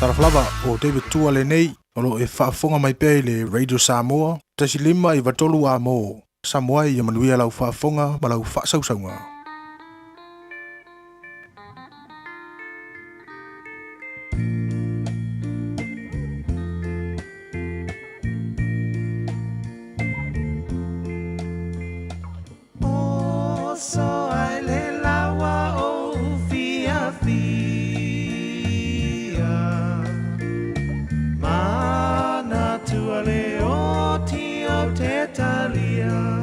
Talofa lava, o David Tua lenei, o lo o e faafofoga mai pea i le Radio Samoa, 1 5 9 3 Amo. Samoa ia manuia lau faafofoga ma lau faasausauga. Oso ai le lawa o fiafia, Manatua le oti o te talia.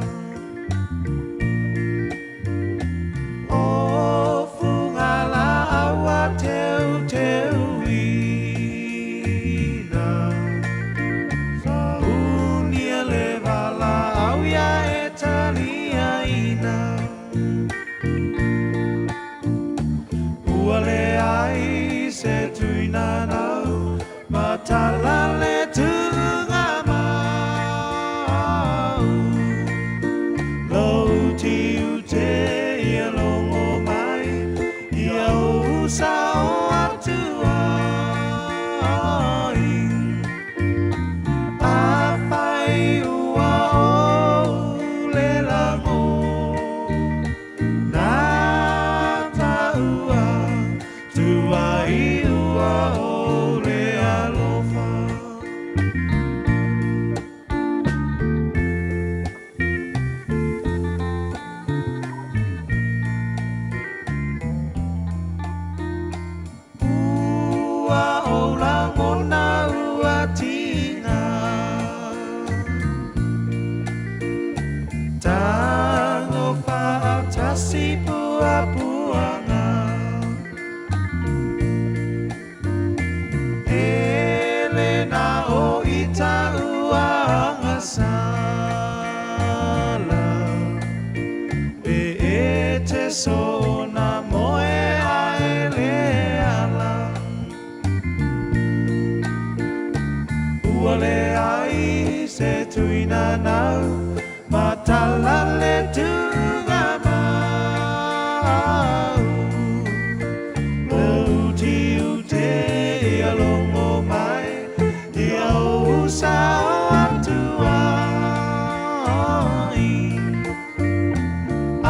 O fuga la aua teu teu ina, Saunia le vala au ia e talia ina. Ua leai se tuina nau matala le tuga mau. Lou tiu te ia longo mai ia o sa o atua ai. A fai ua o le lago na taua tua i ua o le alofa. Ua o lagona ua tiga, Tago faatasi puapuaga. E le na o ita ua agasala, E e te so na moe a e le ala. Ua leai se tuina nau matala le tuga mau. Lou tiu te ia longo mai ia o sa o atua ai. A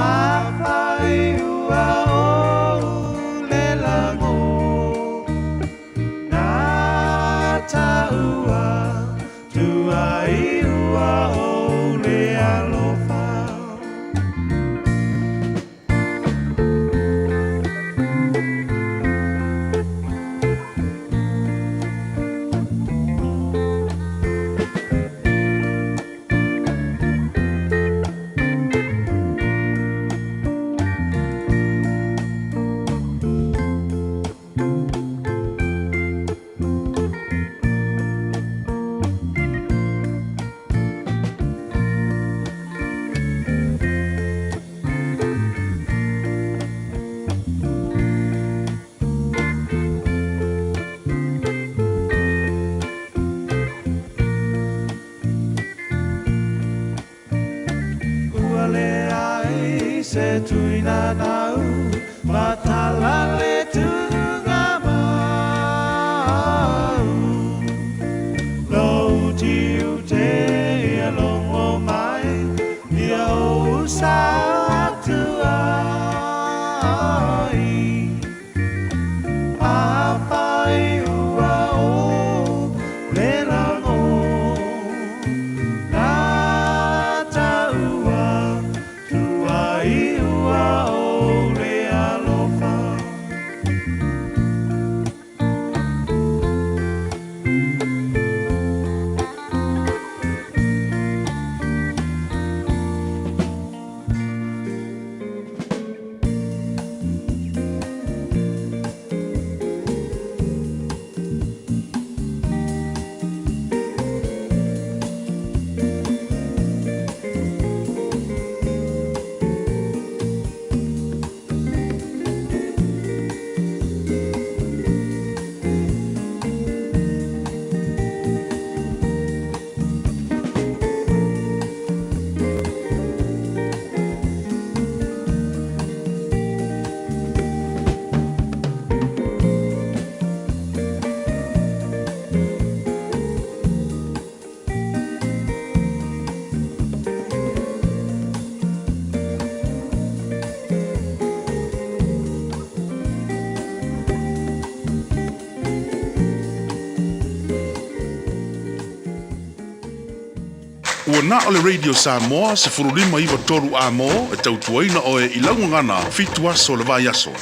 fai ua o le lago na taua tua i ua o le alofa. Ua leai se tuina nau matala le tuga mau. Lou tiu te ia longo mai ia o sa atua ai. A fai ua o le lago na taua tua i ua o. Ua na o le Radio Samoa 1593 A-mo e tautuaina oe i lau gagana 7 aso o le vaiaso.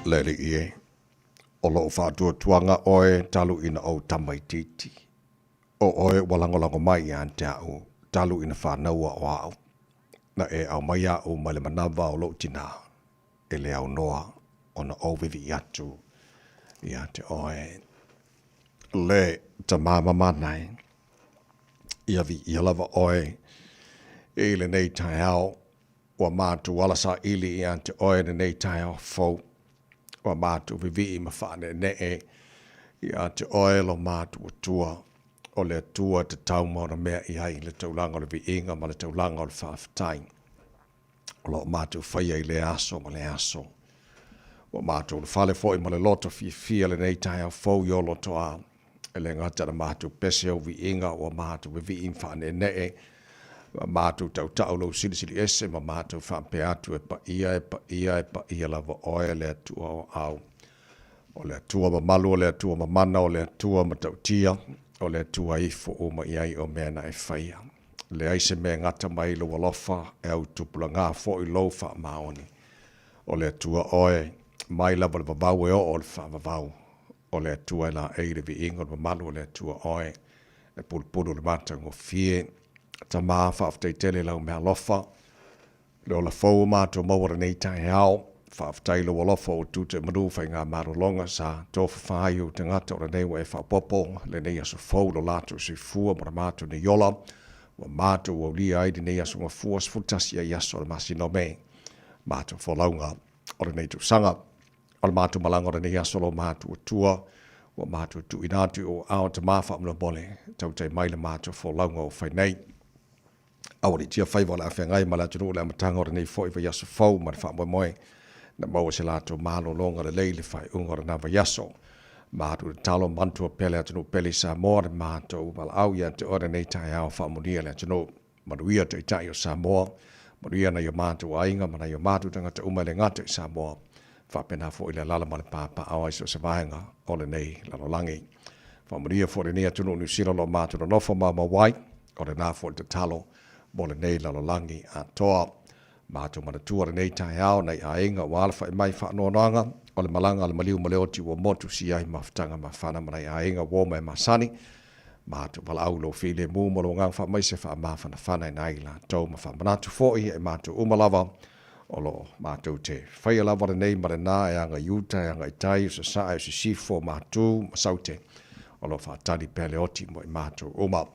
Le Alii e, o lou faatuatuaga oe talu ina ou tamaitiiti. O oe ua lagolago mai ia te au talu ina fanaua o au. Na e aumai au mai le manava o lou tinā, e le aunoa ona ou vivii atu ia te oe. Le Tama mamana e, ia viia lava oe i lenei taeao, ua matou ala saili ia te oe lenei taeao fou. Ua matou vivii ma faaneenee ia te oe lo matou Atua, o le Atua e tatau ma ona mea i ai le taulaga o le viiga ma le taulaga o le faafetai. O lo o matou faia i lea aso ma lea aso. Ua matou ulufale foi ma le loto fiafia lenei taeao fou i o lotoa. E le gata na matou pese ou viiga, ua matou vivii ma faaneenee, ma matou tautau lou silisili ese, ma matou faapea atu, E paia, e paia, e paia lava oe, le Atua o au. O le Atua mamalu, o le Atua mamana, o le Atua matautia, o le Atua e ifo uma i ai o mea na e faia. Leai se mea e gata mai i lou alofa, e autupulaga foi lou faamaoni. O le Atua oe, mai lava le vavau e oo i le faavavau. O le Atua e laei le viiga o le mamalu o le Atua oe, e pulupulu le matagofie. Tama, faafetai tele i lau meaalofa, le ola fou o matou maua lenei taeao. Faafetai i lou alofa ua tute manu faigamalologa sa tofafa ai ou tagata o lenei ua e faaopoopo lenei aso fou lo latou soifua ma le matou nei ola ua matou aulia ai lenei aso gafua 11 ai aso o le masina o Me. Matou folauga o lenei tausaga. O le matou malaga o lenei aso lo matou Atua, ua matou tuuina atu i ou aao Tama faamolemole, tautai mai le matou folauga o fai nei. Aualiitia faiva o le a feagai ma le atunuu i le amataga o lenei foi vaiaso fou ma le faamoemoe na maua se latou malologa lelei i le faaiuga o lena vaiaso. Matou tatalo manatua pea le atunuu pele i Samoa le matou valaau ia te oe lenei taeao faamonia le atunuu. Manuia Taitai o Samoa, manuia nai o matou aiga ma nai o matou tagata uma e le gata i Samoa, faapena foi le alala ma le papaaao ai so o se vaega o lenei lalolagi. Faamanuia foi lenei atunuu o Niu Sila o lo o matou nonofo maumau ai, o lena foi le tatalo mo lenei lalolagi atoa. Matou manatua lenei taeao nai aiga ua alafai mai faanoanoaga o le malaga a le maliu ma le oti ua motu sia ai mafutaga mafana ma nai aiga uo ma e masani. Matou valaau i lou filemu ma lou agaga faamaise faamafanafana i nai latou ma faamanatu foi e matou uma lava o lo o matou te faia lava lenei ma lena e aga i uta, e aga i tai, o sasae, o sisifo, o matu ma saute o lo o faatali pea le oti mo i matou uma.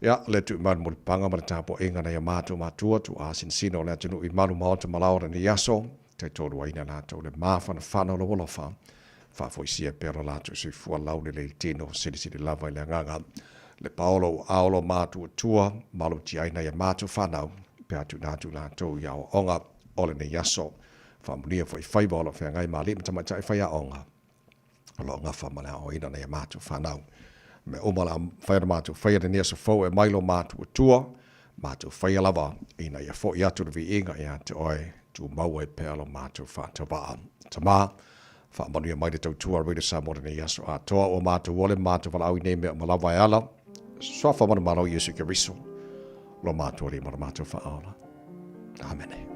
Ia, le tuuina mai le mulipapaga ma le tapuaiga a nai o matou matua, tuua sinasina o le atunuu i malu maota ma laoa o lenei aso, taitoluaina latou le mafanafana o lou alofa, faafoisia pea lo latou soifua laulelei i le tino, silisili lava i le agaga. Le paolo ua aolo matuatua, malutia ai nai a matou fanau, pe a tuuina atu i latou i aoaoga o lenei aso. Faamanuia foi faiva o lo o feagai ma alii ma tamaitai faiaoga, o lo o gafa ma le aoaoina o nai a matou fanau. Mea uma o le a mafai ona matou faia i lenei aso fou e aumai lo matuatua, matou faia lava ina ia foi atu le viiga ia te oe, tumau ai pea lo matou faatauvaa. Tama, faamanuia mai le tautua a Radio Samoa i lenei aso atoa, ua matou ole ma matou valaau i nei mea uma lava e ala Suafa manumalo Iesu Keriso, lo matou Alii ma lo matou Faaola. Amene.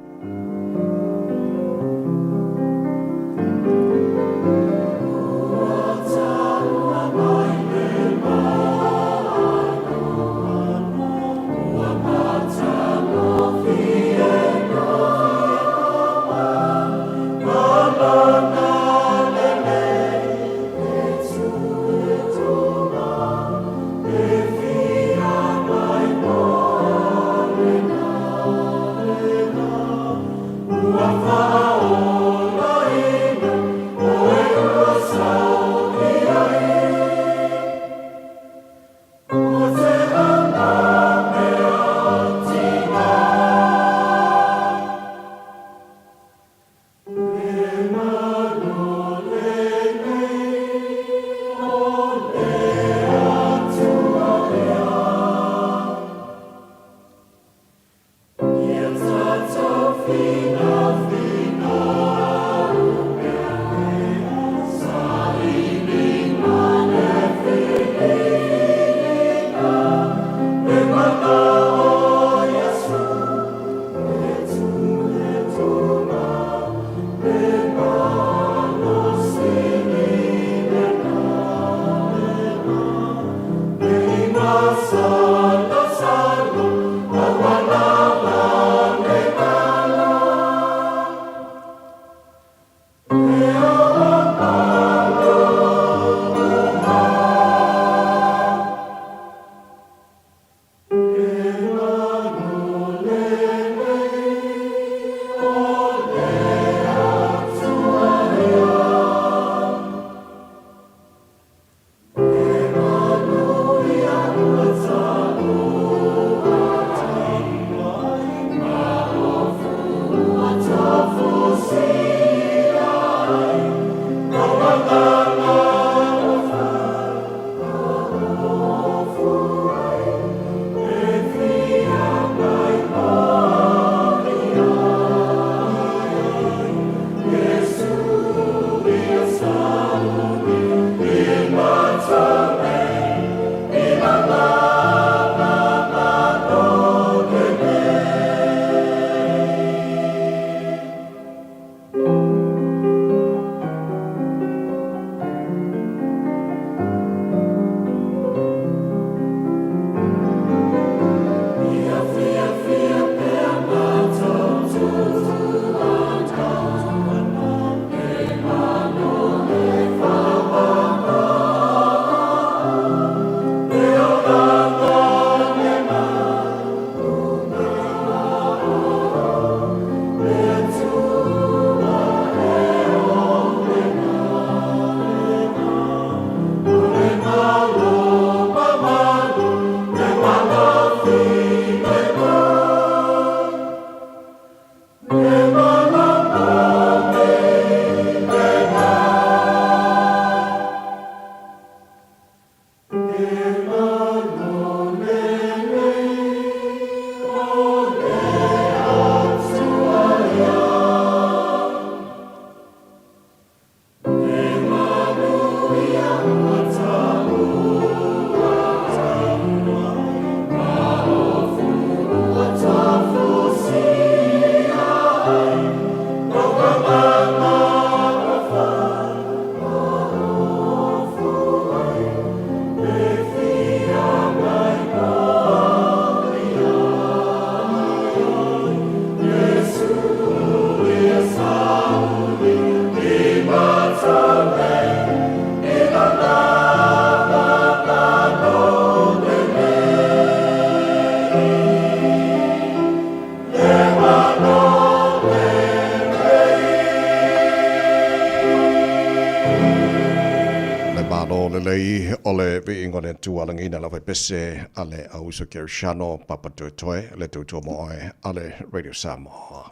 O le viiga o le Atua lagiina le aufaipese a le auuso Kerishano Papa Toetoe le tautua mo oe a le Radio Samoa.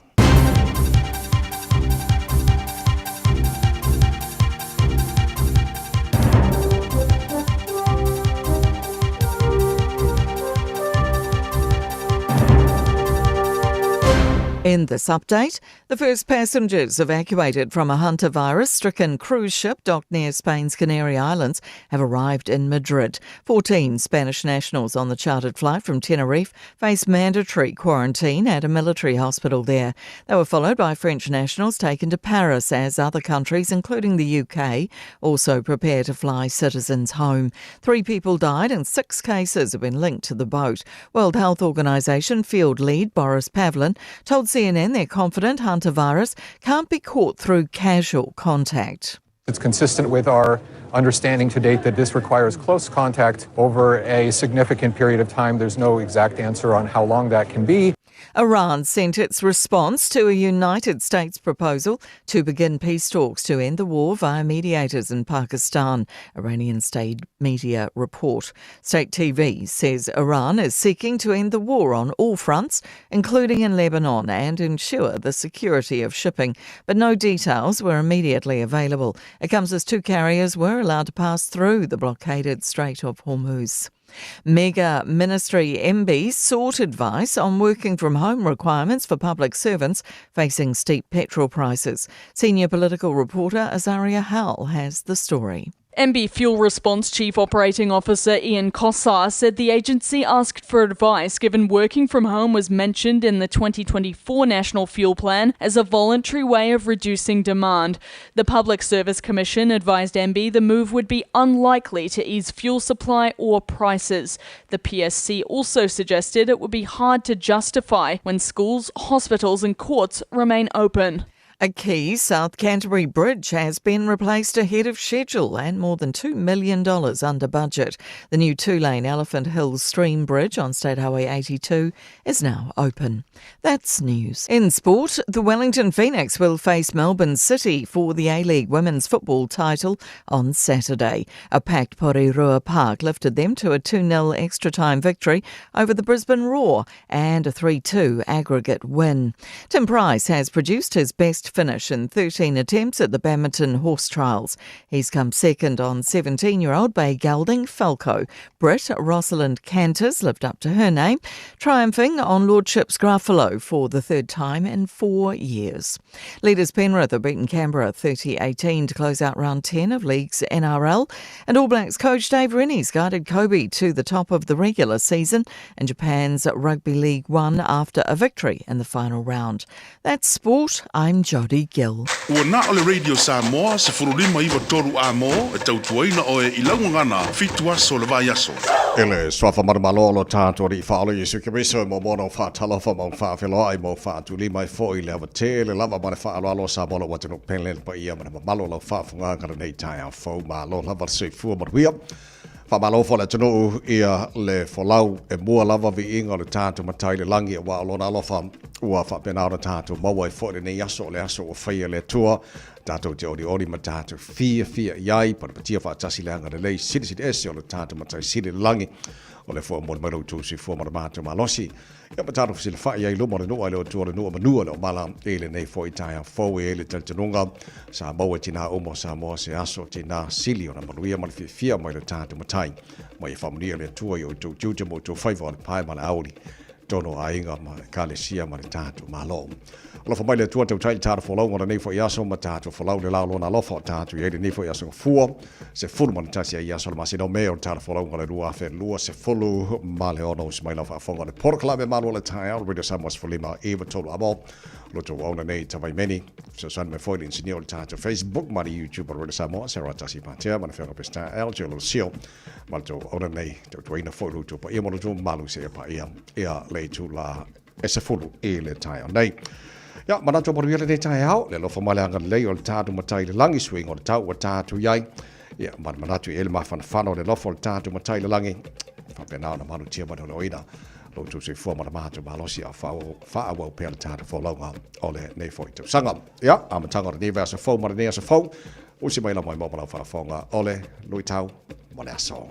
In this update, the first passengers evacuated from a hantavirus stricken cruise ship docked near Spain's Canary Islands have arrived in Madrid. 14 Spanish nationals on the chartered flight from Tenerife face mandatory quarantine at a military hospital there. They were followed by French nationals taken to Paris as other countries, including the UK, also prepare to fly citizens home. Three people died and six cases have been linked to the boat. World Health Organization field lead Boris Pavlin told CNN they're confident hantavirus can't be caught through casual contact. It's consistent with our understanding to date that this requires close contact over a significant period of time. There's no exact answer on how long that can be. Iran sent its response to a United States proposal to begin peace talks to end the war via mediators in Pakistan, Iranian state media report. State TV says Iran is seeking to end the war on all fronts, including in Lebanon, and ensure the security of shipping, but no details were immediately available. It comes as two carriers were allowed to pass through the blockaded Strait of Hormuz. Mega Ministry MB sought advice on working from home requirements for public servants facing steep petrol prices. Senior political reporter Azaria Howell has the story. MB Fuel Response Chief Operating Officer Ian Cossar said the agency asked for advice given working from home was mentioned in the 2024 National Fuel Plan as a voluntary way of reducing demand. The Public Service Commission advised MB the move would be unlikely to ease fuel supply or prices. The PSC also suggested it would be hard to justify when schools, hospitals, and courts remain open. A key South Canterbury bridge has been replaced ahead of schedule and more than $2 million under budget. The new two lane Elephant Hill Stream Bridge on State Highway 82 is now open. That's news. In sport, the Wellington Phoenix will face Melbourne City for the A League Women's Football title on Saturday. A packed Porirua Park lifted them to a 2 0 extra time victory over the Brisbane Roar and a 3 2 aggregate win. Tim Price has produced his best finish in 13 attempts at the Badminton Horse Trials. He's come second on 17 year old Bay Gelding Falco. Brit Rosalind Canters lived up to her name, triumphing on Lordship's Graffalo for the third time in four years. Leaders Penrith have beaten Canberra 30 18 to close out round 10 of League's NRL. And All Blacks coach Dave Rennie's guided Kobe to the top of the regular season and Japan's Rugby League One after a victory in the final round. That's sport. I'm Jodie Gill. Ua na o le Radio Samoa, 1593 a mo, e tautuaina oe i laugagana, fitu aso le vaiaso. E le suafa manumalo o lo tātou Alii Faaolo Iesu Keriso e momono faatalofa ma faafeiloai ma faatulima ai foi i le ava tele lava ma le faaaloalo o Samoa lou atunuu pele le paia ma le mamalu o lau faafogaaga lenei taeao fou. Malo lava le soifua manuia. Faamalo foi le atunuu ia le folau e mua lava viiga o le tatou Matai i le lagi aua o lona alofa ua faapena ona tatou maua ai foi lenei aso o le aso ua faia e le Atua tatou te olioli ma tatou fiafia i ai, patapatia faatasi le agalelei silisili ese o le tatou Matai Sili i le lagi. O le foi o moli mai lo outou soifua ma le matou malosi. Ia ma tatou fesilafai ai i luma o le nuu a le Atua o le nuu manua le omala i lenei foi taeao fou e ai le talitonuga sa maua e tinā uma o Samoa se aso tinā sili ona manuia ma le fiafia mai le tatou Matai. Ma ia faamanuia le Atua i outou tiute ma outou faiva o le pae ma le aoauli tonu o aiga ma Ekalesia ma le tatou Malo. Alofa mai le Atua tautai i le tatou folauga o lenei foi aso ma tatou folau le la o Lona alofa o tatou i ai lenei foi aso gafua, 11 ai aso o le masina o Me o le tatou folauga o le 2026. Usi mai lau faafofoga o le polokalame malu o le taeao, le Radio Samoa 15 93 amo. Loto auauna nei Tavaimeni, fesoasoani mai foi le inisinia o le tatou Facebook ma le YouTube o le Radio Samoa, Sarah Tasi Patea ma le Afioga Peseta L. Losio. Ma le tou auauna nei, tautuaina foi lo outou paia ma lo outou mamalu seia paia ia le itula e 10 i le taeao nei. Ia, manatu o manuia lenei taeao, le alofa ma le agalelei o le tatou Matai i le lagi, suiga o le tau ua tatou i ai. Ia, ma le manatu i ai le mafanafana o le alofa o le tatou Matai i le lagi, faapena ona malutia ma le oleoina lo outou soifua ma le matou malosi a faaauau pea le tatou folauga o lenei foi tausaga. Ia, amataga o lenei vaiaso fou ma lenei aso fou, usi mai la mai mo ma lau faafofoga o le luitau. mo le aso.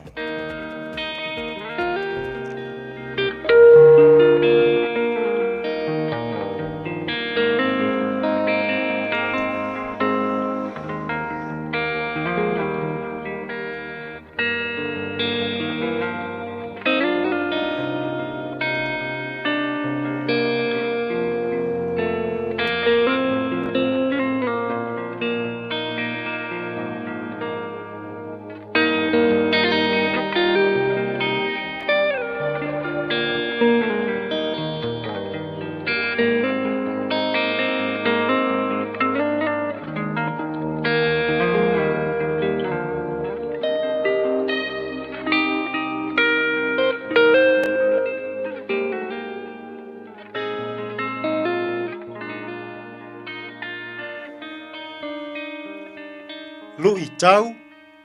Luʻitau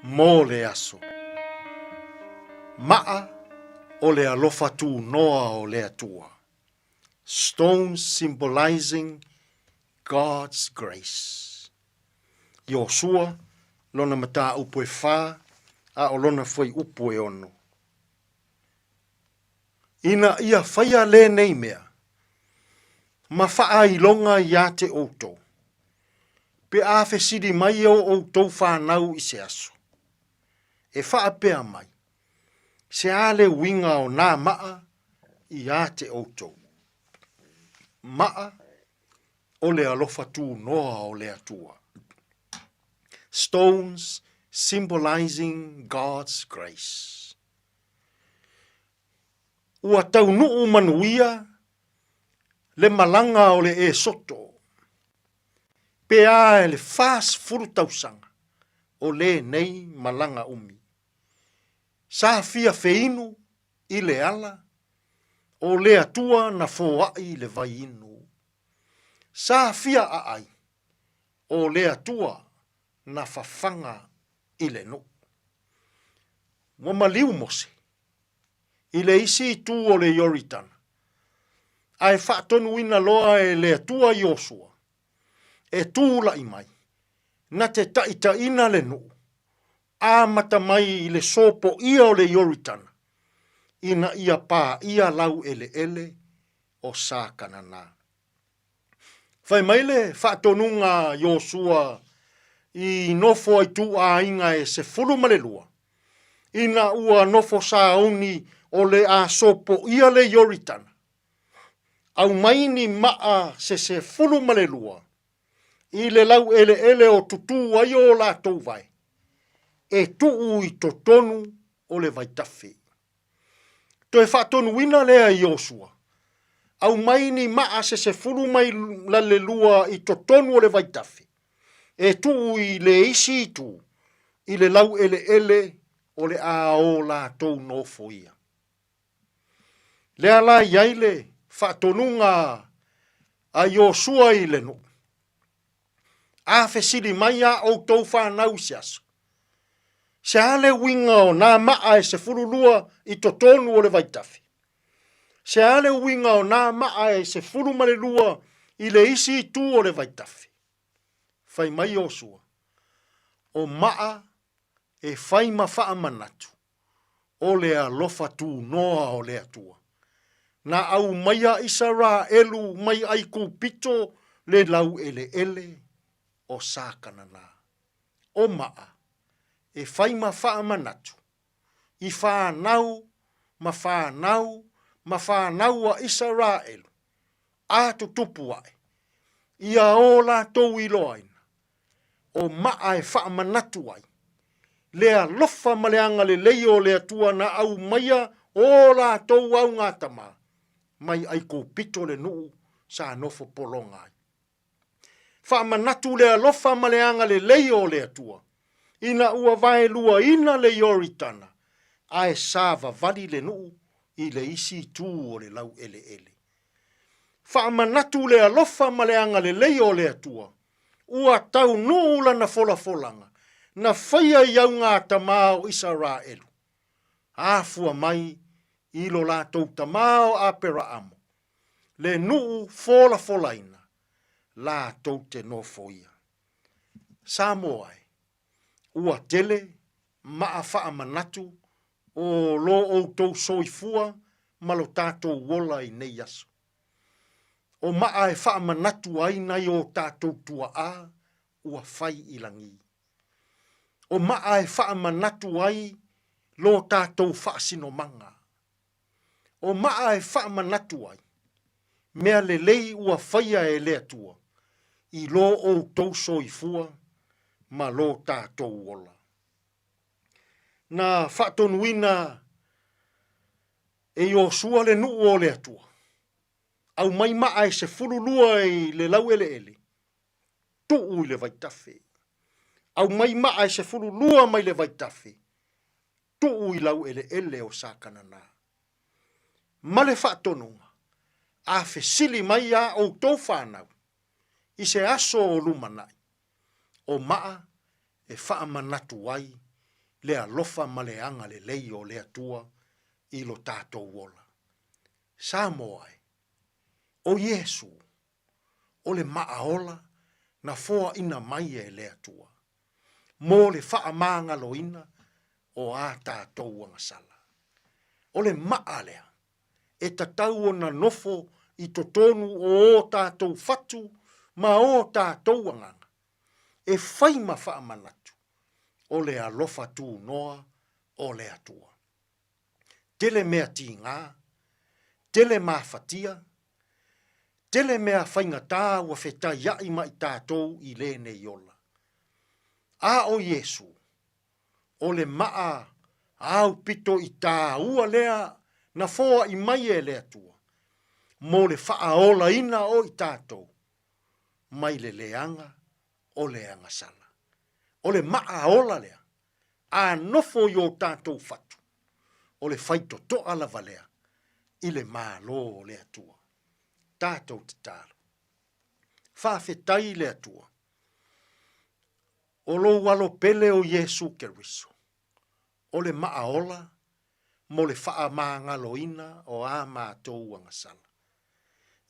mo le aso. Maʻa o le alofa tūnoa o le Atua. Stones symbolizing God's grace. Iosua, lona mataupu e whā, a o lona fuaiupu e ono. Ina ia whaia le nei mea, ma whaailoga iā te outou, pe a fesili mai o outou whānau i se aso. E whaapea mai, se a le uiga o nā maa iā te outou. Maa o le alofa tūnoa o le Atua. Stones symbolizing God's grace. Ua taunuu manuia le malaga o le Esoto, pe a e le 40 tausaga o lenei malaga umi. Sa fia feinu i le ala, o le Atua na foai le vai inu. Sa fia aai, o le Atua na fafaga i le nuu. Ua maliu Mose i le isi itu o le Ioritana, ae faatonuina loa e le Atua Iosua e tulaʻi mai, na te taʻitaʻina le nuu, amata mai i le sopoia o le Ioritana, ina ia paia laueleele o Sakanana. Fai mai le faatonuga a Iosua i nofo ai ituaiga e 12, ina ua nofo sauni o le a sopoia le Ioritana, aumai ni maa se 12 i le laueleele o tutū ai o latou vae, e tuu i totonu o le vaitafe. Toe faatonuina lea e Iosua, aumai ni maa se 10 mai lalelua i totonu o le vaitafe, e tuu i le isi itu i le laueleele o le a o latou nofoia. Lea la i ai le faatonuga a Iosua i le nuu, A fesili mai a outou fanau i se aso, Se a le uiga o nā maa e 12 i totonu o le vaitafe? Se a le uiga o nā maa e 12 i le isi itu o le vaitafe? Fai mai Iosua, O maa e fai ma faamanatu o le alofa tūnoa o le Atua. Na aumaia Isaraelu mai Aikupito le laueleele o Sakanana. O maa e fai ma faamanatu i whanau ma whanau ma whanau a Isaraelu a tutupu ae, ia o latou iloaina, o maa e faamanatu ai, le alofa ma le agalelei o le Atua na aumaia o latou augatama mai Aikupito le nuu sa nofo pologa ai. Faamanatu le alofa ma le agalelei o le Atua, ina ua vaeluaina le Ioritana, ae savavali le nuu i le isi itu o le laueleele. Faamanatu le alofa ma le agalelei o le Atua, ua taunuu lana folafolaga na faia i augatama o Isaraelu, afua mai i lo latou tama o Aperaamo, le nuu folafolaina latou te nofoia. Samoa e, ua tele. maa faamanatu o lo outou soifua ma lo tatou ola i nei aso. O maa e faamanatu ai nai o tatou tuaa ua fai i lagi. O maa e faamanatu ai lo tatou faasinomaga. O maa e faamanatu ai mea lelei ua faia e le Atua i lo outou soifua ma lo tatou ola. Na faatonuina e Iosua le nuu o le Atua, aumai maa e 12 i le laueleele, tuu i le vaitafe. Aumai maa e 12 mai le vaitafe, tuu i laueleele o Sakanana. Ma le faatonuga, a fesili mai a outou fanau i se aso o lumanai, o maa e faamanatu ai le alofa ma le agalelei o le Atua i lo tatou ola. Samoa e, o Iesu, o le maa ola na foaina mai e le Atua, mo le faamagaloina o a tatou agasala. O le maa lea e tatau ona nofo i totonu o o tatou fatu ma o tatou agaga, e fai ma faamanatu o le alofa tunoa o le Atua. Tele mea tigā, tele mafatia, tele mea faigata ua fetaiaʻi ma i tatou i lenei ola. A o Iesu, o le maa aupito i tāua lea na foaʻi mai e le Atua mo le faaolaina o i tatou mai le leaga o le agasala. O le maa ola lea, a nofo i o tatou fatu, o le faitotoa lava lea i le Malo o le Atua. Tatou tatalo. Faafetai i le Atua, o lou alo pele o Iesu Keriso, o le maa ola mo le faamagaloina o a matou agasala.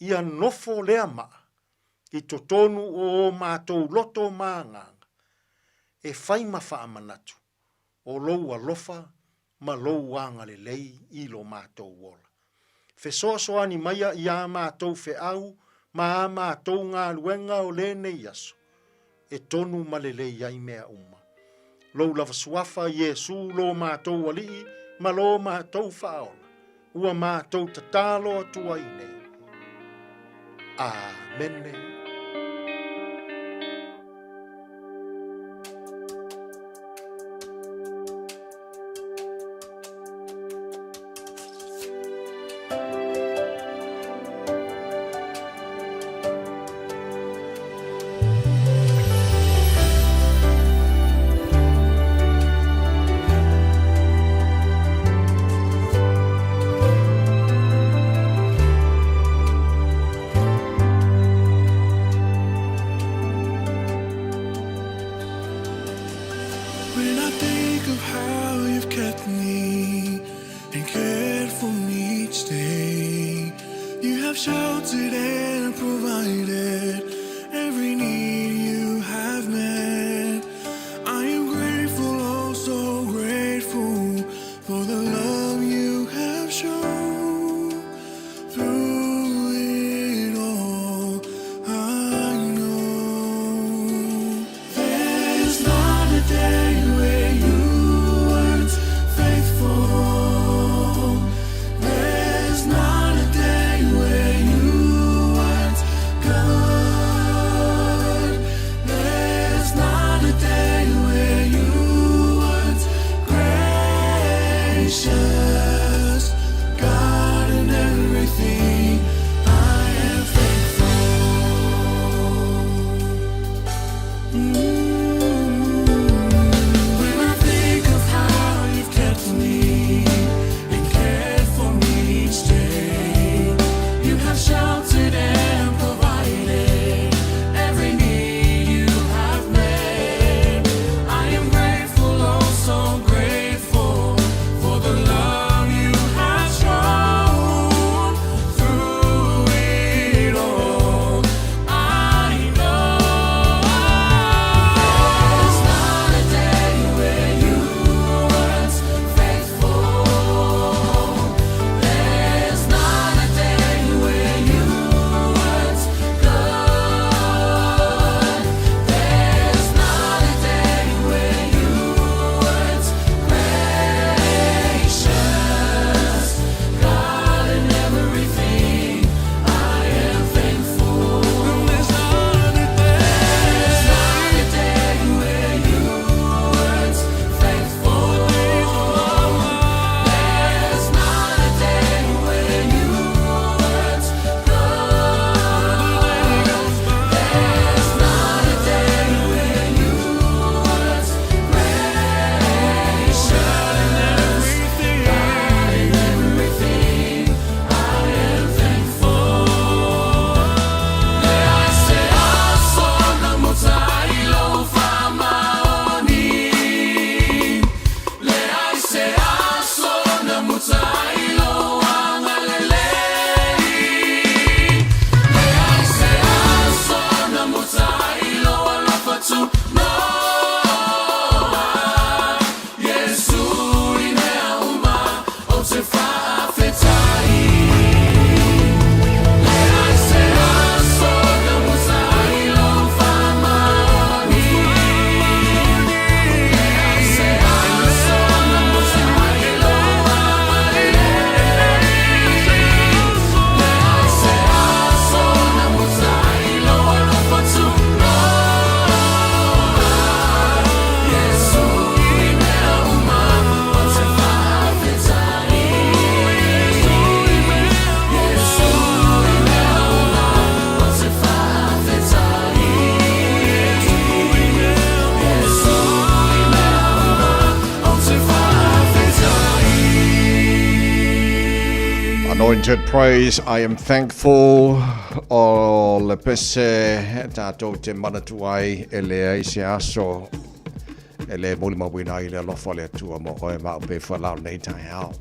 Ia nofo lea maa i totonu o o matou loto ma agaga, e fai ma faamanatu o lou alofa ma lou agalelei i lo matou ola. Fesoasoani maia i ā matou feau ma ā matou galuega o lenei aso, e tonu ma lelei ai mea uma. Lou lava suafa, Iesu, lo matou Alii ma lo matou Faaola, ua matou tatalo atu ai nei. Amene. When I think of how you've kept me and cared for me each day, you have sheltered and provided every need you have met. I am grateful, oh so grateful for the love you have shown. Through it all, I know there's not a day where you weren't faithful. There's not a day where you weren't kind. Anointed praise, I am thankful o le pese tātou te manatu ai e leai se aso e le molimauina ai le alofa o le Atua mo oe ma au pe whalau nei taeao.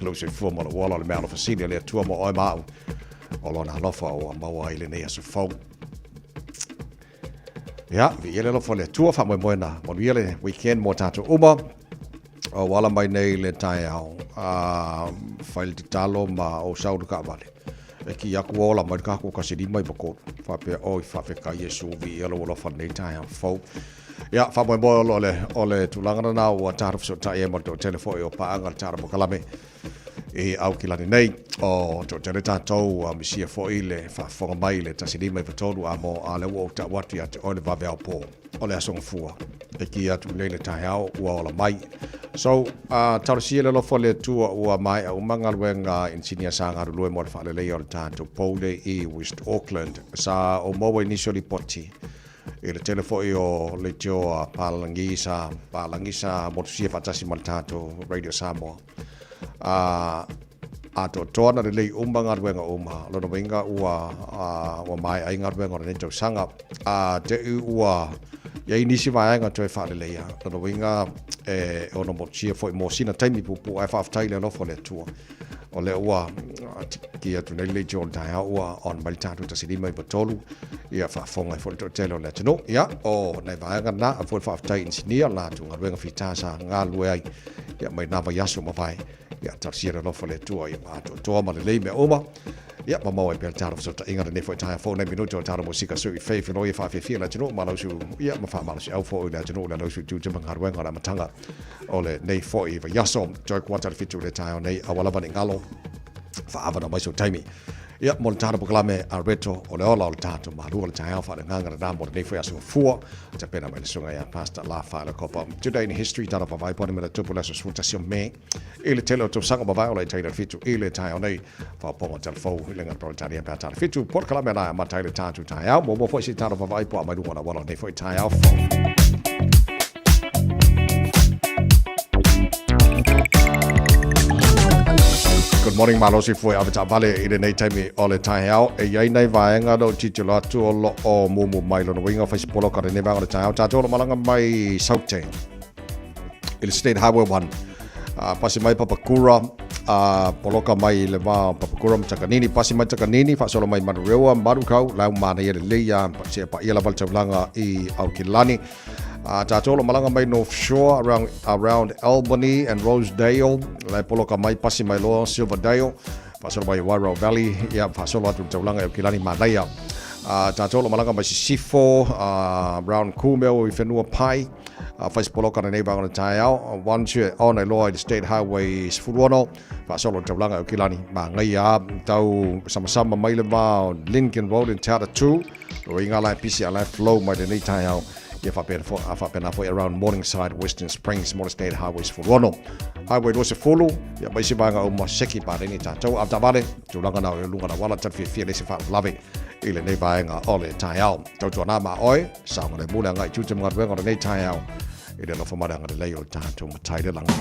Lou soifua ma lou ola o le mea alofa sili a le Atua mo oe ma au. O lona alofa ua maua ai lenei aso fou. Ia, viia le alofa o le Atua, faamoemoe na manuia le weekend mo tātou uma. O ua ala mai nei le taeao, a fai le tatalo ma ou sau le kaavale. E ki aku ua ola mai le kākou 153. Faapea, oi, faafetai Iesu, viia lou alofa i lenei taeao fou. Ia, faamoemoe o le, o le tulaga lena ua tatou fesootai ai ma le toatele foi o paaga le tala mokalame i Aukilani nei. O toatele tatou ua misia foi le faafofoga mai i le 153 a mo a lea ua ou tau atu ia te oe le vave aopo o le aso gafua e ki atu nei le taeao ua ola mai. So, talosia le alofa o le Atua ua maea uma galuega inisinia sa galulue mo le faaleleia o le tatou poule i West Auckland. Sa ou maua i nisi o lipoti I le tele foi o leitio a palagi sa palagi sa motusia faatasi ma le tatou Radio Samoa. A atoatoa na lelei uma galuega uma, lona uiga ua ua maea ai galuega o lenei tausaga. A te i ua i ai nisi vaega toe faaleleia, lona uiga e ono motusia foi mo sina taimi puupuu, ae faafetai i le alofa o le Atua. O lea ua ki atu nei le leitio o le taeao ua on mai le tatou 153 ia faafofoga ai foi le toatele o le atunuu. Ia, o nai vaega na, a foi le faafetai inisinia la latou galuega fita sa galulue ai ia mai na vaiaso ua mavae. Ia, talosia le alofa o le Atua ia ua atoatoa ma lelei mea uma. Ia, ma maua ai pea le talo fesootaiga lenei foi taeao fou nai minute o le talo musika sui fei feloi e faafiafia le atunuu ma lausu ia ma faamalosiau foi le atunuu le lausu tiute ma galuega o le amataga o lenei foi vaiaso. Toe kuata le 7 i le taeao nei, aua lava ne i galo, faaavanoa mai sou taimi. Ia, mo le tatou polokalame a Reto o le ola o le tatou malu o le taeao faaleagaga lena mo lenei foi aso gafua. Tapena mai le susuga ia Pastor Lafa Lekopa. Today in history, tala vavae poni me le tupu le aso 11 o Me. I le tele o tausaga mavae o le taina le 7 i le taeao nei. Faaopoga talafou i le ngana Peretania pe a tala 7. Polokalame la e amata ai le tatou taeao. Muamua foi se tala vavae po a mai luga o le auala o lenei foi taeao fou. Good morning malosi foi ave taavale i lenei taimi o le taeao. E iai nai vaega na ou tilotilo atu o lo o mumu mai lona uiga fai se poloka lenei vaega o le taeao. Tatou o lo malaga mai Saute i le State Highway 1. Pasi mai Papakura, poloka mai i le va o Papakura ma Takanini, pasi mai Takanini, faasolo mai Manurewa, Marukau, lau manaia lelei a seia paia lava le taulaga i Aukilani. Tatou o lo malaga mai North Shore around, around Albany and Rosedale, lai poloka mai pasi mai loa Silverdale, faasolo mai Wairau Valley, ia faasolo atu le taulaga i Aukilani manaia. Tatou o lo malaga mai Sisifo, around Kumeu i Whenua Pai, Fai se poloka lenei vaega o le taeao, once on e loa i le State Highway 16, faasolo le taulaga i Aukilani, manaia a tau samasama mai le va o Lincoln Road and Tata 2, o i ngā lae pisi a lae flow mai lenei taeao, ia faapena foi, a faapena foi around Morningside, Western Springs mo le State Highway 16. Highway 20, ia mai se vaega uma seki paleni tātou, a taavale, tulaga na o i luga na wala, tau fiafia le se faalavelave i lenei vaega o le taeao. Tautuana ma oe, saogalemu le agai i tiute ma galuega o lenei taeao i le alofa ma le agalelei o le tatou Matai i le lagi.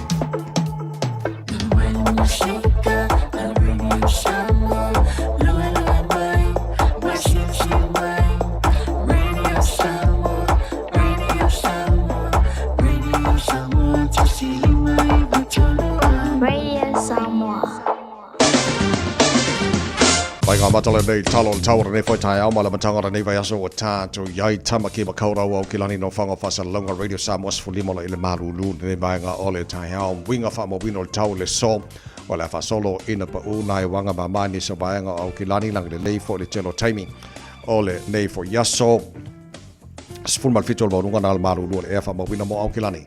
Radio Samoa. Mai ngā matala nei talo le tau o lenei foi taeao ma le amataga o lenei vaiaso ua tatou i ai Tamaki Makaurau Aukilani no Whanga Whasalonga Radio Samoa 15 la i le malūlū lenei vaega o le taeao uiga faamauina o le tau le so o le a faasolo ina paʻū nai uaga mama nisi o vaega o Aukilani lagi lelei foi le tele o taimi o lenei foi aso 17 o le maualuga na o le malūlū o le ea faamauina mo Aukilani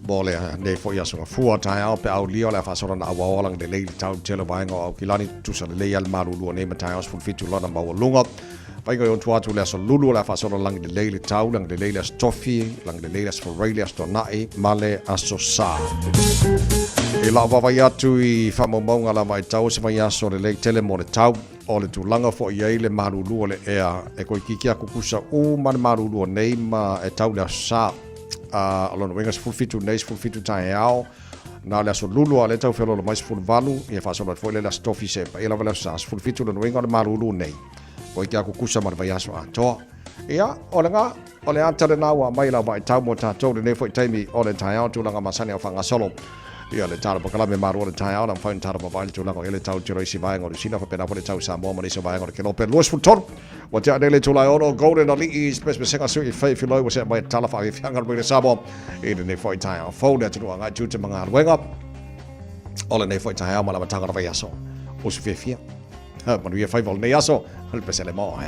mo lenei foi aso gafua taeao pe aulia o le a faasolo na auaoa lagi lelei le tau tele o vaega o Aukilani tusa lelei a le malūlū o nei ma taeao 17 lona maualuga Faiga i ona tua atu le aso Lulu o le a faasolo lagi lelei le tau, lagi lelei le aso Tofi, lagi lelei le aso Farei, le aso Tuanai ma le aso Sa. I lau vaavaai atu i faamaumauga lava i tau o se vaiaso lelei tele mo le tau, o le tulaga foi i ai le malūlū o le ea e koikiki aku kusa uma le malūlū o nei ma e tau le aso Sa. A, o lona uiga 17 nei, 17 taeao. Na o le aso Lulu a o lea e tau feoloolo mai 18, ia faasolo atu foi lea i le aso Tofi seia paia lava le aso Sa 17 lona uiga o le malulu nei. Ua eke lava kukusa ma le vaiaso atoa. Ia, o lena, o le ata lena ua aumai i lau vaitau mo tatou i lenei foi taimi o le taeao, tulaga masani a o faagasolo. Ia, le tala pakalame malu o le taeao, na mafai ona tala vavae le tulaga o i ai le tau tiro i isi vaega o Niu Sila, faapena foi le tau i Samoa ma nisi o vaega o le Kelope. 23, ua tea nei le itula e ono, Golden Alii, pesepesega sui i Faith Filoi ua sea mai e tala faafiafiaga le Radio Samoa i lenei foi taeao fou, le atunuu agai tiute ma galuega o lenei foi taeao ma le amataga o le vaiaso. Usu fiafia. Manuia faiva o lenei aso, o le pesele mo.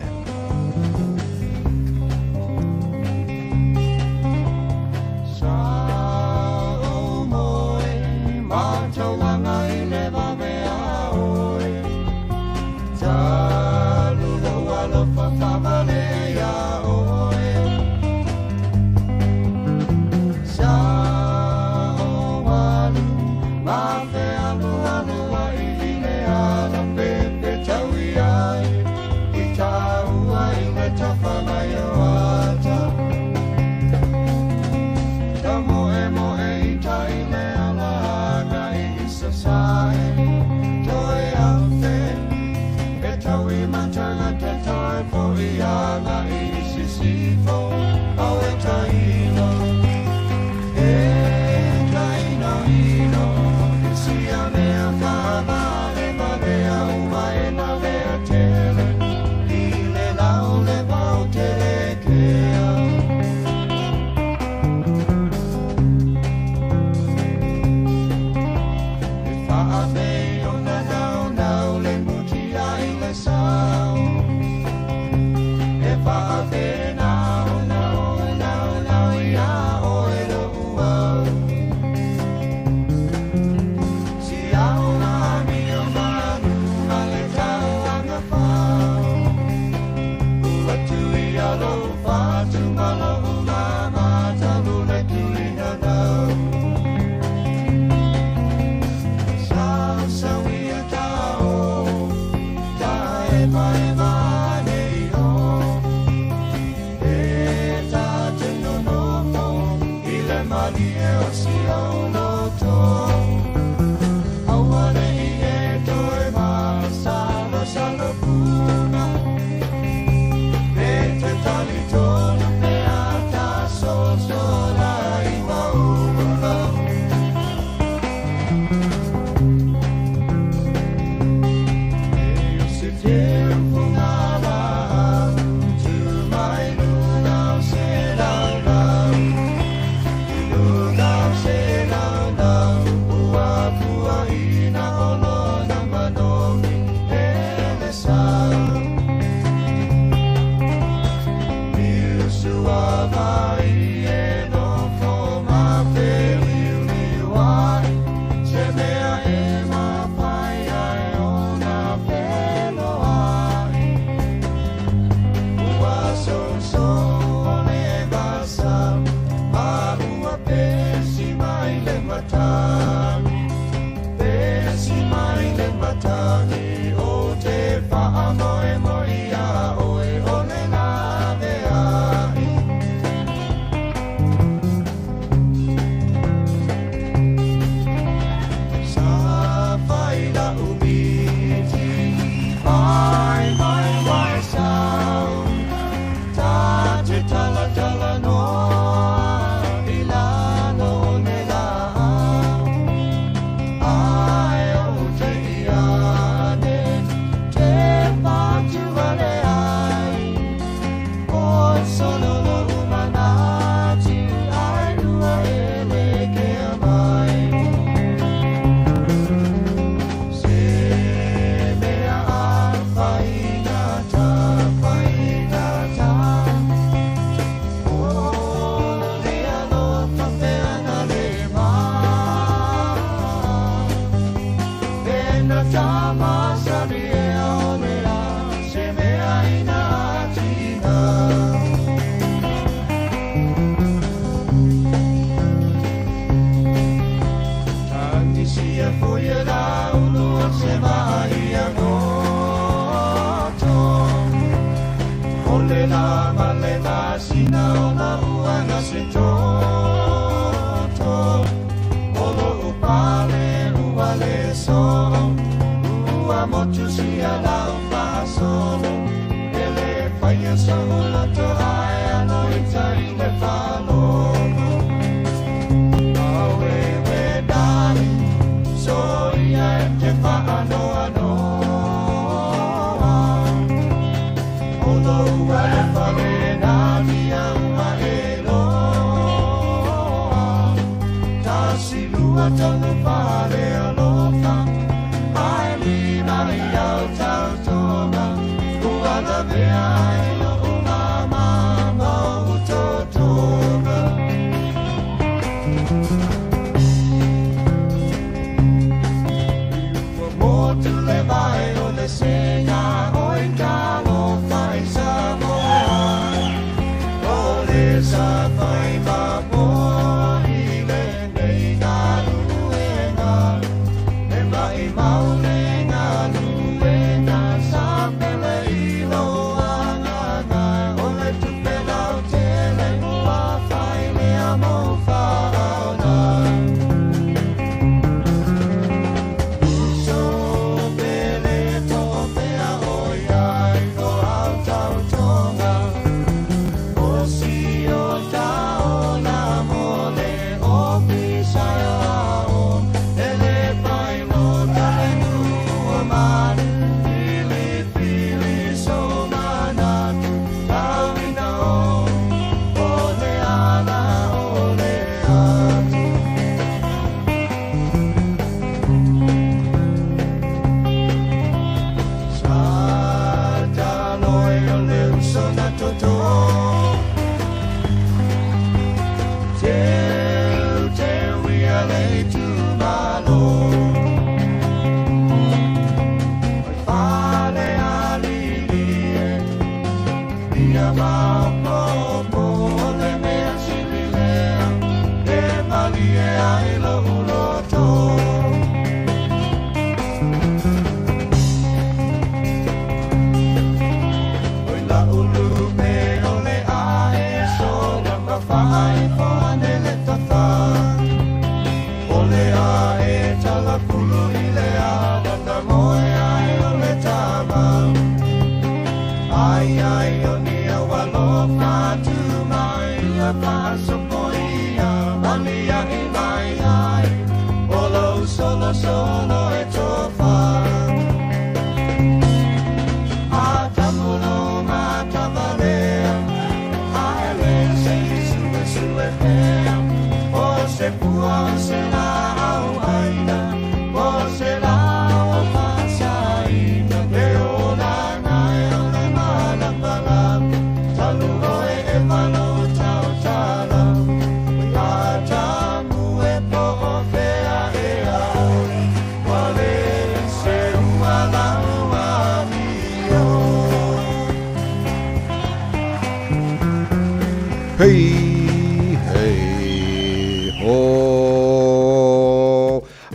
Hei, hei, ho.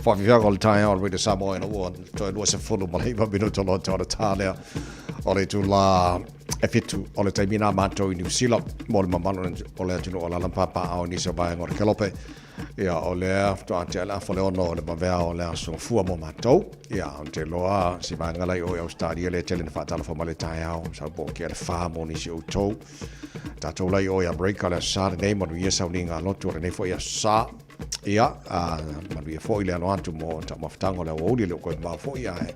Whawhiwhianga o le taeao o le Radio Samoa ina ua toe 29 ma le 9 minuta loa te ona tā lea o le itulā e 7 o le taimi nā mātou i Niu Sila mo le mamalu o le atunuu o Lalampapa ao nisi o vaega o le Kelope. Ia, o lea faatoa tea le afa le ono o le mavea o le aso fua mo mātou. Ia, o te loa si vaega lai o i Australia le tele na whaatalofa ma le taeao, sau po ke le wha mo nisi o tou. Tātou lai o i Amerika le aso sa lenei, manuia sauniga lotu o lenei foi aso sa. Ia, manuia foi le alo atu mo taumafataga o le aoauli e le o koe mamao foi, ae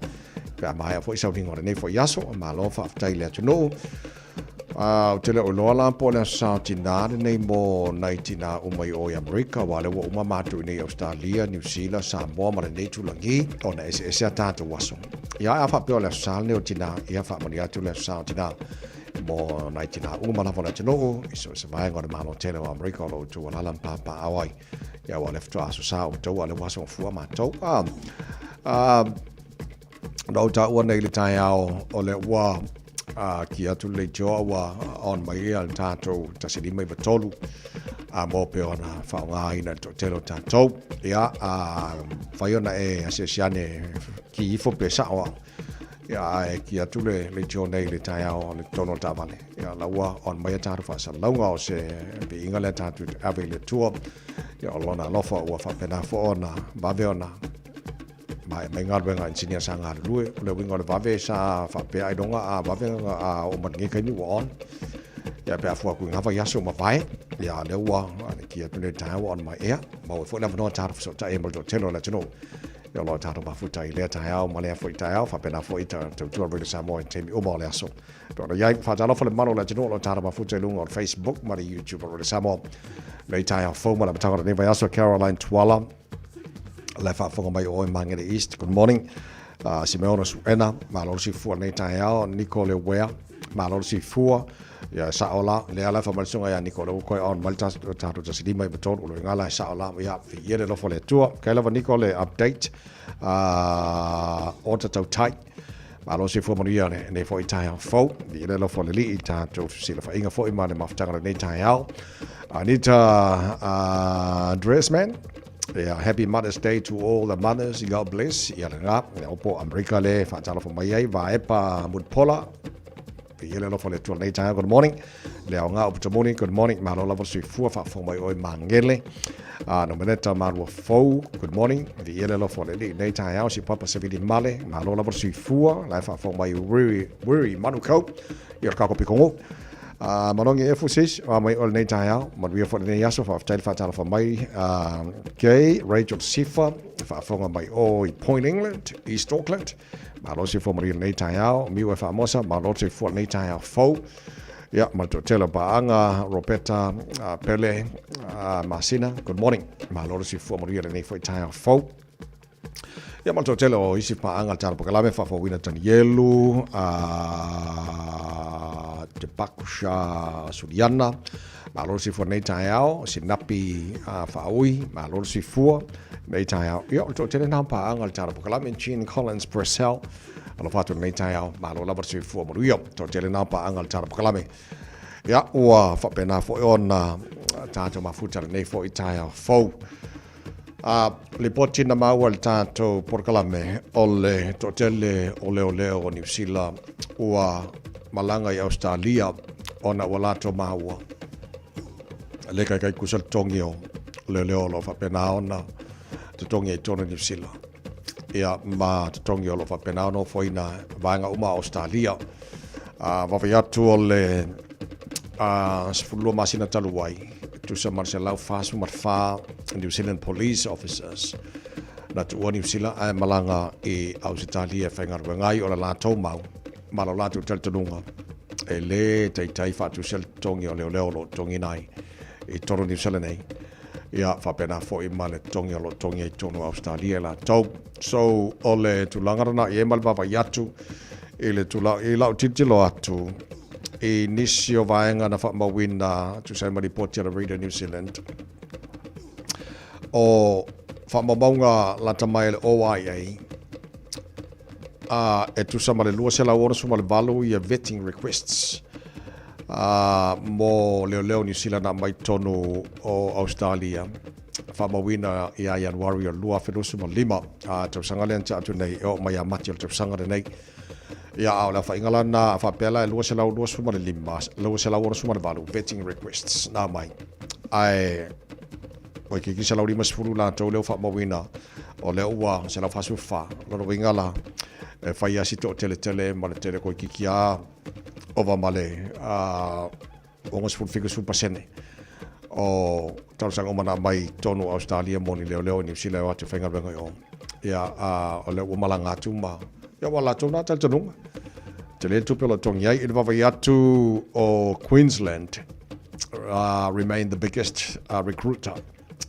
pe a maea foi sauniga o lenei foi aso, malo faafetai i le atunuu. Ou te le o iloa la po o le aso sa o tinā lenei mo nai tinā uma i o i Amerika, aua o lea ua uma matou i nei i Ausetalia, Niu Sila, Samoa ma lenei itulagi, ona eseese a tatou aso. Ia, ae a faapea o le aso sa lenei o tinā, ia faamanuia atu le aso sa o tinā mo nai tinā uma lava o le atunuu, i so o se vaega o le Malo tele o Amerika o lo o outou alaala ma papaaao ai. Ia, aua o lea faatoa aso sa outou, a o lea ua aso gafua matou. Na ou taua nei i le taeao o lea ua ki atu le leitioa ua on mai ia le tatou 1593 a mo pe ona faaaogaina le toatele o tatou. Ia, a fai ona e asiasi ane ki ifo pe sao au. Ia, ae ki atu le leitio nei i le taeao o le totonu o le taavale. Ia, la ua on mai a tatou faasalalauga o se viiga lea tatou te ave i le Atua. Ia, o lona alofa ua faapena foi ona vave ona. Maea mai galuega a engineer sa galulue. O le uiga o le vave sa faapea ailoga a vave a oo mai lenei taimi ua on. Ia pe a fua atu i ngā vaiaso ua mavae, ia lea ua ki atu nei taeao ua on mai ea. Maua ai foi le avanoa tatou fesootai ai ma le toatele o le atunuu. Ia o lo o tatou mafuta i lea taeao ma lea foi taeao, faapena foi ta tautua Radio Samoa i taimi uma o le aso. Pei ona i ai, faatalofa le mamalu o le atunuu o lo o tatou mafuta i luga o le Facebook ma le YouTube o Radio Samoa. Nei taeao fou ma le amataga o lenei vaiaso, Caroline Tuala, la e faafofoga mai o oe Magere East. Good morning. Simeona Suena, malo le soifua lenei taeao. Nico Lewea, malo le soifua. Ia, e sao la, lea la e faamalisoga ia Nico, lea ua toe on mai le tatou 153, o loiga la e sao la, ia, viia le alofa o le Atua. Okay lava Nico le update, o tatau tai. Malo le soifua manuia lenei foi taeao fou. Viia le alofa o le Alii i tatou fesilafaiga foi ma le mafutaga o lenei taeao. Anita Dressman, yeah, happy Mother's Day to all the mothers, God bless. Ia lena, ia opo Amerika le faatalofa mai ai, Vaepa Mutpola, Viia le alofa o le Atua lenei taeao, good morning. Le aoga o Putamoni, good morning. Malo lava le soifua, faafofoga mai oe Magele. Nomeneta Malua Fou, good morning. Viia le alofa o le Alii lenei taeao, si Papa Savili Male, malo lava le soifua, la e faafofoga mai Wiri, Wiri Manukau, i o le kako pikongo. Manogi e sis, a mai oe lenei taeao, manuia foi lenei aso, faafetai le faatalofa mai. Okay, Rachel Sifa, faafofoga mai o i Point England, East Auckland. Malo se fua maria lenei taeao, miu e faamosa, malo se fua lenei taeao fou. Ia, ma le toatele o paaga, Roberta, Pele, Masina, good morning. Malo le soifua manuia lenei foi taeao fou. Ia, ma le toatele o isi paaga le tala pokalame, faafouina Tanielu, Te Pakusha Suliana, malo le soifua lenei taeao, Sinapi Faaui, malo le soifua lenei taeao. Ia, o le toatele na o paaga le tala pokalame, Jean Collins Purcell, Alofa atu lenei taeao, malo lava le soifua manuia. Toatele na paaga le tala pokalame. Ia, ua faapena foi ona tatou mafuta lenei foi taeao fou. A lipoti na maua le tatou polokalame o le toatele o leoleo o Niu Sila ua malaga i Australia ona ua latou maua le kaikai kusa le togi o leoleo o lo o faapena ona totogi ai totonu o Niu Sila. Ia, ma totogi o lo o faapena ona ofoina vaega uma o Ausetalia. Vaavaai atu o le 12 masina talu ai, tusa ma le 144 New Zealand Police Officers na tuua Niu Sila ae malaga i Ausetalia e faigaluega ai o le latou mau ma lo latou talitonuga e lē taitai faatusia le totogi o leoleo o lo o totogiina ai i totonu o Niu Sila nei. Ia, faapena foi ma le totogi o lo o totogi ai i totonu o Ausetalia e latou. So, o le tulaga lena i ai ma le vaavaai atu i le tulaga, i lau tilotilo atu i nisi o vaega na faamauina tusa ai ma lipoti a le Radio New Zealand, o faamaumauga lata mai a le OIA, a e tusa ma le 268 ia vetting requests a mo leoleo Niu Sila na aumai totonu o Ausetalia faamauina ia Ianuari o 2025 a tausaga lea na tea atu nei e oo mai ia Mati o le tausaga lenei. Ia a o le aofaiga la na a faapea la e 225 268 vetting requests na aumai ae ua itiiti 150 latou lea ua faamauina o lea ua 144 lona uiga la e fai lava si toateletele ma le tele toeitiiti lava ova ma le 60-70% o talosaga uma na aumai i totonu o Ausetalia mo ni leoleo i Niu Sila e o atu e faigaluega i o. Ia, o lea ua malaga atu ma, ia ua latou na talitonuga. Tele le tupe o lo o togi ai. I le vaavaai atu o Queensland remain the biggest recruiter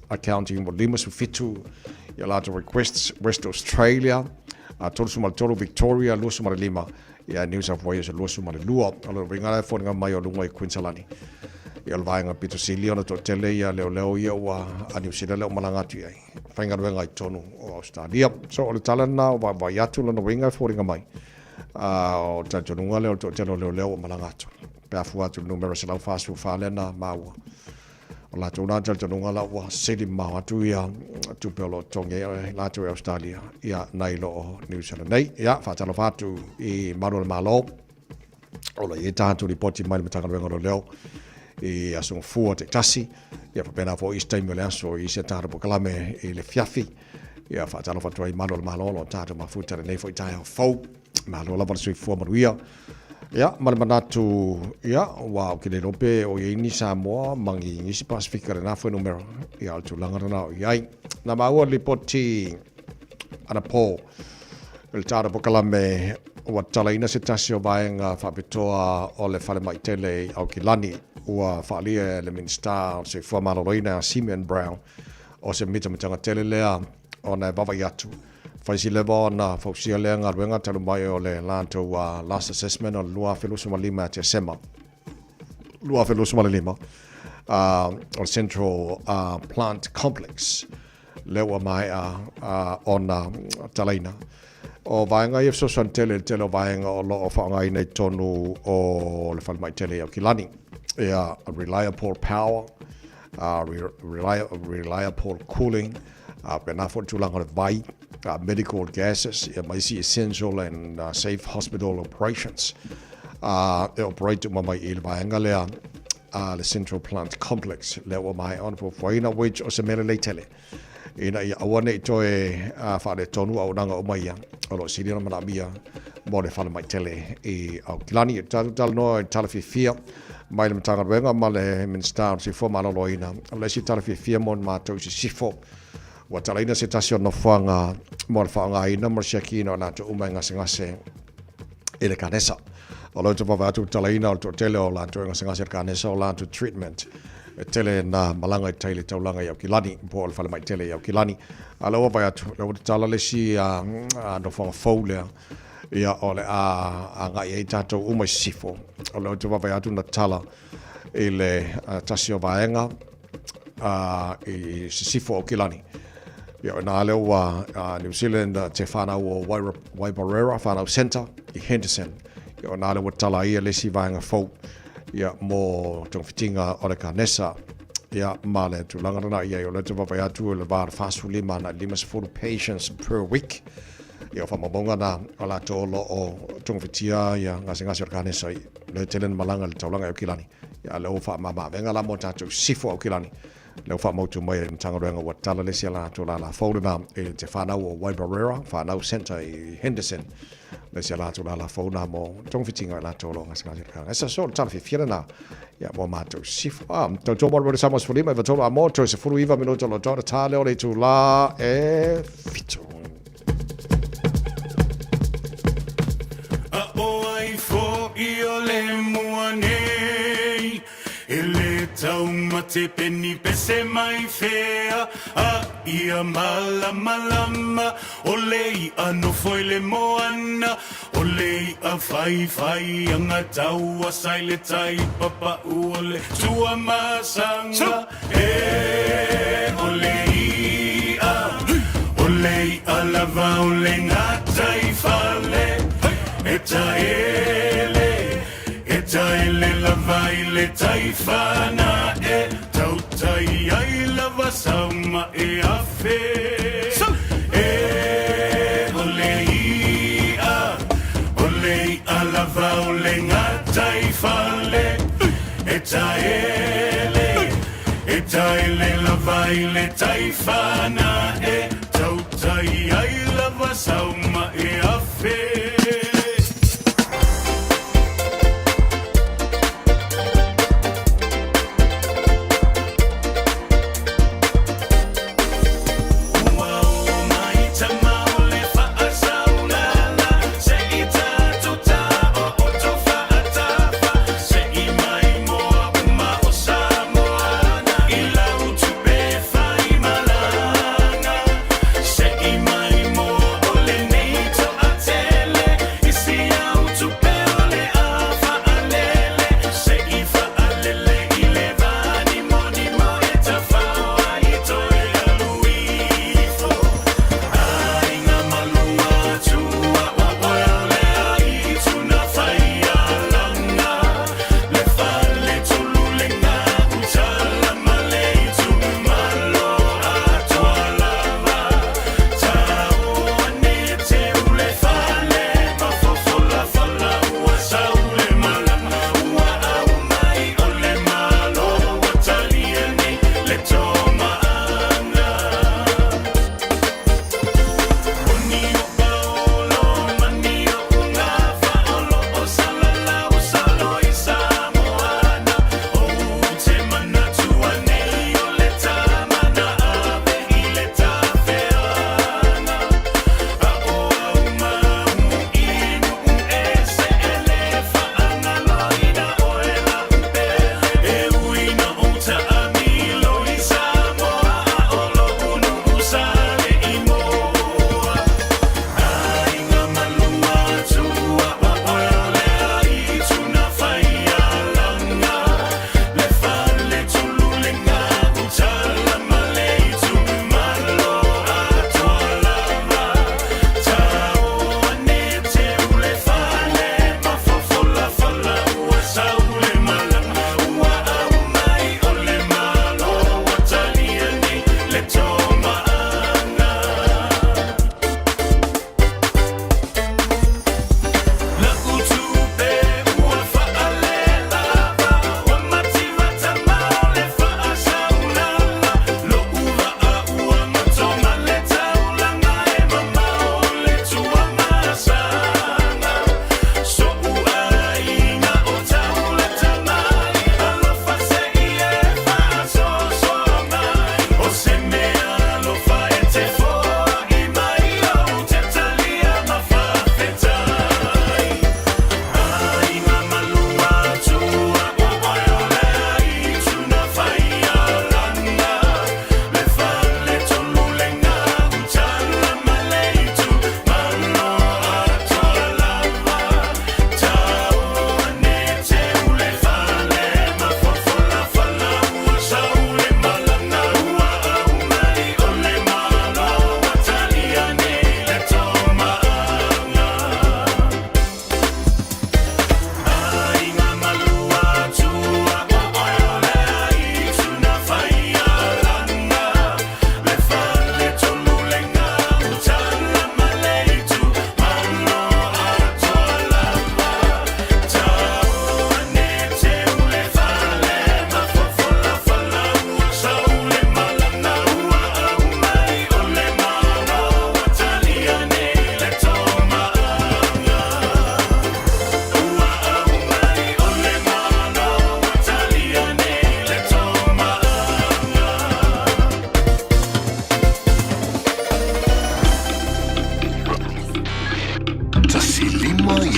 accounting mo 57 ia latou requests, West Australia 33, Victoria 25, ia New South Wales 22. O le uiga la e foliga mai o luga i Queensland. Ia o le vaega pito sili ona toatele ia leoleo ia ua a Niu Sila lea ua malaga atu i ai. Faigaluega i totonu o Australia. So o le tala lena o vaavaai atu lona uiga e foliga mai. O le talitonuga lea o le toatele o leoleo ua malaga atu. Pe a fua atu i le numera 144 lea na maua. O latou la talitonuga la ua sili mamao atu ia tupe o lo o totogi ai latou i Ausetalia ia nai lo o Niu Sila nei. Ia, faatalofa atu i malu o le Malo o lo o i ai tatou lipoti mai le Matagaluega o Leoleo i aso Gafua taitasi, ia faapena foi isi taimi o le aso i isi a tatou polokalame i le fiafi. Ia, faatalofa atu ai i malu o le Malo o lo o tatou mafuta i lenei foi taeao fou. Malo lava le soifua manuia. Ia, ma le manatu, ia, ua ou te le iloa pe o i ai ni Samoa ma ni nisi Pasefika i lena fuainumera. Ia, o le tulaga lena o i ai. Na maua le lipoti anapo i le tatou polokalame ua tatalaina se tasi o vaega faapitoa o le falemai tele i Aukilani. Ua faaalia e le Minisita o le Soifua Maloloina ia Simeon Brown o se mitamitaga tele lea ona e vaavaai atu fai si leva ona fausia lea galuega talu mai o le latou last assessment o le 2025 ia Tesema 2025 o le Central Plant Complex lea ua maea ona talaina. O vaega ia fesoasoani tele i le tele o vaega o lo o faaaogaina i totonu o le falemai tele i Aukilani. Ia, reliable power, reliable cooling, pēnā foi le tulaga o le vai, medical gases, ia ma isi essential and safe hospital operations. E operate uma mai i le vaega lea a le Central Plant Complex lea ua maea ona fuafuaina, which o se mea lelei tele ina ia aua ne i toe faaletonu auaunaga uma ia o lo o sili ona manaomia mo le falemai tele i Aukilani. E tatou talanoa i tala fiafia mai le Matagaluega ma le Minisita o le Soifua Maloloina. O le isi tala fiafia mo matou i Sisifo, ua talaina se tasi o nofoaga mo le faaaogaina ma le siakiina o latou uma e gasegase i le kanesa. O lea ou te vaavaai atu i le talaina o le toatele o latou e gasegase i le kanesa o latou treatment e tele na malaga i tai i le taulaga i Aukilani po o le falemai tele i Aukilani. A o lea ua vaai atu, lea ua tatala le isi nofoaga fou lea, ia o le a agai ai tatou uma i sisifo. O lea ou te vaavaai atu na tatala i le tasi o vaega i sisifo Aukilani. Ia, o ina lea ua New Zealand te whanau o Waibarera Whanau Centre i Henderson. Ia, o ina lea ua tatala ai le isi vaega fou ia, mo togafitiga o le kanesa. Ia, ma le tulaga lena i ai, o lea te vaavaai atu i le va o le 45 agai i le 50 patients per week. Ia, o faamaumauga na o latou o lo o togafitia ia gasegase o le kanesa i le tele na malaga i le taulaga i Aukilani. Ia, a lea ua faamama-avega la mo tatou sisifo Aukilani. Lea ua faamautu mai e le Matagaluega ua tala le isi a latou lala fou lena i te whanau o Waibarera, whanau centre i Henderson. Le isi a latou lala fou na mo togafitiga i latou o lo o gasegase i le kanesa. So, le tala fiafia lena ia mo matou sisifo. Ah, tautua mo le Rede Samoa 15 i 93 a mo toe 19 minuta o lo toa ta lea o le itulā e 7. A o ai foʻi o le mua nei E le taumate peni pese mai fea A ia malamalama O le iʻa nofo i le moana O le iʻa whaiwhai anga taua sa i le tai Papa'u o le Tuamasaga E o le iʻa O le iʻa lava o le gataifale E taele E taele lava i le tai whanae Tautai ai lava sau ma e afe E o le iʻa O le iʻa lava o le gataifale E taele E taele lava i le tai whanae Tautai ai lava sau ma e afe. Ua oo mai tama o le faasaulala, se i tatou taooto faatafa, se i mai moa uma o Samoa i lau tupe fai malaga, se i mai moa o lenei toatele.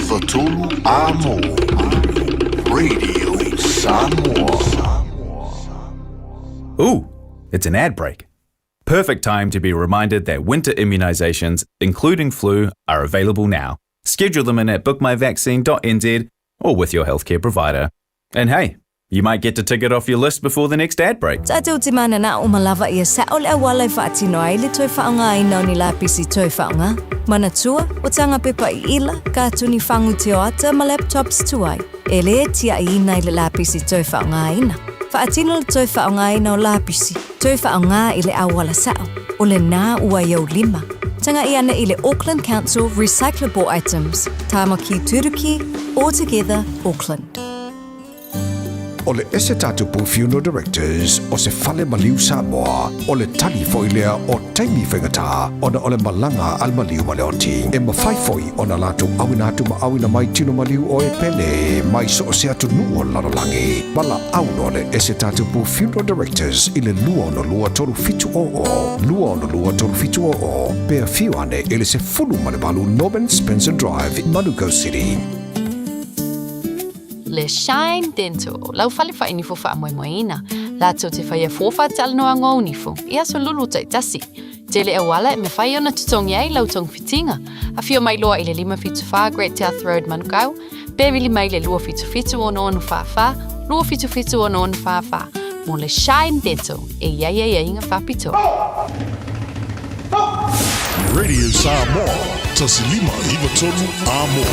93 Amo. Radio Samoa. Ooh, it's an ad break. Perfect time to be reminded that winter immunisations, including flu, are available now. Schedule them in at bookmyvaccine.nz or with your healthcare provider. And hey, you might get to tick it off your list before the next ad break. Tatou te manana o malava ia sa'o le auala e faatino ai le toe faaaogaina o ni lapisi toe faaaoga. Manatua, o tanga pepa i ila, katuni fagu tioata ma laptops tuai, e lē tia'iina i le lapisi toe faaaogaina. Faatino le toe faaaogaina o lapisi, toe faaaoga i le auala sa'o, o lenā ua i ou lima. Taga'i ane i le Auckland Council Recyclable Items, Tāmaki Turuki, All Together Auckland. O le ese tatou pou Funeral Directors o se fale maliu Samoa, o le tali foi lea o taimi faigata ona o le malaga a le maliu ma le oti. E mafai foi ona latou auina atu ma auina mai tino maliu o e pele mai so o se atunuu o le lalolagi. Valaau loa le ese tatou pou Funeral Directors i le 262 3700, 262 3700, pe afio ane i le 18 Norman Spencer Drive, Manukau City. Le Shine Dental, lau fale whainifo whaamoemoeina. Latou te whaia fua whaatalanoaga o nifo, i aso lulu taitasi. Tele auala e mafai ona totogi ai lau togafitiga. Afio mai loa i le 574 Great South Road Manukau, pe vili mai le 277 6644, 277 6644, mo le Shine Dental e i ai aiaiga faapitoa. Radio Samoa, 1593 Amo.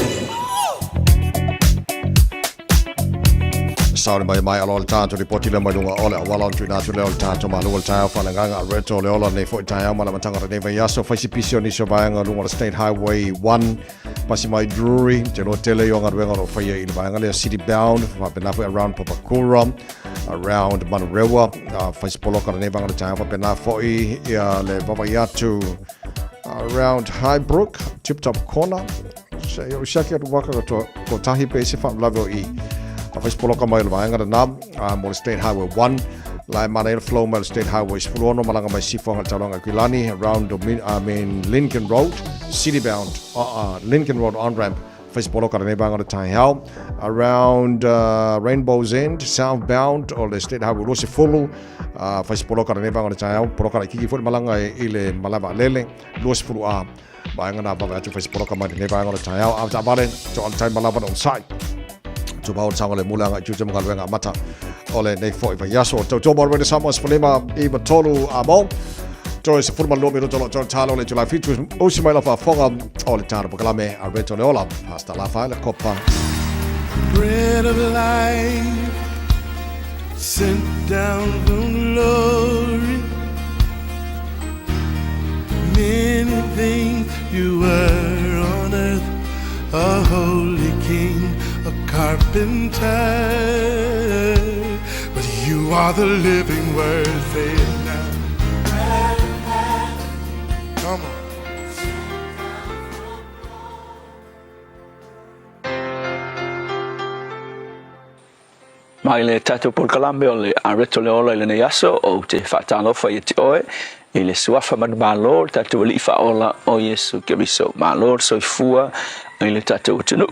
Sauni mai mai alo le tatou lipoti lea mai luga o le auala ona tuuina atu lea o le tatou malo o le taeao faaleagaga a Reto le ola nei foi taeao ma le amataga o lenei vaiaso fai se pisi o nisi o vaega luga o le State Highway 1 pasi mai Drury te loa tele i o galuega o lo o faia i le vaega lea City Bound faapena foi around Papakura around Manurewa fai se poloka lenei vaega o le taeao faapena foi ia le vaavaai atu around Highbrook Tip Top Corner Se i siaki atu waka ko ko tahi pe se whakalave o i. A whai poloka mai o le vaenga na mo le State Highway 1. Lai mana i flow mai le State Highway 16 malanga mai sifonga le taulanga Kuilani around I mean Lincoln Road, city bound, Lincoln Road on ramp. Whai poloka le vaenga le tai hau around Rainbow's End, southbound o le State Highway 20, whai poloka le vaenga le tai hau, poloka le kiki fo malanga i le malava lele 20 a. Vaega na vave atu whai poloka mai lenei vaega o le taeao. A taavale, to ala taima lava na on-site. Tumau le sanga le mule anga i tute mga luenga mata o le nei foi vai aso. Tau tō mō Samoa sefulima i matolu a mō. Toi se fulu malua minuto lo tō talo le July 7 usi mai la whaafonga o le tāna pakalame a Reto Leola. Hasta la whae le kopa. Bread of life sent down from glory. Many things you were on earth, a holy king, a carpenter. But you are the living word, say it now. Come on. Mai le tatou polokalame o le Areto le Ola i lenei aso, ou te faatalofa ia te oe i le suafa manumalo o le tatou Alii Faaola o Iesu Keriso. Malo le soifua i le tatou atunuu.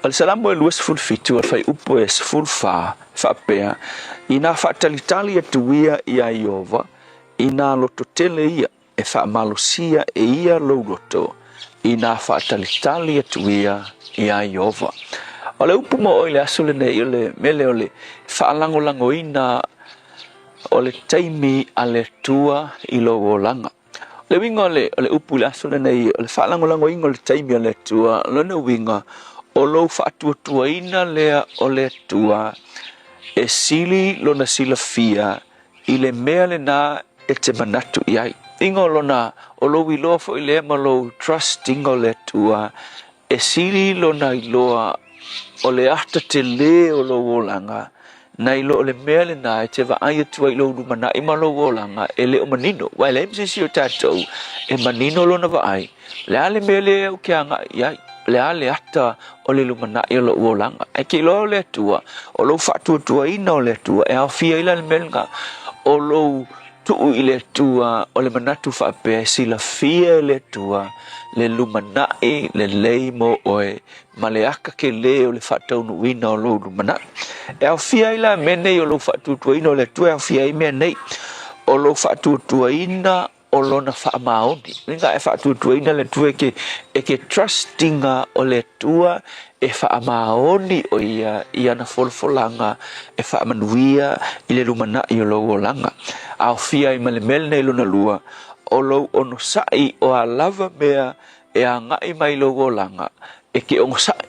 O le Salamo e 27 o le fuaiupu e 14 e faapea, Inā faatalitali atu ia iā Ieova, inā lototele ia, e faamalosia e ia lou loto, inā faatalitali atu ia iā Ieova. O le upu mo oe i le aso lenei, o le mele o le faalagolagoina o le taimi a le Atua i lou olaga. O le uiga o le, o le upu i le aso lenei, o le faalagolagoina o le taimi a le Atua, o lona uiga, o lou faatuatuaina lea o le Atua e sili lona silafia i le mea lenā e te manatu i ai. Iga o lona, o lou iloa foi lea ma lou trust iga o le Atua, e sili lona iloa o le ata telē o lou olaga, nai lo o le mea lenā e te vaai atu ai i lou lumanai ma lou olaga e le o manino. Aua e leai ma se isi o tatou e manino lona vaai, o le a le mea lea ou ke agai i ai, o le a le ata o le lumanai o lou olaga. Ae ke iloa o le Atua, o lou faatuatuaina o le Atua e aofia ai la le mea lenā, o lou tuu i le Atua o le manatu faapea e silafia e le Atua le lumanai lelei mo oe ma le aka kelē o le faataunuuina o lou lumanai. E aofia ai la mea nei o lou faatuatuaina o le Atua e aofia ai mea nei, o lou faatuatuaina o lona faamaoni. Uiga e faatuatuaina le Atua e ke, e ke trust ina o le Atua e faamaoni o ia i ana folafolaga e faamanuia i le lumanai o lou olaga. Aofia ai ma le mea lenei lona lua, o lou onosai o a lava mea e agai mai i lou olaga, e ke onosai,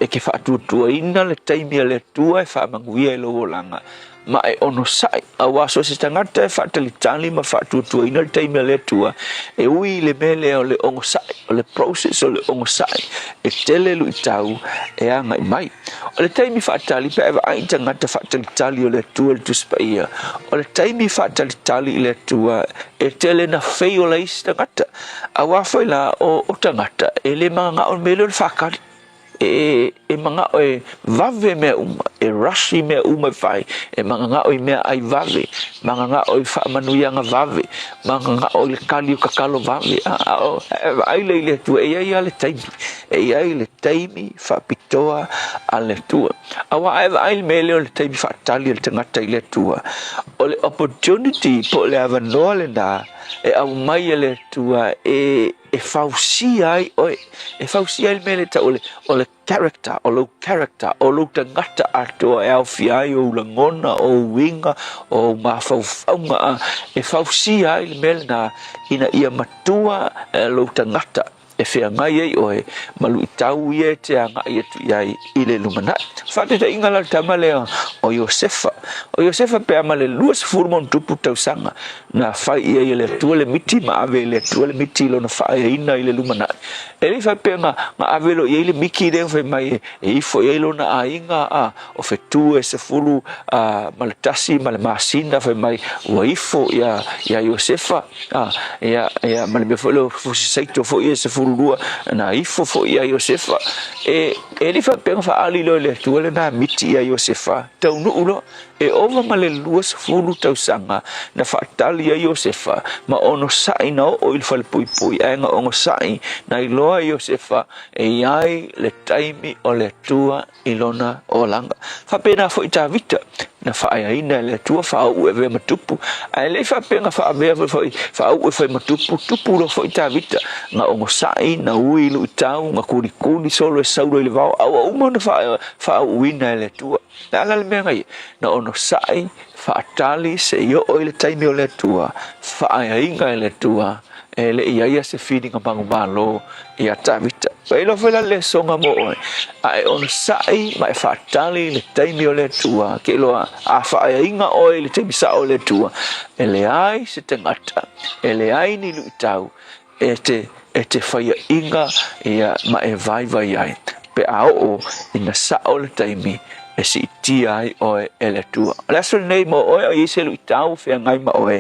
e ke faatuatuaina le taimi a le Atua e faamanuia i lou olaga, ma e onosai, auā so o se tagata e faatalitali ma faatuatuaina le taimi a le Atua, e ui i le mea lea o le onosai, o le process o le onosai, e tele luitau e agai mai. O le taimi faatali, pe a e vaai i tagata faatalitali o le Atua i le Tusi Paia, o le taimi faatalitali i le Atua, e tele na fail ai isi tagata. Auā foi la, o, o tagata, e le mananao i le mea lea o le faatali. E, e manao e vave mea uma, e rush i mea uma e fai, e mananao i meaai vave, mananao i faamanuiaga vave, mananao i le kali o tatalo vave. A, a o, e vaai lea i le Atua, e i ai lava le taimi, e i ai le taimi faapitoa a le Atua. Auā a e vaai i le mea lea o le taimi faatali a le tagata i le Atua, o le opportunity po o le avanoa lena e aumai e le Atua e, e fausia ai oe, e fausia ai le mea lea e tau o le, o le character, o lou character, o lou tagata atoa e aofia ai ou lagona, o ou uiga, o ou mafaufauga, e fausia ai le mea lena ina ia matua lou tagata e feagai ai oe ma luitau ia e te agai atu i ai i le lumanai. Faataitaiga la le tama lea o Iosefa. O Iosefa pe a ma le 20 ma ona tupu tausaga na fai i ai e le Atua le miti ma ave e le Atua le miti i lona faaeaina i le lumanai. E le i faapea na, na ave loa i ai le miti lea fai mai e, e ifo i ai lona aiga a o fetu e 11 ma le masina fai mai ua ifo ia, ia Iosefa a, ia, ia, ma le mea foi lea o fusi saito foi e 12 na ifo foi ia Iosefa. E, e le i faapea na faaali loa e le Atua lena miti ia Iosefa taunuu loa E ova ma le 20 tausaga na faatali ai Iosefa ma onosai na oo i le falepuipui, ae na onosai na iloa e Iosefa e i ai le taimi o le Atua i lona olaga. Faapena foi Tavita, na faaeaina e le Atua faauu e avea ma tupu, ae le i faapea na faavea foi faauu e fai ma tupu, tupu loa foi Tavita, na onosai, na ui i luitau, na kulikuli solo e Saulo i le vao, a ua uma ona faauuina e le Atua. Le a la le mea na ia? Na onosai, faatali se i oo i le taimi o le Atua, faaeaina e le Atua, e le i i ai ia se filiga manumalo ia Tavita. E iloa foi la le lesoga mo oe, a e onosai ma e faatali i le taimi o le Atua, ke iloa a faaeaina oe i le taimi sao o le Atua, e leai se tagata, e leai ni luitau e te, e te faiaʻiga ia ma e vaivai ai, pe a oo ina sao le taimi e siitia ai oe e le Atua. O le aso lenei mo oe, o i ai se luitau feagai ma oe,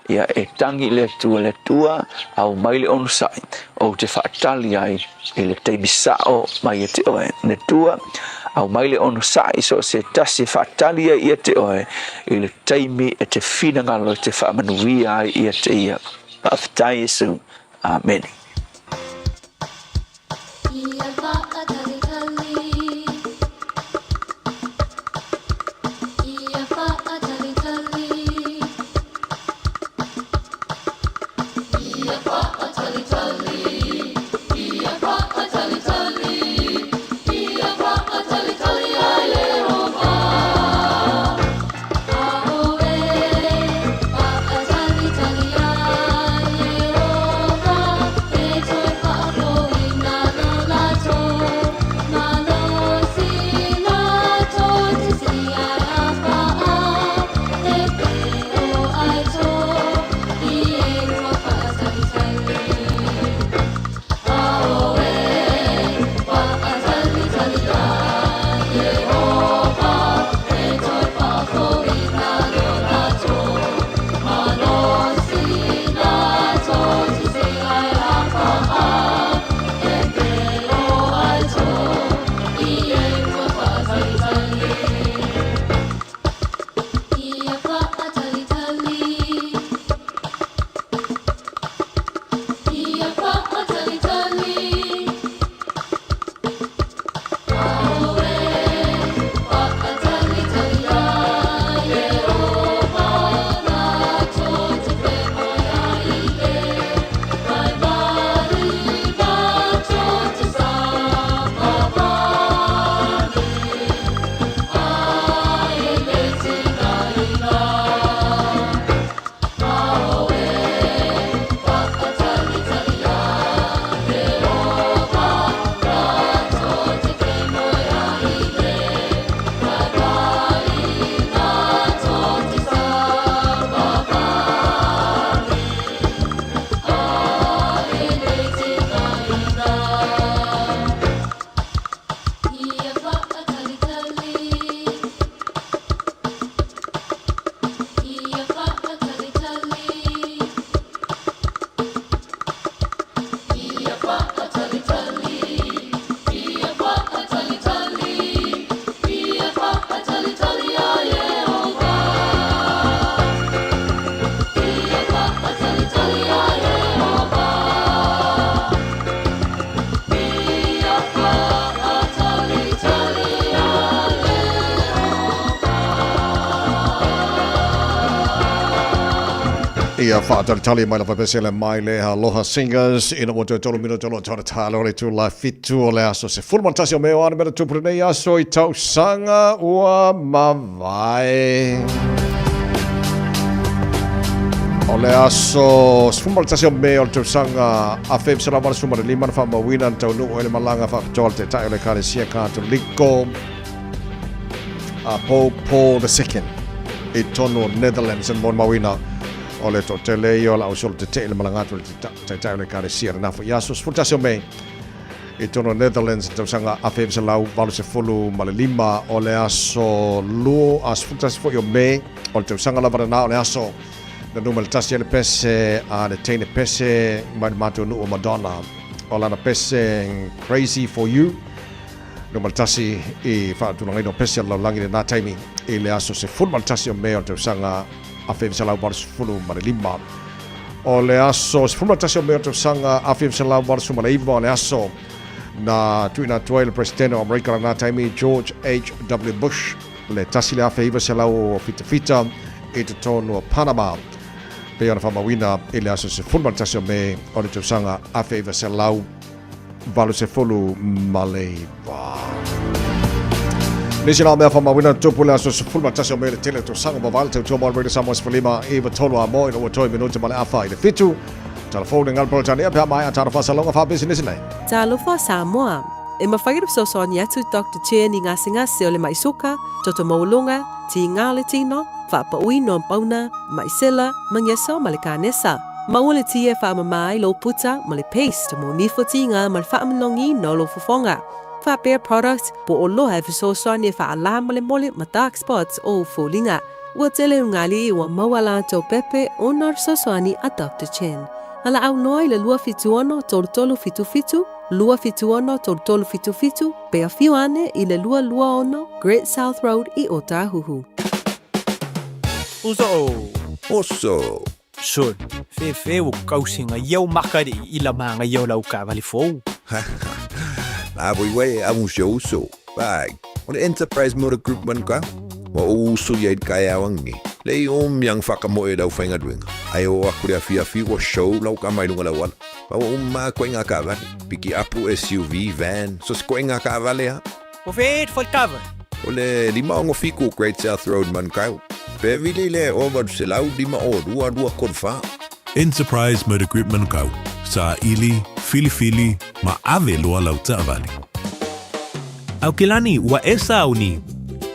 ia e tagi i le Atua, le Atua, aumai le onosai, ou te faatali ai i le taimi sao mai ia te oe. Le Atua, aumai le onosai so o se tasi e faatali ai ia te oe i le taimi e te finagalo e te faamanuia ai ia te ia. Faafetai Iesu. Amene. Ia faatalitali mai lava pese le mai le Aloha Singers ina ua toe tolu minuta loa tona talo le tula fitu o le aso 11 o Me o ana mea na tupu lenei aso i tausaga ua mavae. O le aso 11 o Me o le tausaga 1985 na faamauina na taunuu ai le malaga faapitoa a le Taitai o le Ekalesia Katoliko a Pope Paul II i totonu o Netherlands e molimauina o le toatele ia o le ausolo tetee i le malaga atu a le Taitai o le Ekalesia lena foi aso 11 o Me i totonu o Netherlands i le tausaga 1985. O le aso 21 foi o Me o le tausaga lava lena o le aso na numera tasi ai le pese a le teine pese mai le matou nuu o Madonna o lana pese Crazy For You numera tasi i faatulagaina o pese a le lalolagi i lena taimi i le aso 11 o Me o le tausaga 1985. O le aso 11 o Me o le tausaga 1989 o le aso na tuuina atu ai le Peresetene o Amerika lena taimi George H.W. Bush le 1977 i totonu o Panama pei ona faamauina i le aso 11 o Me o le tausaga 19 89. Nisi la mea whamawina tupu le aso 11 o Me le tele tausaga mavae le tautua mo le Radio Samoa 15 iwa tolu a mo ina ua toe minuta ma le afa i le fitu. Telefone ngal Peretania pea mai a tana whasalonga whabisinisi nei. Talofa Samoa. E mafai ona fesoasoani atu Doctor Chen i gasegase o le maʻi suka, toto maualuga, tiga o le tino, faapauina o pauna, maʻi sela, magiaso ma le kanesa. Maua le ti e faamama ai lou puta ma le paste mo nifo tiga ma le faamalogiina o lou fofoga. Faapea product po o loa e fesoasoani e faalā molemole ma dark spots o ou foliga. Ua tele ugali ua maua latou pepe ona o le fesoasoani a Doctor Chen. Valaau loa i le 276 3377, 276 3377, pe afio ane i le 226 Great South Road i Ōtāhuhu. Uso o. Oso. Sol, fefe ua kausi nga iau maka di i la ma nga iau lau kaavale fou. La voi wai a un se uso. Vai, o le Enterprise Motor Group man ka. Wa o uso ia i kai awangi. Le i o miang whakamoe lau whainga duenga. Ai o aku le awhi awhi wa show lau ka mai lunga lau ala. Wa o ma koe ngā kaavale. Piki apu SUV, van, so se koe ngā kaavale ha. O fe et fai kava. O le lima o fiku Great South Road Manukau. Pe vili le o valu se lau lima o lua lua kolu wha. Enterprise Motor Group Manukau, saili, filifili, ma ave loa lau taavale. Aukilani, ua e sauni.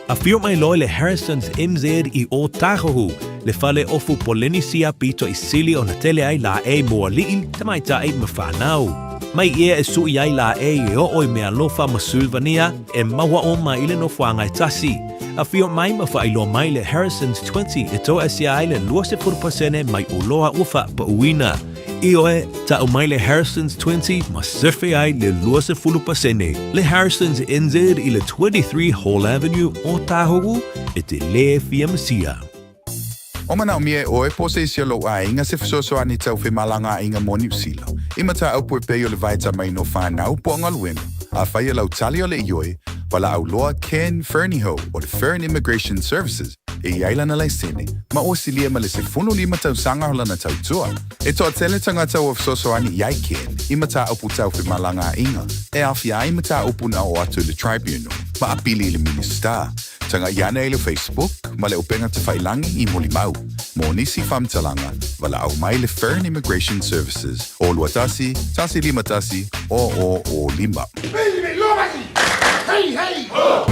Afio mai loa le Harrison's NZ i Ōtāhuhu, le fale ofu Polenisia pito i sili ona tele ai laʻei mo aliʻi, tamaitai ma whanau. Mai ia e suʻi ai laʻei e oo i mealofa ma Sulvania e maua oma i le nofoaga e tasi. Afio mai ma faailoa mai le Harrison's 20 e toasia ai le 20% mai oloa ua faapauina. Ioe, ta'u mai le Harrison's 20 ma sefe ai le 20%. Le Harrison's NZ i le 23 Hall Avenue, Ōtāhuhu, e te lē fia masia. O manaomia e ʻoe po se isi o lou ʻaiga se fesoasoani tau femalagaaiga mo Niu Sila, i mataupu e pei o le vaetamaina o whanau po o galuega, afai e lau tali o le ioe, valaau loa Ken Fernihough o le Fern Immigration Services e i ai lana laisene, ma ua silia ma le 15 tausaga o lana tautua. E toatele tagata ua fesoasoani i ai Ken i mataupu tau femalagaaiga e aafia ai mataupu na oo atu i le Tribunal ma apili i le Minisita. Taga'i ane i le Facebook ma le upega tafailangi i Molimau. Mo nisi faamatalaga, valaau mai le Fern Immigration Services o 21 151 00 05. Hey, hey! Ho!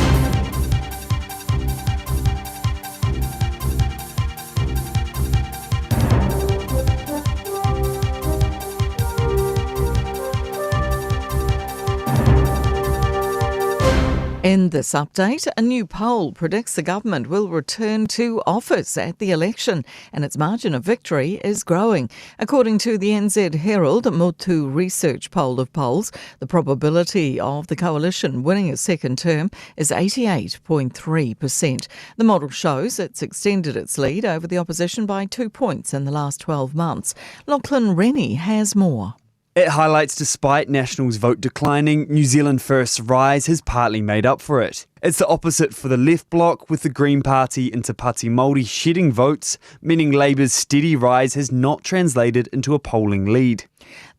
In this update, a new poll predicts the government will return to office at the election and its margin of victory is growing. According to the NZ Herald Motu Research poll of polls, the probability of the coalition winning a second term is 88.3%. The model shows it's extended its lead over the opposition by two points in the last 12 months. Lachlan Rennie has more. It highlights despite National's vote declining, New Zealand First's rise has partly made up for it. It's the opposite for the left bloc, with the Green Party and Te Pāti Māori shedding votes, meaning Labour's steady rise has not translated into a polling lead.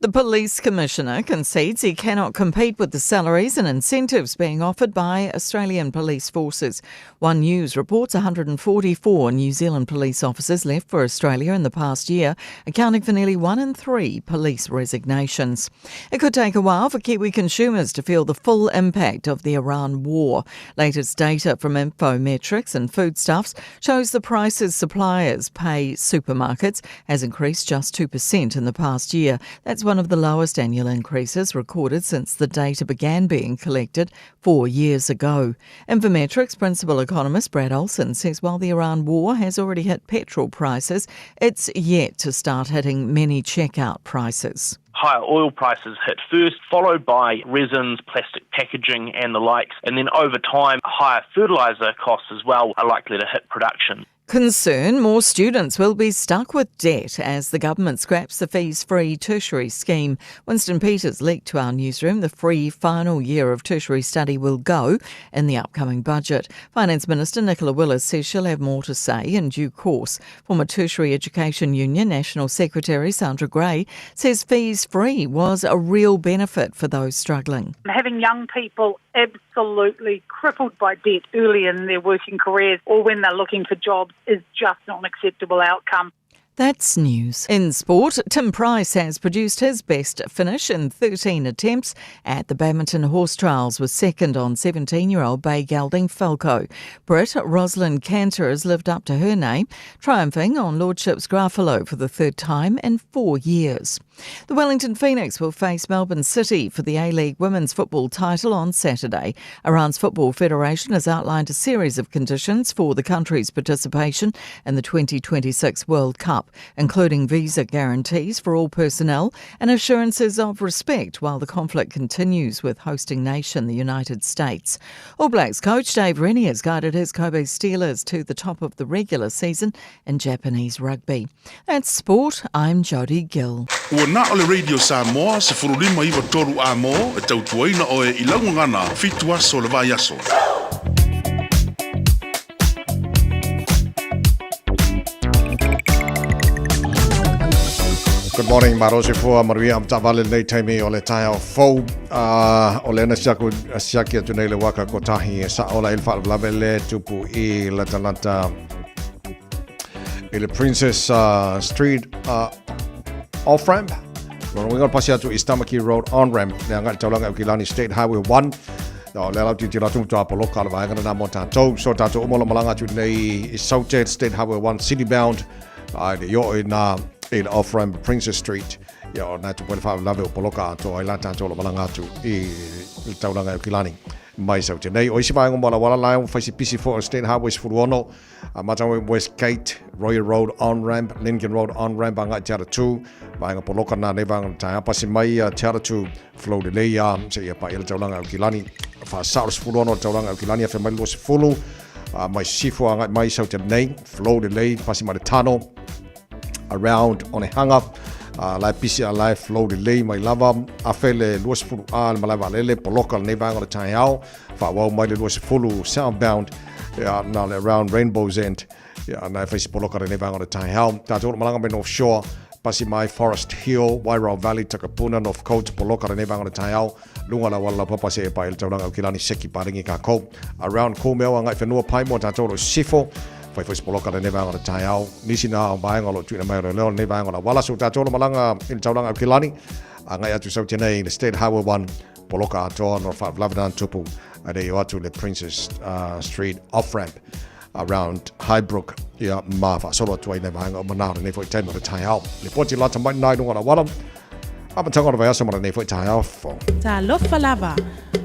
The police commissioner concedes he cannot compete with the salaries and incentives being offered by Australian police forces. One News reports 144 New Zealand police officers left for Australia in the past year, accounting for nearly one in three police resignations. It could take a while for Kiwi consumers to feel the full impact of the Iran war. Latest data from Infometrics and Foodstuffs shows the prices suppliers pay supermarkets has increased just 2% in the past year. That's one of the lowest annual increases recorded since the data began being collected four years ago. Infometrics principal economist Brad Olson says while the Iran war has already hit petrol prices, it's yet to start hitting many checkout prices higher oil prices hit first, followed by resins, plastic packaging, and the likes. And then over time, higher fertilizer costs as well are likely to hit production. Concern more students will be stuck with debt as the government scraps the fees free tertiary scheme. Winston Peters leaked to our newsroom the free final year of tertiary study will go in the upcoming budget. Finance Minister Nicola Willis says she'll have more to say in due course. Former Tertiary Education Union National Secretary Sandra Gray says fees free was a real benefit for those struggling. Having young people absolutely crippled by debt early in their working careers or when they're looking for jobs is just not an acceptable outcome. That's news. In sport, Tim Price has produced his best finish in 13 attempts at the Badminton Horse Trials with second on 17-year-old Bay Gelding Falco. Brit Rosalind Cantor has lived up to her name, triumphing on Lordship's Graffalo for the third time in four years. The Wellington Phoenix will face Melbourne City for the A-League Women's Football title on Saturday. Iran's Football Federation has outlined a series of conditions for the country's participation in the 2026 World Cup, including visa guarantees for all personnel and assurances of respect while the conflict continues with hosting nation, the United States. All Blacks coach Dave Rennie has guided his Kobe Steelers to the top of the regular season in Japanese rugby. That's sport. I'm Jodie Gill. Ua na o le Radio Samoa, 1593 A mō, e tautuaina oe i laugagana, fitu aso le vaiaso. Good morning, Marosi Fua, Maruia am taavale lenei taimi o le taeao fou. Uh, o le ana siaku, siaki atu nei le waka ko tahi e sa ola i le whaalavelave le tupu i la talata i le Princess uh, Street uh, off ramp. Lona uiga o le pasi atu i Stamaki Road on ramp le agai i le taulaga i Aukilani State Highway 1. O lea lau tilotilo atu matua poloka le vaega lena mo tatou. So tatou uma o lo malaga atu nei i Saute State Highway 1 city bound ai le i oo i na i le off ramp Princess Street. Ia o na tupu ai le faalavelave o poloka atoa ai la tatou o lo malaga atu i le taulaga i Aukilani mai Saute nei. O isi vaega mo Alawala la e fai si pisi fo o State Highway 16 A Matawe West Gate, Royal Road on-ramp, Lincoln Road on-ramp a ngai Te Aratū, vaenga poloka nā nei vaenga tae apasi mai a Te Aratū, flow lelei a, se ia pa ia le taulanga au kilani, wha sa o le sefulu ono le taulanga au kilani a whe mai lua sefulu, a mai sifo a ngai mai sau te nei, flow lelei, pasi mai le tano, around Onehanga, a lae pisi a lae flow lelei mai lava, afe le lua sefulu a le malae vaalele, poloka lenei vaenga o le taeao, Whaawau mai le 20 southbound ia na le around Rainbow's End ia na e whaisi poloka re nei vaenga o le taeao. Tātou o malanga me North Shore, pasi mai Forest Hill, Wairau Valley, Takapuna, North Coast, poloka re nei vaenga o le taeao, lunga la wala papa se e pai le tauranga o kilani seki paringi ka kou. Around Kōmeo a ngai whenua pai mo tātou o Sifo, whai whaisi poloka re nei vaenga o le taeao. Nisi nā vaenga o lo tuina mai o le leo nei vaenga o la wala, so tātou o malanga i le tauranga o kilani, a ngai atu sau tenei le State Highway 1, Poloka atoa no whaalavelave tupu a rei o atu le Princess uh, Street off-ramp around Highbrook ia ma whaasolo atu ai nei vaenga o manao nei foi taimi o le taeao. Le poti lata mai nai runga la wala, a matanga o le vaiaso ma nei foi taeao fo. Talofa lava,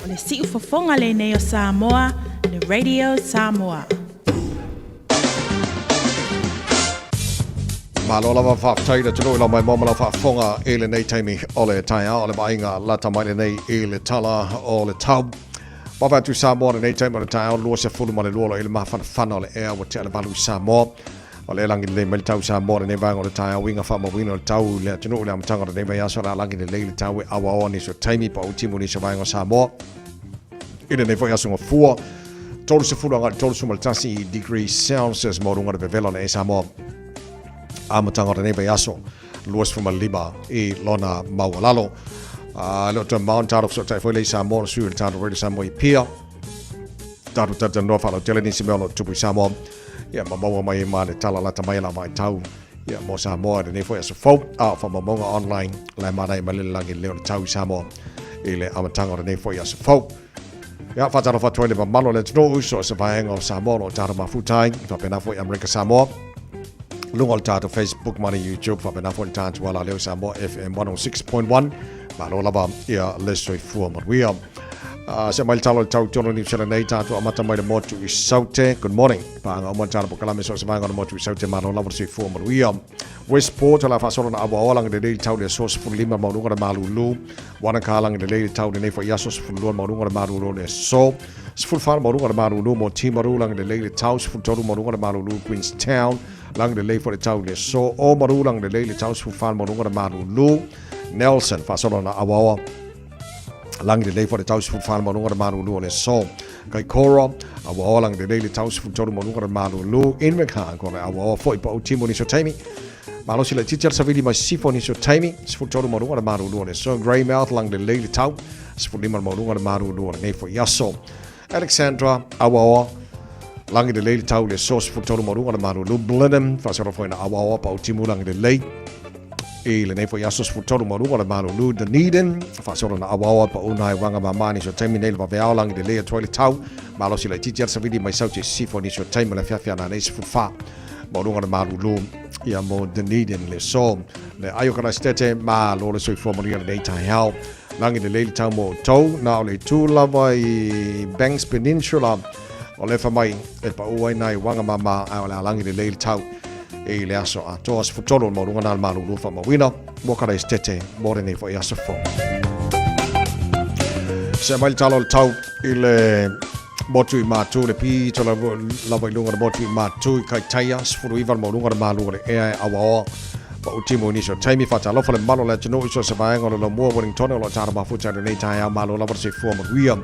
o le siufofoga lenei o Samoa, le Radio Samoa. Malo lava whaatai le tunu i lau mai mo malau whaafonga i lenei taimi o le taeao o le vaaiga lata mai lenei i le tala o le tau. Wawe atu Samoa lenei taimi o le taeao 22 ma le lua lo i le mafanafana o le ea ua tea le valu i Samoa. O le langi lelei mai le tau Samoa lenei vaega o le taeao uiga faamauina o le tau le atunuu le amataga o lenei vaiaso o le a langi lelei le tau e awaoa nisi o taimi pa o timu nisi o vaega o Samoa. I lenei foi aso gafua, 30 agai 31 degrees Celsius maualuga le vevela o le ea Samoa. Amataga o lenei vaiaso 25 i lona maualalo. A le o toe mao na tatou fesootai foi lea i Samoa, o le sui o le tatou Radio Samoa i Apia. Tatou talatalanoa faalautele nisi mea o lo o tupu i Samoa. Ia ma maua mai ai ma le tala lata mai a la vaitau ia mo Samoa i lenei foi aso fou. A o faamaumauga online la e manaia mai le lalagi le leo o le tau i Samoa i le amataga o lenei foi aso fou. Ia, faatalofa atu ai le mamalu o le atunuu i so o se vaega o Samoa o lo o tatou mafuta ai, faapena foi Amerika Samoa, luga o le tatou Facebook ma le YouTube, faapena foi le tatou alaleo i Samoa FM 106.1. Malo lava ia le soifua manuia. Se mai le talo le tau tolo ni sela nei tatou amata mai le motu i Saute. Good morning. Paanga uma le talo pokalame so se vaega o le motu i Saute. Malo lava le soifua manuia. Westport, o le a faasolo na aua ola lelei le tau le aso 15 maualuga le malulu. Wanaka lagi lelei le tau lenei foi aso 12 maualuga le malulu le aso. 14 maualuga le malulu mo Timaru lagi lelei le tau 13 maualuga le malulu Queenstown lagi lelei foi le tau le aso. Oamaru lagi lelei le tau 14 maualuga le malulu Nelson faasolo na aua Lagi lelei foi le tau 14 maualuga le malulu o le aso. Kaikoura, aua lagi lelei le tau 13 maualuga le malulu Invercargill le aua foi pau timu nisi o taimi. Malosi laitiiti a le savili mai sisifo nisi o taimi, 13 maualuga le malulu o le aso. Greymouth lagi lelei le tau, 15 le maualuga le malulu o lenei foi aso. Alexandra, aua lagi lelei le tau i le aso, 13 maualuga le malulu. Blenheim, faasolo foi na aua pau timu lagi lelei i lenei foi aso 13 maualuga le malulu. Dunedin, faasolo na aua pau nai waga mama nisi o taimi nei le vaveao lagi lelei atu ai le tau. Malosi laitiiti a le savili mai saute sisifo nisi o taimi o le afiafi ana nei 14 maualuga le malulu ia mo Dunedin le so le ai o Karaisitete malo le soifua manuia lenei taeao. Lagi lelei le tau mo outou na o le itu lava i Banks Peninsula o le fa mai e pau ai nai waga mama ae o le a lagi lelei le tau i le aso atoa 13 le maualuga na le malulu faamauina mo Karaisitete mo lenei foi aso fou. Se mai le tala o le tau i le motu i Mātū, le pito lava i luga o le motu i Mātū i Kaitaia, 19 le maualuga o le malu o le ea e awaoa pa utimu i nisi o taimi. Faatalofa le mamalu o le atunuu i so o se vaega o le Laumua Wellington o lo o tala mafuta i lenei taeao malo lava le soifua manuia.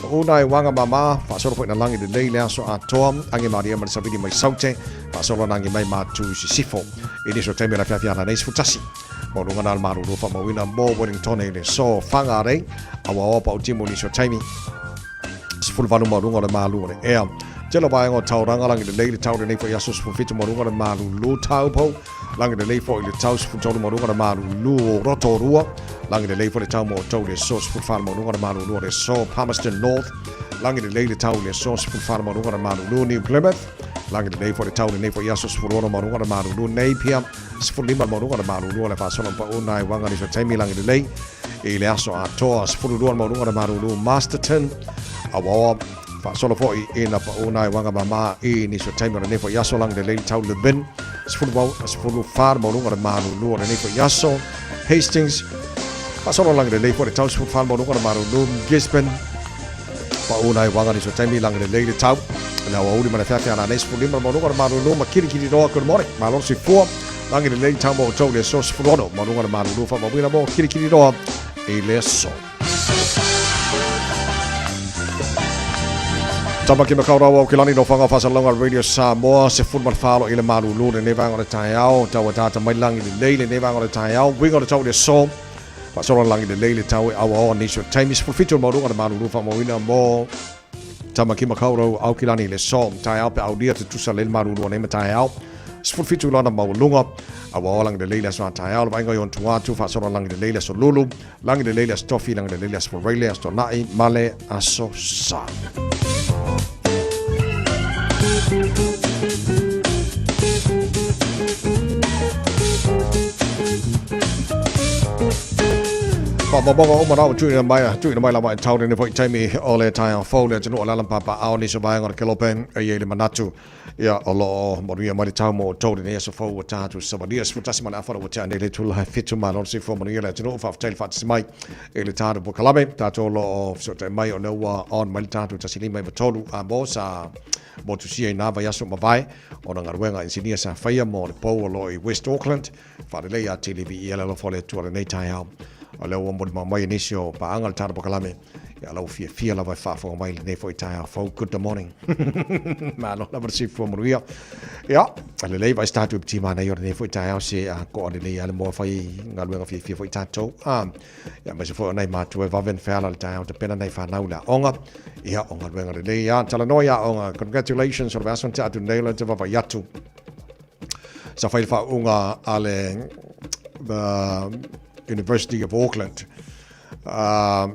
Pauna e waga mama, faasolo foi na lagi lelei le aso atoa, age malie ma le savili mai Saute, faasolo na age mai Mātū i Sisifo. I nisi o taimi o le afiafi ana nei 11. Maualuga na le malulu faamauina mo Wellington i le so Whangarei, awaoa pa utimu i nisi o taimi. 18 maualuga o le malu o le ea. Tele o vaega o Tauranga, lagi lelei le tau lenei foi aso 17 maualuga o le malulu Taupo, lagi lelei foi le tau 13 maualuga o le malulu o Rotorua, lagi lelei foi le tau mo outou le aso 14 maualuga o le malulu o le aso Palmerston North, lagi lelei le tau le aso 14 maualuga o le malulu New Plymouth, lagi lelei foi le tau lenei foi aso 16 maualuga o le malulu Napier, 15 maualuga o le malulu o le faasolo pau nai waga nisi o taimi lagi lelei i le aso atoa 12 maualuga o le malulu Masterton awaoa faasolo foi ina pau nai waga mama i nisi o taimi o lenei foi aso lagi lelei le tau Levin 14 maualuga o le malulu o lenei foi aso Hastings faasolo lagi lelei foi le tau 14 maualuga o le malulu Gisborne pau nai waga nisi o taimi lagi lelei le tau le aoauli ma le feafea na nei 15 maualuga o le malulu ma Kirikiriroa. Good morning, malo le soifua lagi lelei le tau mo outou i le aso 16 maualuga o le malulu faamauina mo Kirikiriroa i le aso. Tamaki Makaurau Aukilani no whanga whasalonga Radio Samoa se fulu ma le whalo i le malulu lenei vaega o le taeao tau ataata mai lagi lelei lenei vaega o le taeao uiga o le tau i le aso faasolo lagi lelei le tau e aoaoa nisi o taimi 17 o le maualuga o le malulu faamauina mo Tamaki Makaurau Aukilani le aso taeao pe aulia te tusa le malulu o nei ma taeao 17 lona maualuga aoaoa lagi lelei le aso a taeao le vaaiga i ona tua atu faasolo lagi lelei le aso lulu lagi lelei le aso tofi lagi lelei le aso Foreile aso Tona'i ma le aso Sa. Faamaumauga uma na ua tuuina mai, tuuina mai lava e tau lenei foi taimi o le taeao fou le atunuu o le ala papaao nisi o vaega o le kelope e i ai le manatu ia o lo o manuia mai le tau mo outou lenei aso fou ua tatou savalia 11 ma le afa ua tea nei le itula e 7 malo le soifua manuia le atunuu faafetai le faatasi mai i le tatou polokalame tatou o lo o fesootai mai o lea ua on mai le tatou 153 a mo sa motusia i nā vaiaso mavae ona galuega inisinia sa faia mo le pou o lo o i West Auckland. Faalelei a TLVEL alofa o le Atua lenei taeao. O lea ua molimau mai e nisi o paaga le tatou polokalame, ia la ua fiafia lava e faafofoga mai i lenei foi taeao fou. Good morning. Malo lava le soifua manuia. Ia, lelei vaai se tatou iputi manaia o lenei foi taeao se a koa lelei lava le moa fai galuega fiafia foi tatou. Ah, ia aemaise foi o nai matua e vave ona feala le taeao tapena nai fanau i le aoga. Ia, o galuega lelei lava. Talanoa i aoga. Congratulations o le vaiaso na tea atu nei o lea ou te vaavaai atu. Sa fai le faauuga a le the University of Auckland.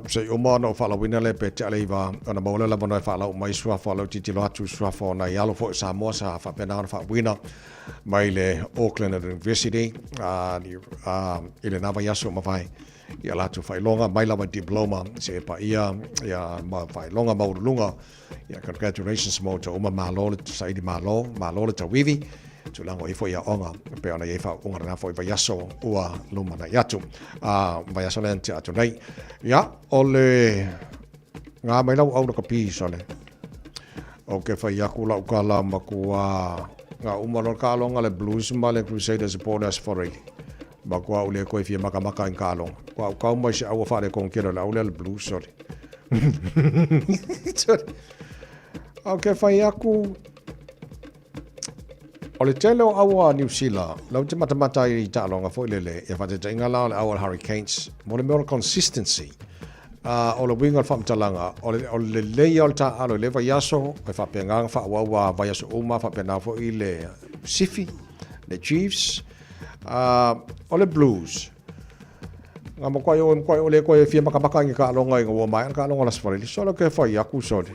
Se i uma ona ou faalauina lea pe tea le iva ona maua lea o le avanoa e faalau mai suafa o lea ou tilotilo atu suafa o nai alo foi o Samoa sa faapena ona faauuina mai le Auckland University i lena vaiaso ua mavae i a latou faailoga mai lava i diploma seia paia ia ma faailoga maualuluga. Ia, congratulations mo outou uma, malo le saili malo, malo le tauivi, tulaga o i ai foi aoga, e pei ona i ai faauuga lena foi vaiaso ua lumanai atu. A, vaiaso lea na tea atu nei. Ia, o le ngā mai lau au lakapi sole. O ke whai aku lau kala makua ngā uma lo ka alonga le Blues ma le Crusaders po le Asforeli. Makua au le koe fia makamaka i ka alonga. Kua au kau mai se aua whaare kongkero le au le Blues sole. Au ke whai aku, o le tele o aua a Niu Sila, lau te matamata i taaloga foi lele, ia faataitaiga la o le aua a le Hurricanes, mo le mea o le consistency, o le uiga o le faamatalaga, o le, o le lelei o le taaalo i le vaiaso, e faapena ona faaauau a vaiaso uma, faapena foi le Sifi, le Chiefs, o le Blues, Nga makuai o makuai o le koe fia makamaka i ka longa i ngā mai ka longa las fareli solo ke fai aku sole.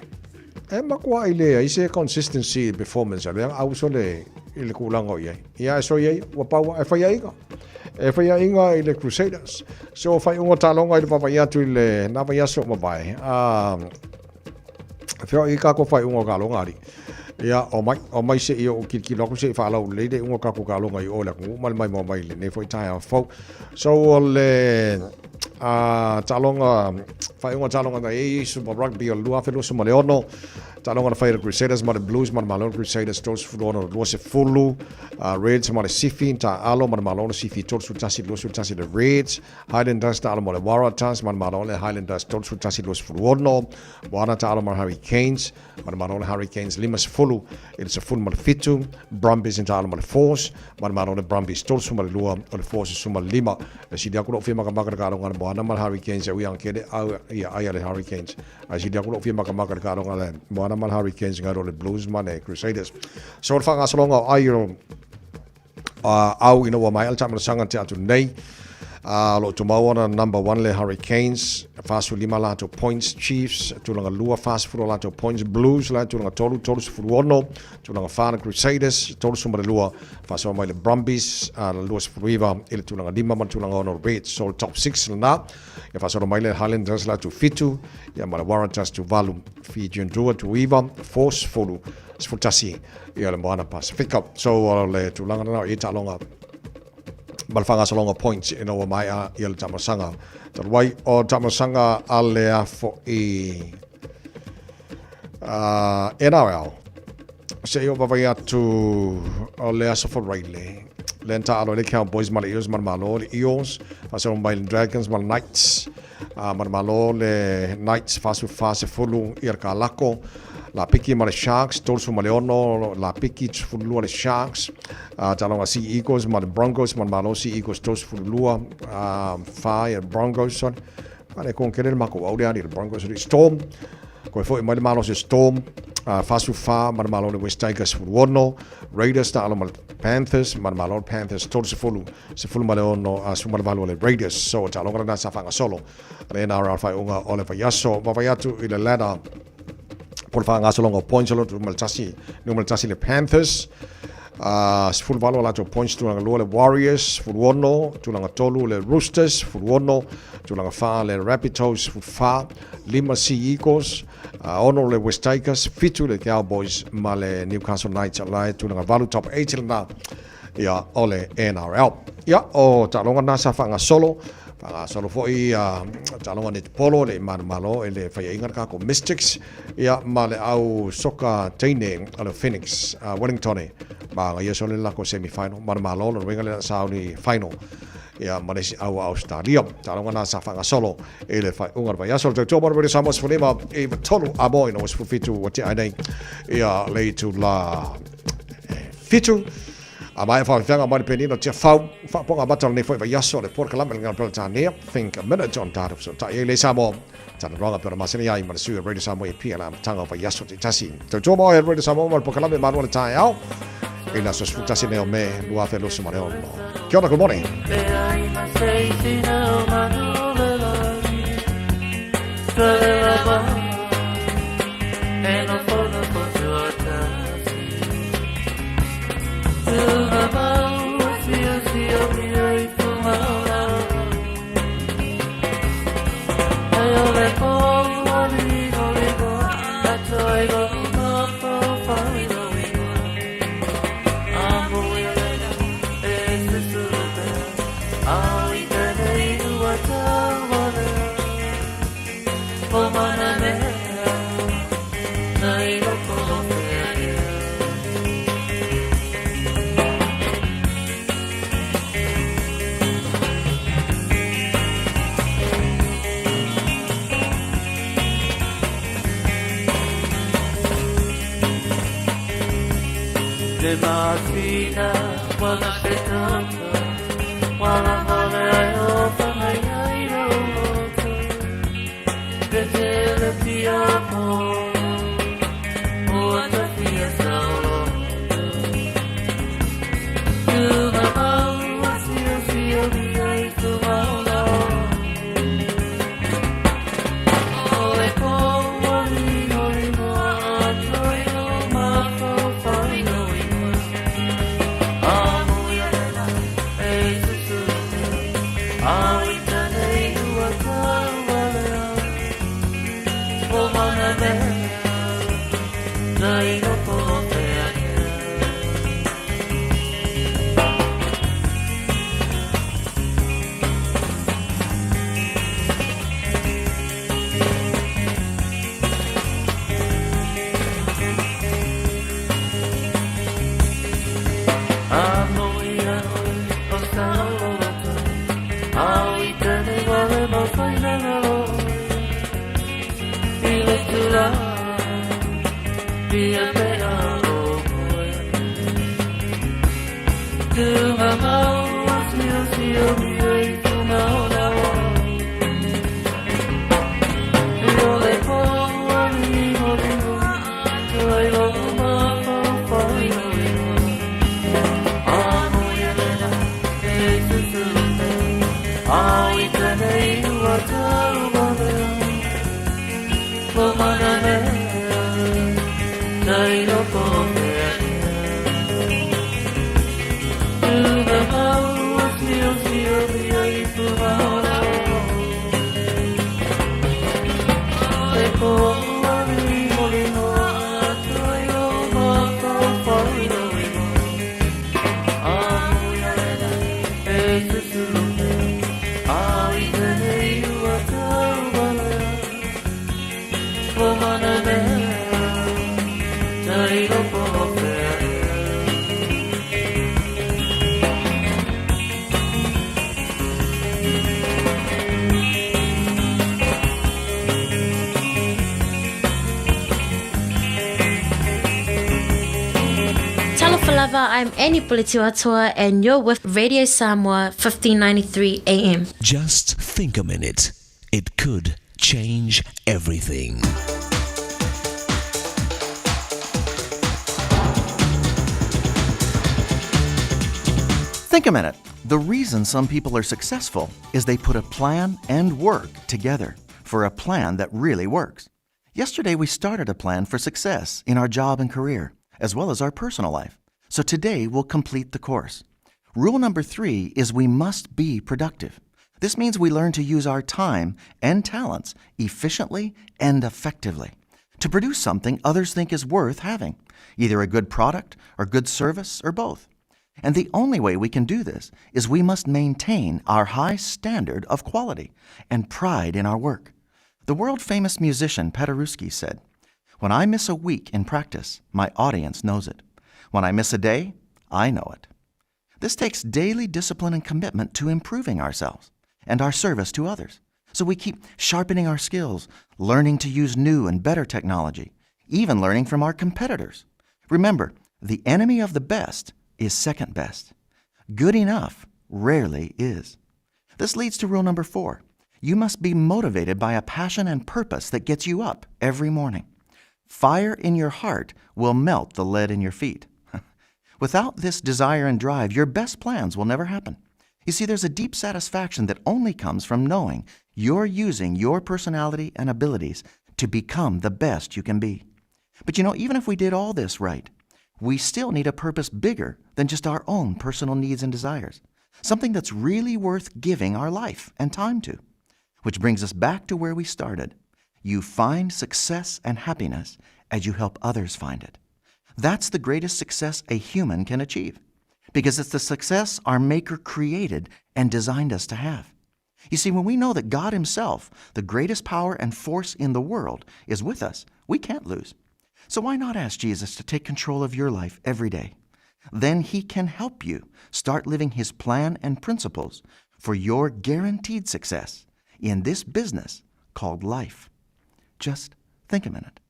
E makua i le ai se consistency performance le au sole i le kulanga o iai. Ia e so iai ua pau e fai aiga. E fai aiga i le Crusaders. So fai unga talonga i le vavai atu i le na vai aso mavae. Ah Whio i kako whai unga ka longa ari. Ia, o mai, o mai se i o kilikilo aku se i whaalau lei le unga kako ka longa i o le aku ma le mai mo mai le nei foi tae a fau. So o le a talonga, whai unga talonga na e Super Rugby o 2026, talonga na whai le Crusaders ma le Blues ma le Malone Crusaders 36 20, Reds ma le Sifi, ta alo ma le Malone Sifi 31 21 le Reds, Highlanders ta alo ma le Waratahs ma le Malone Highlanders 31 26, Moana Taalo ma Hurricanes, ma le Malo le Hurricanes 50 i le 17, Brumbies in Taalo ma le Force, ma le Malo le Brumbies 32 o le Force 15. E sili aku lou fia makamaka le kaaloga le Moana ma le Hurricanes e ui angekele au ia ai a le Hurricanes. Ae sili aku lou fia makamaka le kaaloga le Moana ma le Hurricanes ngai lo le Blues ma le Crusaders. So le faagasologa o ai o au ina ua maea le taamilosaga te atu nei. O lo o tumau ona number 1 le Hurricanes, 45 latou points, Chiefs tulaga 2, 40 latou points, Blues la tulaga 3, 36, tulaga 4 le Crusaders, 32, faasoa mai le Brumbies, 29 i le tulaga 5 ma le tulaga 6 Reds. So le top 6 lena, ia faasolo mai le Highlanders la tu 7, ia ma le Waratahs tu 8, Fijian Drua tu 9, Force 10, 11 ia le Moana Pasifika. So o le tulaga lena o ia taaloga ma le faagasologa points ina ua maea ia le taamilosaga talu ai o taamilosaga a le afo'i NRL. Se i o vavai atu o le Aso Faraile le na taalo ai le Cowboys ma le Eels ma le Malo le Eels faasolo mai le Dragons ma le Knights ma le Malo le Knights 44 sefulu ia le kalako la piki ma le Sharks 36 la piki 12 le Sharks taloga Sea Eagles ma le Broncos ma le Malo Sea Eagles 32 fa ia le Broncos sorry ma le konkere le mako au le ali le Broncos le Storm koe foi mai le Malo se Storm 44 ma le Malo le West Tigers 16 Raiders taalo ma le Panthers ma le Malo le Panthers 30 16 a 18 le Raiders. So taaloga lena sa faagasolo le NRL faaiuga o le vaiaso. Vaavaai atu i le ladder po le faagasologa o points o lo numera tasi, numera tasi le Panthers. 18 o latou points, tulaga lua le Warriors, 16, tulaga tolu le Roosters, 16, tulaga fa le Rabbitohs, 14, lima Sea Eagles, 6 le West Tigers, 7 le Cowboys ma le Newcastle Knights la e tulaga valu top 8 lena ia o le NRL. Ia o taaloga na sa faagasolo, faagasolo foi ia taaloga netipolo le manumalo e le faiaiga le kako Mystics ia ma le au soka teine o le Phoenix Wellington ma ia sole lako semi final manumalo le winga le sauni final. ia ma le isi au a Ausetalia. Taaloga na sa faagasolo i le faaiuga o le vaiaso. Le tautua mo le Radio Samoa 15 i 3 a mo ina ua 17 ua tea ai nei ia le itula 7. A maea faafeafeaga mai le penina o Tiafau, faapoga amata o lenei foi vaiaso le polokalame le Peretania, Think a Minute on tatou fesootai ai le Samoa. Talanoaga pe ona masani ai ma le sui o Radio Samoa i Apia le amataga o vaiaso taitasi. Tautua mo e Radio Samoa ma le polokalame Malu o le Taeao i le aso 11 nei o Me 2026. Kia ora, good morning. Talofa lava, I'm Annie Puletiwatua and you're with Radio Samoa 1593 AM. Just think a minute. It could change everything. Think a minute. The reason some people are successful is they put a plan and work together for a plan that really works. Yesterday, we started a plan for success in our job and career, as well as our personal life. So today, we'll complete the course. Rule number three is we must be productive. This means we learn to use our time and talents efficiently and effectively to produce something others think is worth having, either a good product or good service or both. And the only way we can do this is we must maintain our high standard of quality and pride in our work. The world famous musician Paderewski said, When I miss a week in practice, my audience knows it. When I miss a day, I know it. This takes daily discipline and commitment to improving ourselves and our service to others. So we keep sharpening our skills, learning to use new and better technology, even learning from our competitors. Remember, the enemy of the best is second best. Good enough rarely is. This leads to rule number four. You must be motivated by a passion and purpose that gets you up every morning. Fire in your heart will melt the lead in your feet. Without this desire and drive, your best plans will never happen. You see, there's a deep satisfaction that only comes from knowing you're using your personality and abilities to become the best you can be. But you know, even if we did all this right, we still need a purpose bigger than just our own personal needs and desires, something that's really worth giving our life and time to. Which brings us back to where we started. You find success and happiness as you help others find it. That's the greatest success a human can achieve because it's the success our Maker created and designed us to have. You see, when we know that God Himself, the greatest power and force in the world, is with us, we can't lose. So why not ask Jesus to take control of your life every day? Then He can help you start living His plan and principles for your guaranteed success in this business called life. Just think a minute.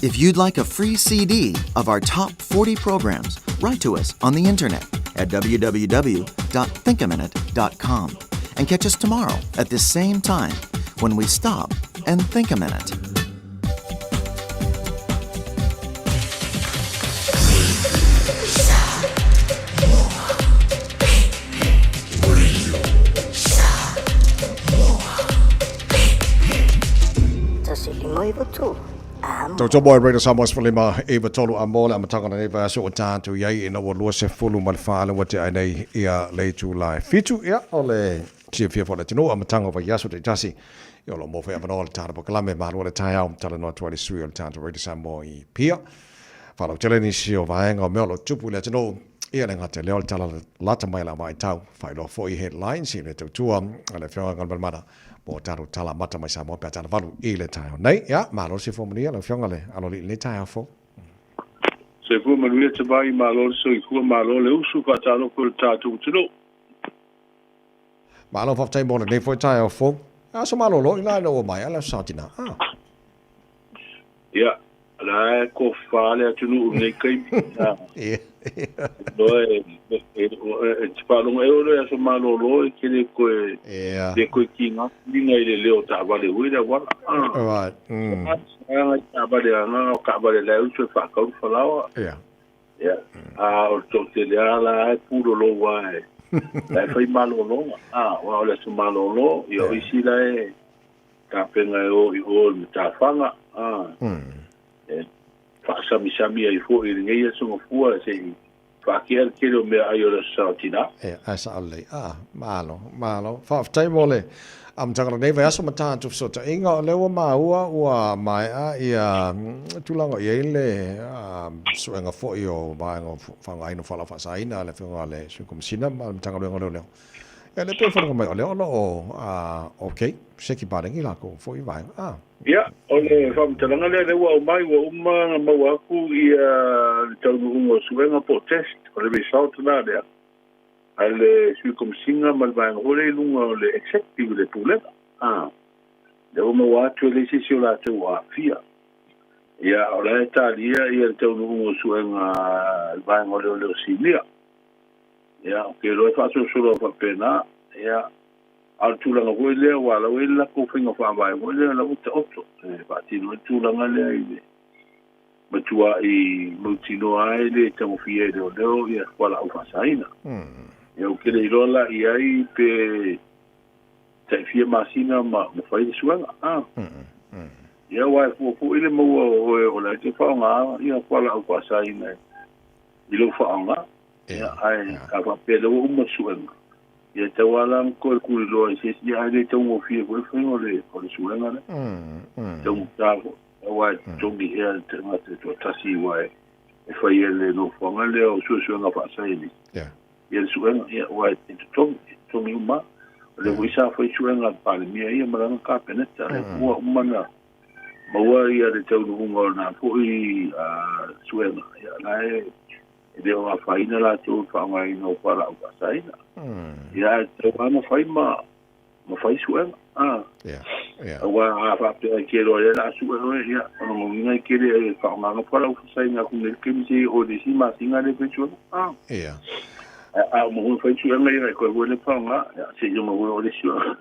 If you'd like a free CD of our top 40 programs, write to us on the internet at www.thinkaminute.com and catch us tomorrow at this same time when we stop and think a minute. Tautua moe Radio Samoa 15 iva tolu a mo le amataga o lenei vaiaso ua tatou i ai ina ua 24 le ua tea ai nei ia le itula e fitu. Ia, o le silafia foi o le atunuu, amataga o vaiaso taitasi, ia o lo o maua foi avanoa le tatou polokalame malua le taeao, talanoa atu ai le sui o le tatou Radio Samoa i Apia. Faalautele nisi o vaega o mea o lo o tupu i le atunuu, ia le gata i lea o le tala lata mai a le au-vaai-tau, faailoa foi headlines i le tautua a le Afioga Galumalemana mo tatou tala amata mai Samoa pe a tala valu i le taeao nei. Ia, malo le soifua manuia lau Afioga le aloalii i lenei taeao fou. Soifua manuia Tavai, malo le soifua, malo le usu, faatalofa i le tatou atunuu. Malo faafetai mo lenei foi taeao fou. Aso malolo i la ina ua maea le aso Satina. Ah. Ia, la e tofa le atunuu i lenei taimi. Ia. Loa e, e, e, e te faalogo e o le aso malolo e te le toe, le toe tiga uiga i le leo o taavale hui le auala. Ah. Right. Anga i taavale anga o taavale la e usu e whaakauru falaoa. Ia. Ia. A o le toatele lava la e pulolou lava e la e fai malologa. A, aua o le aso malolo, ia o isi la e tapena e o i o i le matafaga, a, e faasamisami ai foi i lenei aso gafua se i faatea le tele o meaai o le aso Saotina. Ia, ae sao lelei. A, malo, malo. Faafetai mo le amataga o lenei vaiaso ma tatou fesootaiga. O lea ua maua ua maea ia tulaga o i ai le suega foi o vaega o faaaogaina o fualaau faasaina a le Afioga a le Sui Komesina ma le Matagaluega o Leoleo. Ia, lea pei e foliga mai o lea o lo o okay, seki palagi lakou foi vaega. A. Ia, o le faamatalaga lea, lea ua aumai, ua uma ona maua atu ia le taunuuga o suega po o test, o le result la lea a le Sui Komesina ma le vaega foi lea i luga o le executive, le Pulega. A, lea ua maua atu e leai se isi o latou ua aafia. Ia, o la e talia ia le taunuuga o suega a le vaega o leoleo sinia. Ia, ou te iloa e faasolosolo faapena, ia, a o le tulaga foi lea, aua o la ua i ai le latou faiga faavae foi lea, o la ua taoto e faatino ai le tulaga lea i le matuai mautinoa ai le tagofia e leoleo ia fualaau faasaina. Ia, ou te le iloa la i ai pe tai fia masina ma fai le suega. A. Ia, aua e fua foi le maua o oe o la e te faaaoga ia fualaau faasaina i lou faaaoga. Ia, ae a faapea lea ua uma le suega, ia e tatau lava la ona toe tuliloa i se isi, ae le taugofie foi le faiga o le, o le suega lea. Taugata foi, aua e totogi ea le tagata e toatasi aua e, e fai e le nofoaga lea o suesuega faasaienisi. Ia le suega, ia aua e totogi, e totogi uma lava. O lea foi sa fai suega a le Palemia ia ma lana Kapeneta, lea foi ua uma ona maua ia le taunuuga o lena foi suega, ia la e E le o afaina latou i le faaaogaina o fualaau faasaina. Ia ae tatau lava ona fai ma ma fai suega. A. Aua a faapea e te iloa lea o le a sue oe, ia, o lona uiga e te le faaaogaina fualaau faasaina atu nei le taimi seia oo i le isi masina lea e fai suega. A. Ae a uma foi ona fai suega ia ona e toe foi lea faaaoga, ia, seiloga foi oo i le isi suega.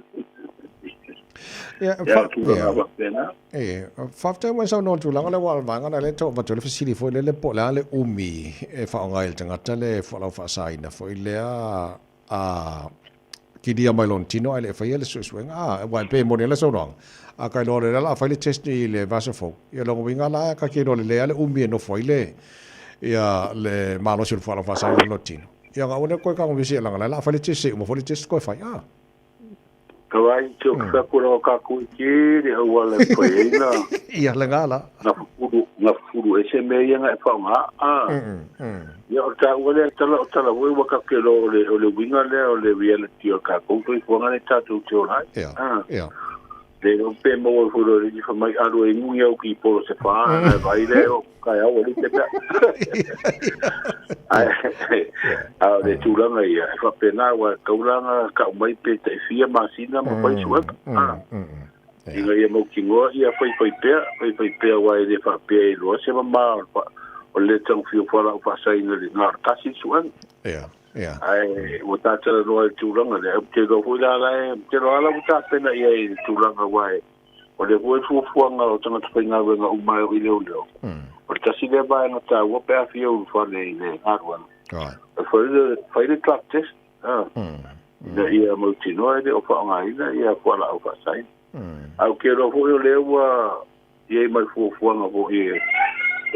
Ia, Ia, o tulaga faapena. E, faafetai mai saunoa i le tulaga lea aua o le vaega lea lea e tau avatu ai le fesili foi lele po o le a le umi e faaaoga ai e le tagata le fualaau faasaina foi lea a kilia mai lona tino ae le i faia le suesuega. A, aua e pei e moni ai le saunoaga, a ka iloa loa o le a fai le test i le vaiaso fou, ia lona uiga la ka te iloa lelei lava le umi e nofo ai le ia le malosi o le fualaau faasaina i lona tino. Ia ona aua lea toe tagofi leaga o la e o le a fai le test se i uma foi le test toe fai. A. Tawai, te o te whakura o kākou i tele auala e whai ai na. Ia, le ngā la. Ngā fufuru, ngā fufuru e se mea ia ngā e whaonga. A. Ia, o tāua lea tala, o tala hoi waka ke lo o le, o le winga lea, o le reality o kākou toi fuanga le tātou te ora ai. Ia, ia. Le o pe maua i furo le jifa mai alu e ngungi au ki polo se wha, na vai le o kai au o le te mea. Ai, a o le tulaga ia, e faapena aua e tatau la ona tau mai pe tai fia masina ma fai suega. A, ina ia mautinoa ia faifai pea, faifai pea aua e le faapea e iloa se mama o le le tagofia o fualaau faasaina i le na o le tasi le suega. Ae ua ta talanoa i le tulaga lea, ou te iloa foi la la e, ou te iloa lava la ua tapena i ai i le tulaga aua e o lea foi fuafuaga o tagata faigaluega uma e oo i leoleo, o le tasi lea vaega taua pe a fia ulufale i le galuega, e fai le, fai le drug test, ina ia mautinoa e le o faaaogaina ia fualaau faasaina. Ae ou te iloa foi o lea ua i ai ma le fuafuaga foi e,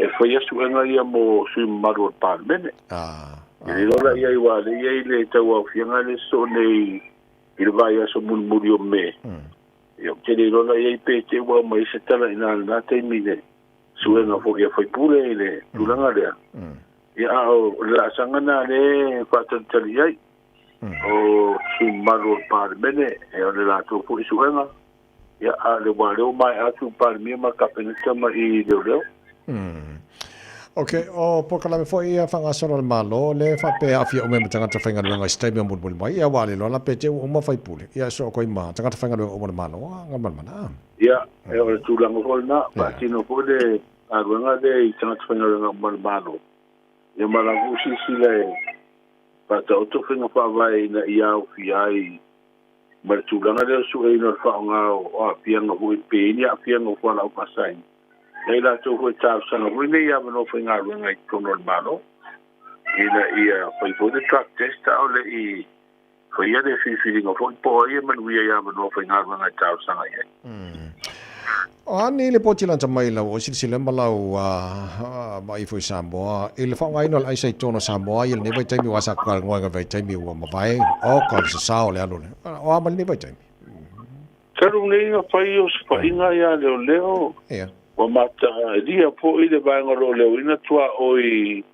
e faia suega ia mo sui mamalu o le Palemene. E le iloa la i ai aua o lea e i ai le tauaofiaga lea e sosoo nei i le vaiaso mulimuli o Me, Ia, ou te le iloa la i ai pe te ua aumai se tala i na lena taimi i le suega foi a faipule i le tulaga lea. Ia, a o le laasaga na lea e faatalitali i ai, o sui mamalu o le Palemene, e o le latou foi suega, ia, a o le wā lea ua maea atu le Palemia ma le Kapeneta ma i leoleo. Ok, o polokalame foi ia faagasolo a le Malo, lea e faapea e aafia uma ai ma tagata faigaluega i se taimi o mulimuli mai, ia aua le iloa la pe te ua uma faipule, ia e soo koe ma tagata faigaluega uma o le Malo, a galumalemana, a. Ia, e o le tulaga foi lena, faatino foi le galuega lea i tagata faigaluega uma o le Malo, ia ma la foi silasila e faataoto faiga faavae ina ia aofia ai ma le tulaga lea o le sueina o le faaaoga o aafiaga foi pe i ai ni aafiaga o fualaau faasaina. Nei latou foi talosaga foi nei avanoa faigaluega i totonu o le Malo ina ia fai foi le drug test a o le i faia le filifiliga foi po o ai e manuia i avanoa faigaluega e talosaga i ai. O a nei lipoti lata mai lau o silasila ma lau vaai foi Samoa i le faaaogaina o le aisa i totonu o Samoa i lenei vaitaimi aua sa talanoa i le vaitaimi ua mavae oka le sasao o le alu o a ma lenei vaitaimi? Talu nei na fai osofaiga ia leoleo, ua matalia foi le vaega o lo o leoina tuaoi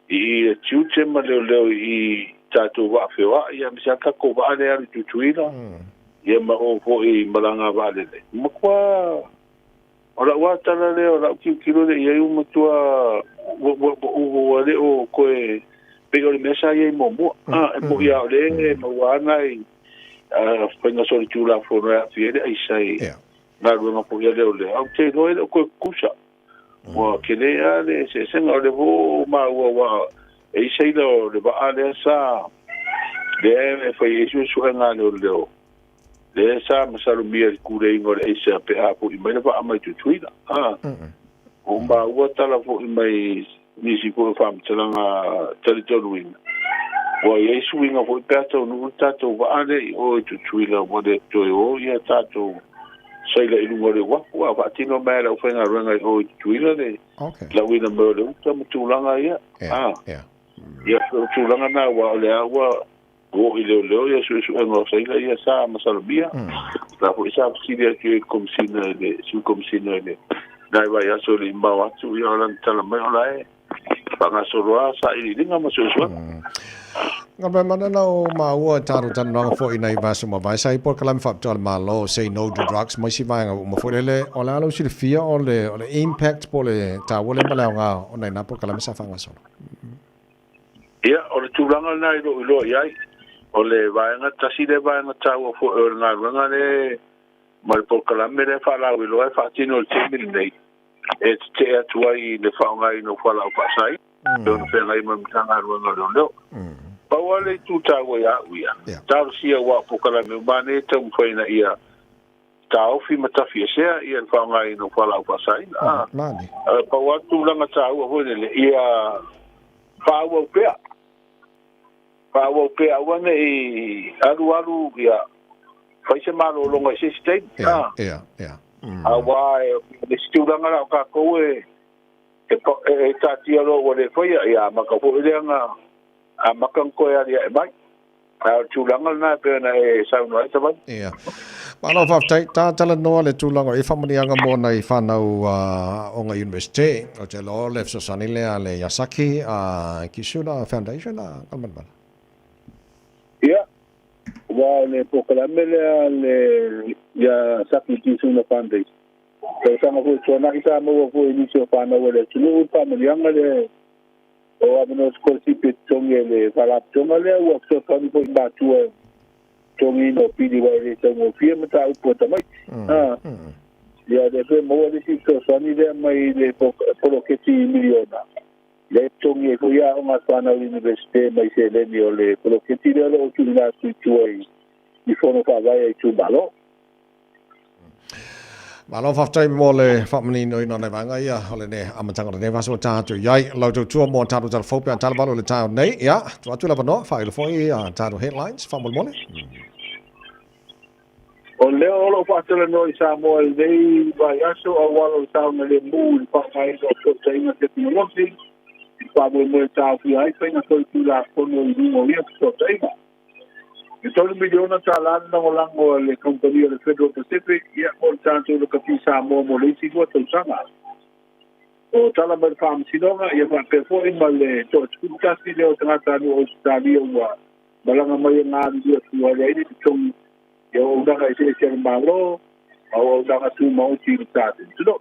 i le tiute ma leoleo i tatou vaa feoai, aemaise lava tatou vaa lea e alu i Tutuila, ia ma o foi i malaga vaalele. Ua matua, o lau lava tala lea, o lau tilotilo lea i ai ua matua, ua le o toe pei o le mea sa i ai muamua. E moni lava o lea e maua lava nai faiga solitulafono e aafia ai le aisa i galuega foi a leoleo, ae ou te iloa e le o toe tutusa. Ua tele lava le eseesega. O lea foi ua maua aua e i ai sailor o le vaa lea sa lea e fai ai suesuega a leoleo, lea sa masalomia i le tuleiga o le aisa pe a foi mai le vaa mai Tutuila. Ua maua tala foi mai nisi foi o faamatalaga talitonuina, ua i ai suiga foi pe a taunuu le tatou vaa lea i o i Tutuila, ua le toe o ia tatou saila i luga o le uafu, a faatino mai e le aufaigaluega i o i Tutuila le lauina mai o le uta ma tulaga ia. Ia, o tulaga na, aua o lea ua oo i leoleo ia suesuega o saila ia sa masalomia. La foi sa fesili atu i le Komesina i le Sui Komesina i le nai vaiaso e le i mamao atu, ia o lana tala mai o la e faagasolo lava sailiiliga ma suesuega. Nga mea mana na o maua e tātou talanoaga foi nei vaiaso mavae sa i polokalame faapitoa a le Malo Say No to Drugs ma isi vaega uma foi lele o le a lou silafia o le o le impact po o le taua lea ma le aoga o nai nā polokalame sa faagasolo. Ia, o le tulaga lena i lou iloa i ai, o le vaega tasi lea vaega taua foi o le galuega lea ma le polokalame lea faalauiloa e faatino i le taimi lenei, e tetee atu ai i le faaaogaina o fualaau faasaina, pei ona feagai ma le Matagaluega o Leoleo. Pau lava le itu taua ia au ia, talosia aua o polokalame uma lava nei e taumafai ina ia taofi ma tafiesea ia le faaaogaina o fualaau faasaina. A, pau lava le tulaga taua foi lele, ia faaauau pea, faaauau pea aua ne i alu alu ia fai se malologa i se isi taimi. A, aua o le isi tulaga la o tatou e e taatia loa ua le faia, ia amata foi lea na amata ona toe aliae mai. A o le tulaga lena e pei ona e saunoa ai Savali. Ia. Malo faafetai. Ta talanoa le tulaga i faamanuiaga mo nai whanau o ngā university. O te loa le fesoasoani lea le Yasaki Kisuna Foundation a Kalamanamana. Ia. Ua o le polokalame lea le Yasaki Kisuna Foundation. Tausaga foi tuanai sa maua foi i nisi o whanau o le atunuu le faamanuiaga lea o avanoa sikolasipi e totogi e le faalapotopotoga lea ua fesoasoani foi i matua i le totogiina o pili aua e le taugofie mataupu a tamaiti. Ia lea foi e maua le isi fesoasoani lea mai le poloketi miliona lea e totogi ai foi aoga a fanau i le Iunivesite mai seleni o le poloketi lea o lo o tuuina atu i tua i fono faavae a itumalo. Malo faafetai mo le faamaninoina o nai vaega ia o lenei amataga o lenei vaiaso ua ta atu i ai. Lau tautua mo tatou tala fou pe a tala valu i le taeao nei. Ia, tuu atu le avanoa, faailo foi a tatou headlines faamolemole. O lea o lo o faatalanoa i Samoa i lenei vaiaso auala o le saogalemu i le faaaogaina o fesootaiga tekonolosi i le faamoemoe e taofia ai faiga solitulafono i luga o ia fesootaiga. E $3 miliona le lagolago a le kamupani o le Federal Pacific ia mo le tatou lakapi Samoa mo le isi lua tausaga. O tala mai le Faamasinoga ia faapea foi ma le toa-11 lea o tagatanuu o Ausetalia ua malaga mai e galulue atu ai le totogi i auaunaga eseese a le Malo ma auaunaga tumaoti i le tatou atunuu.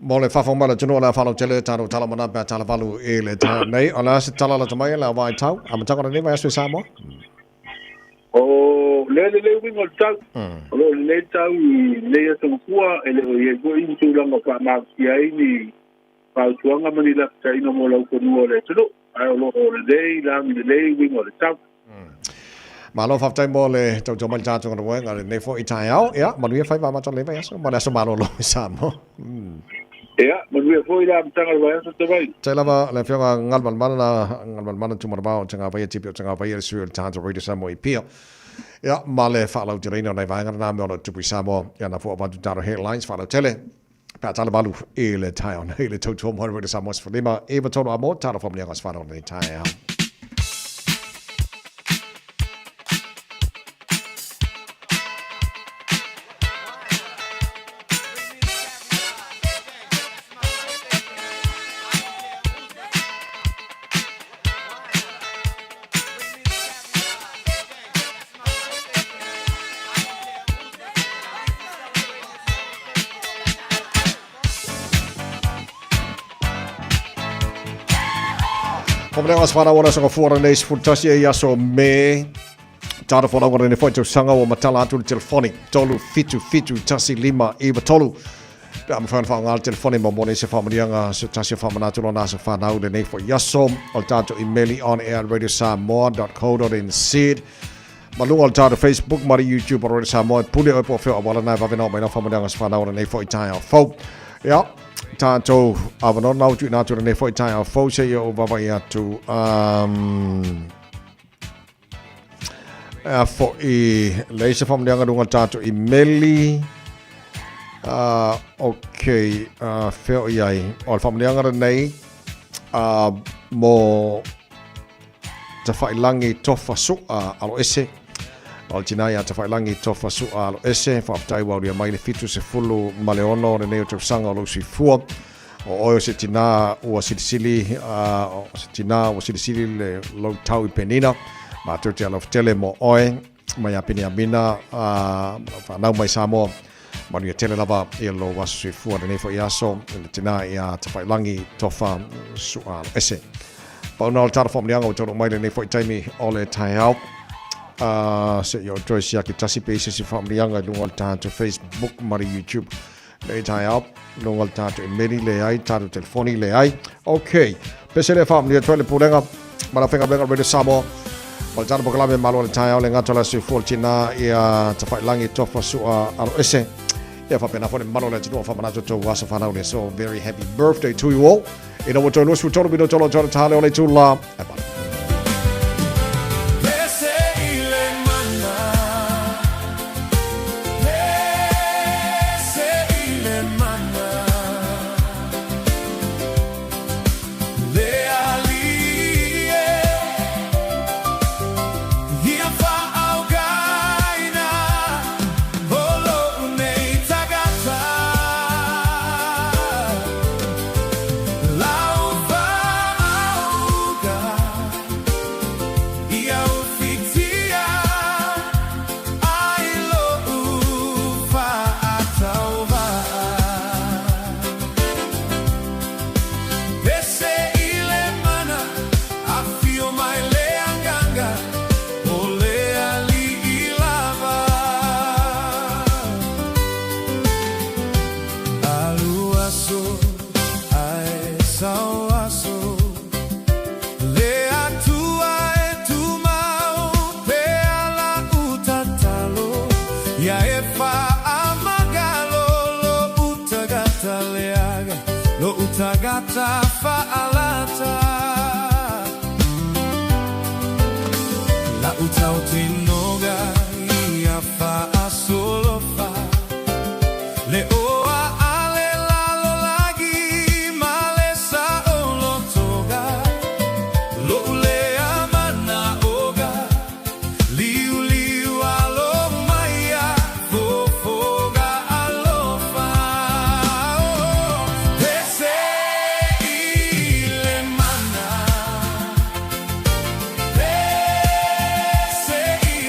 Mo le fafo mai le atunuu o le a faalautele tatou tala mana pe a tala valu i le taeao nei. O le a se tala lata mai le vaitau amataga o lenei vaiaso i Samoa? O lea lelei uiga o le tau. O lo o lelei le tau i lenei aso Gafua, e le o i ai foi ni tulaga o faamalosia ai ni fautuaga ma ni lapataiga mo laufanua o le atunuu, ae o lo o lelei, lagi lelei uiga o le tau. Malo faafetai mo le tautua mai le tatou galuega lenei foi taeao. Ia, manuia faiva amata o lenei vaiaso ma le aso malolo i Samoa. Ia, manuia foi le amataga o le vaiaso Tavai. Tai lava le afioga Galumalemana, Galumalemana Tumanavao o Tagavaia, Tipi o Tagavaia, le sui o le tatou Radio Samoa i Apia. Ia, ma le faalauteleina o nai vaega na me ona tupu i Samoa. Ia, na fua avatu tatou headlines faalautele. Pe a tala valu i le taeao nei le tautua mo Radio Samoa 15 9 a mo tala whamanianga sefana o lenei taeao. Ko mea whana ora sanga fuara nei 11 e aso me tāra whana ora nei whai tau o matala atu le telefoni 3 7 7 1 5 9 3 Pe a mawhai ona whaonga le telefoni ma mone se whamanianga se tasi o whamanatu lo nasa whanau le nei whai aso o le tātou imeli on air radiosamoa.co.nz Ma lunga o le tātou Facebook ma le YouTube o Radio Samoa e pule oe po o feo awala nai vave nao mai nao whamanianga se whanau le nei whai taeao fou. Ia, tātou awanoa nau tu ina atu le nei whai taeao fou se ia o vava i atu a fo'i lei se whamanianga lunga tātou imeli. Ok, feo i ai. O le whamanianga le nei mo Tawhailangi Tofa Su'a Alo Ese. O le tina ia Tawhailangi Tofa Su'a Alo Ese, whaafetai ua uria mai le fitu sefulu ma le ono o lenei o tausaga o lou soifua. O oe o se tina ua silisili, o se tina ua silisili le lou tau i penina. Mātou te alofa tele mo oe, mai a Peniamina, whanau mai Samoa. Manuia tele lava i lou aso soifua lenei foi aso i le tina ia Tafailangi Tofa Sualoese. Pau na o le tala faamanuiaga ua taunuu mai lenei foi taimi o le taeao. Se i ou toe siaki tasi pe i se isi faamanuiaga i luga o le tatou Facebook ma le YouTube lenei taeao, luga o le tatou imeli leai, tatou telefoni leai. Ok, pese lea faamanuia atu ai le Pulega ma le Aufaigaluega Radio Samoa ma le tatou polokalame Malo o le Taeao le gata o le aso soifua o le tina ia Tafailangi Tofa Sua Aloese. Ia faapena foi le mamalu o le atunuu o faamanatu tou aso fanau le so very happy birthday to you all. Ina ua toe 23 minute o lo o tale o le itula. E pale. Pese i le mana. Pese i le mana. Le alii e ia faaugaina o lou nei tagata. Lau faauga ia ufitia ai lou faatauvaa. Pese i le mana, afio mai le agaga, o le alii lava. Alu aso, ae sau aso, le Atua e tumau pea la'u tatalo, ia e faamagalo lo'u tagata leaga, lo'u tagata fa'alata. La'u tautinoga ia fa'asolofa, le oa a le lalolagi ma le sa'olotoga, lo'u lea mana'oga, liuliu alo mai ia fofoga alofa. Oh, pese i le mana. Pese i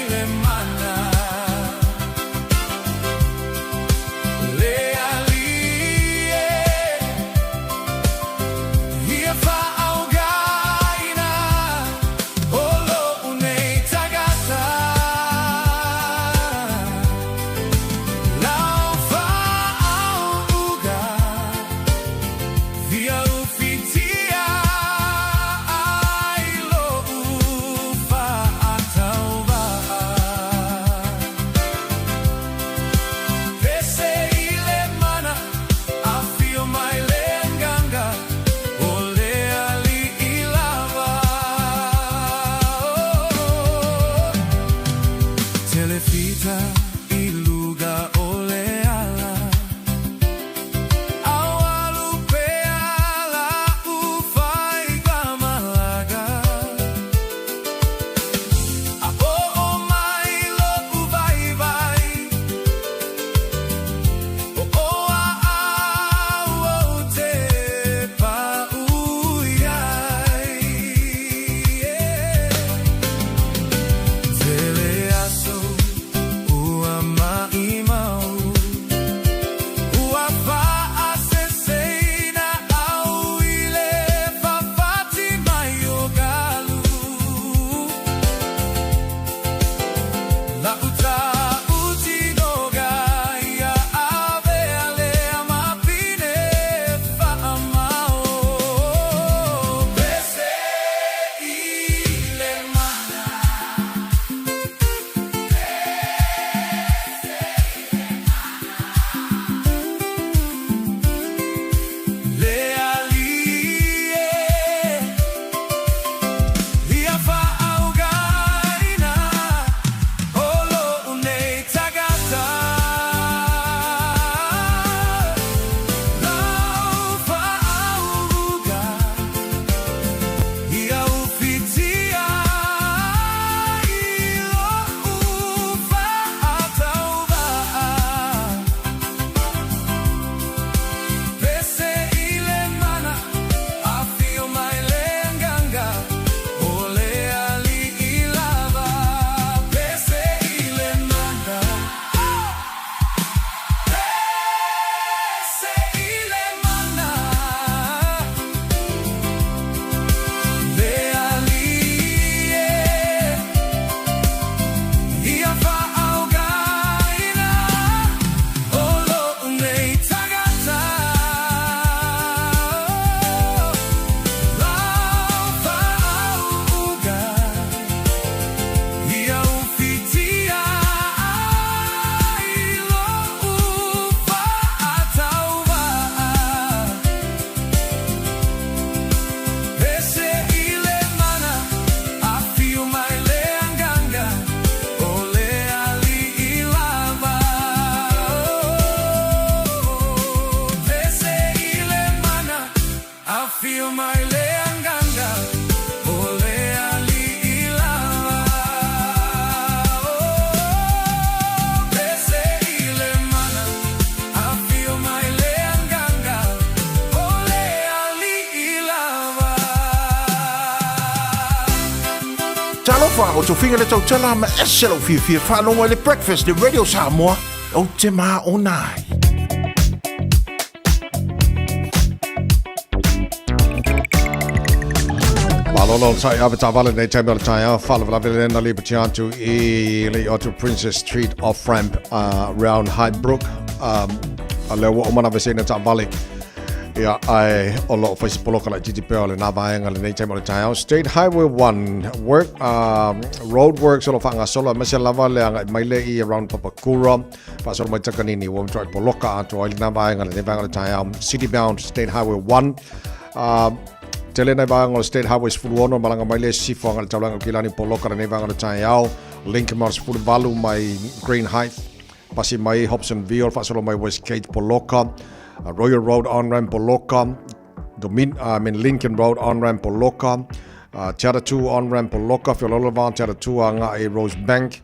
Afio mai le Agaga o le Alii lava. Oh, pese i le mana. Afio mai le Agaga o le Alii lava. Talofa, o Tofiga le tautala ma ese lou fiafia faalogo i le Breakfast i Radio Samoa, ou te maona ai. Malolo sai ave taavale nei taimi o le taeao faalavelave le na lipoti atu i le atu Princess Street off ramp round Highbrook a lea ua uma na veseina taavale ia ae o lo o fai se poloka laitiiti pea o lena vaega lenei taimi o le taeao. State Highway 1 work road works o lo o faagasolo aemaise lava le agai mai le i around Papakura faasolo mai Takanini ua matuai poloka atoa ai lena vaega lenei vaega o le taeao. City bound State Highway 1 tele nai vaega o le State Highway 16 malaga mai le sifo agai le taulaga o Kilani poloka lenei vaega o le taeao. Lincoln ma 18 mai Green Heights Pasi mai Hobsonville, faasolo mai Westgate, Poloka, Royal Road on-ramp Poloka, Domin, I mean Lincoln Road on-ramp Poloka, Te Atatū on-ramp Poloka, Whiololova, Te Atatū a Ngae Rosebank,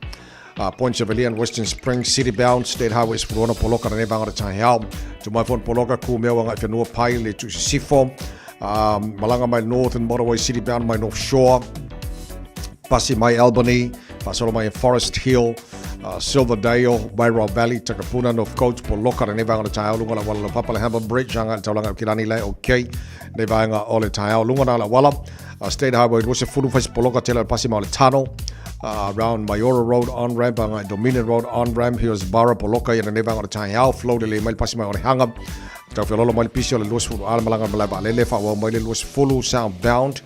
Point Chevalier and Western Springs, City Bound, State Highway 16 Poloka, Rene Vanga Taihao, Tu mai Fon Poloka, Kumea wa Ngai Whenua Pai, Le Tusisifo, Malanga mai Northern Motorway, City Bound mai North Shore, Pasi mai Albany, faasolo mai Forest Hill, Silverdale, Wairoa Valley, Takapuna, North Coast, Poloka, lenei vaega o le taeao, luga o le auala laupapa, le Hamilton Bridge, agai le taulaga o Kilani le OK, lenei vaega o le taeao, luga na le auala, State Highway 20, faisi poloka tele o le pasi ma o le tunnel, around Maiora Road on ramp, agai Dominion Road on ramp, Hillsborough, poloka ia lenei vaega o le taeao, flow lelei mai le pasi mai o le hanga, tau feololo mai le pisi o le 20 a le malaga o le malae vaalele, faaauau mai le 20 southbound,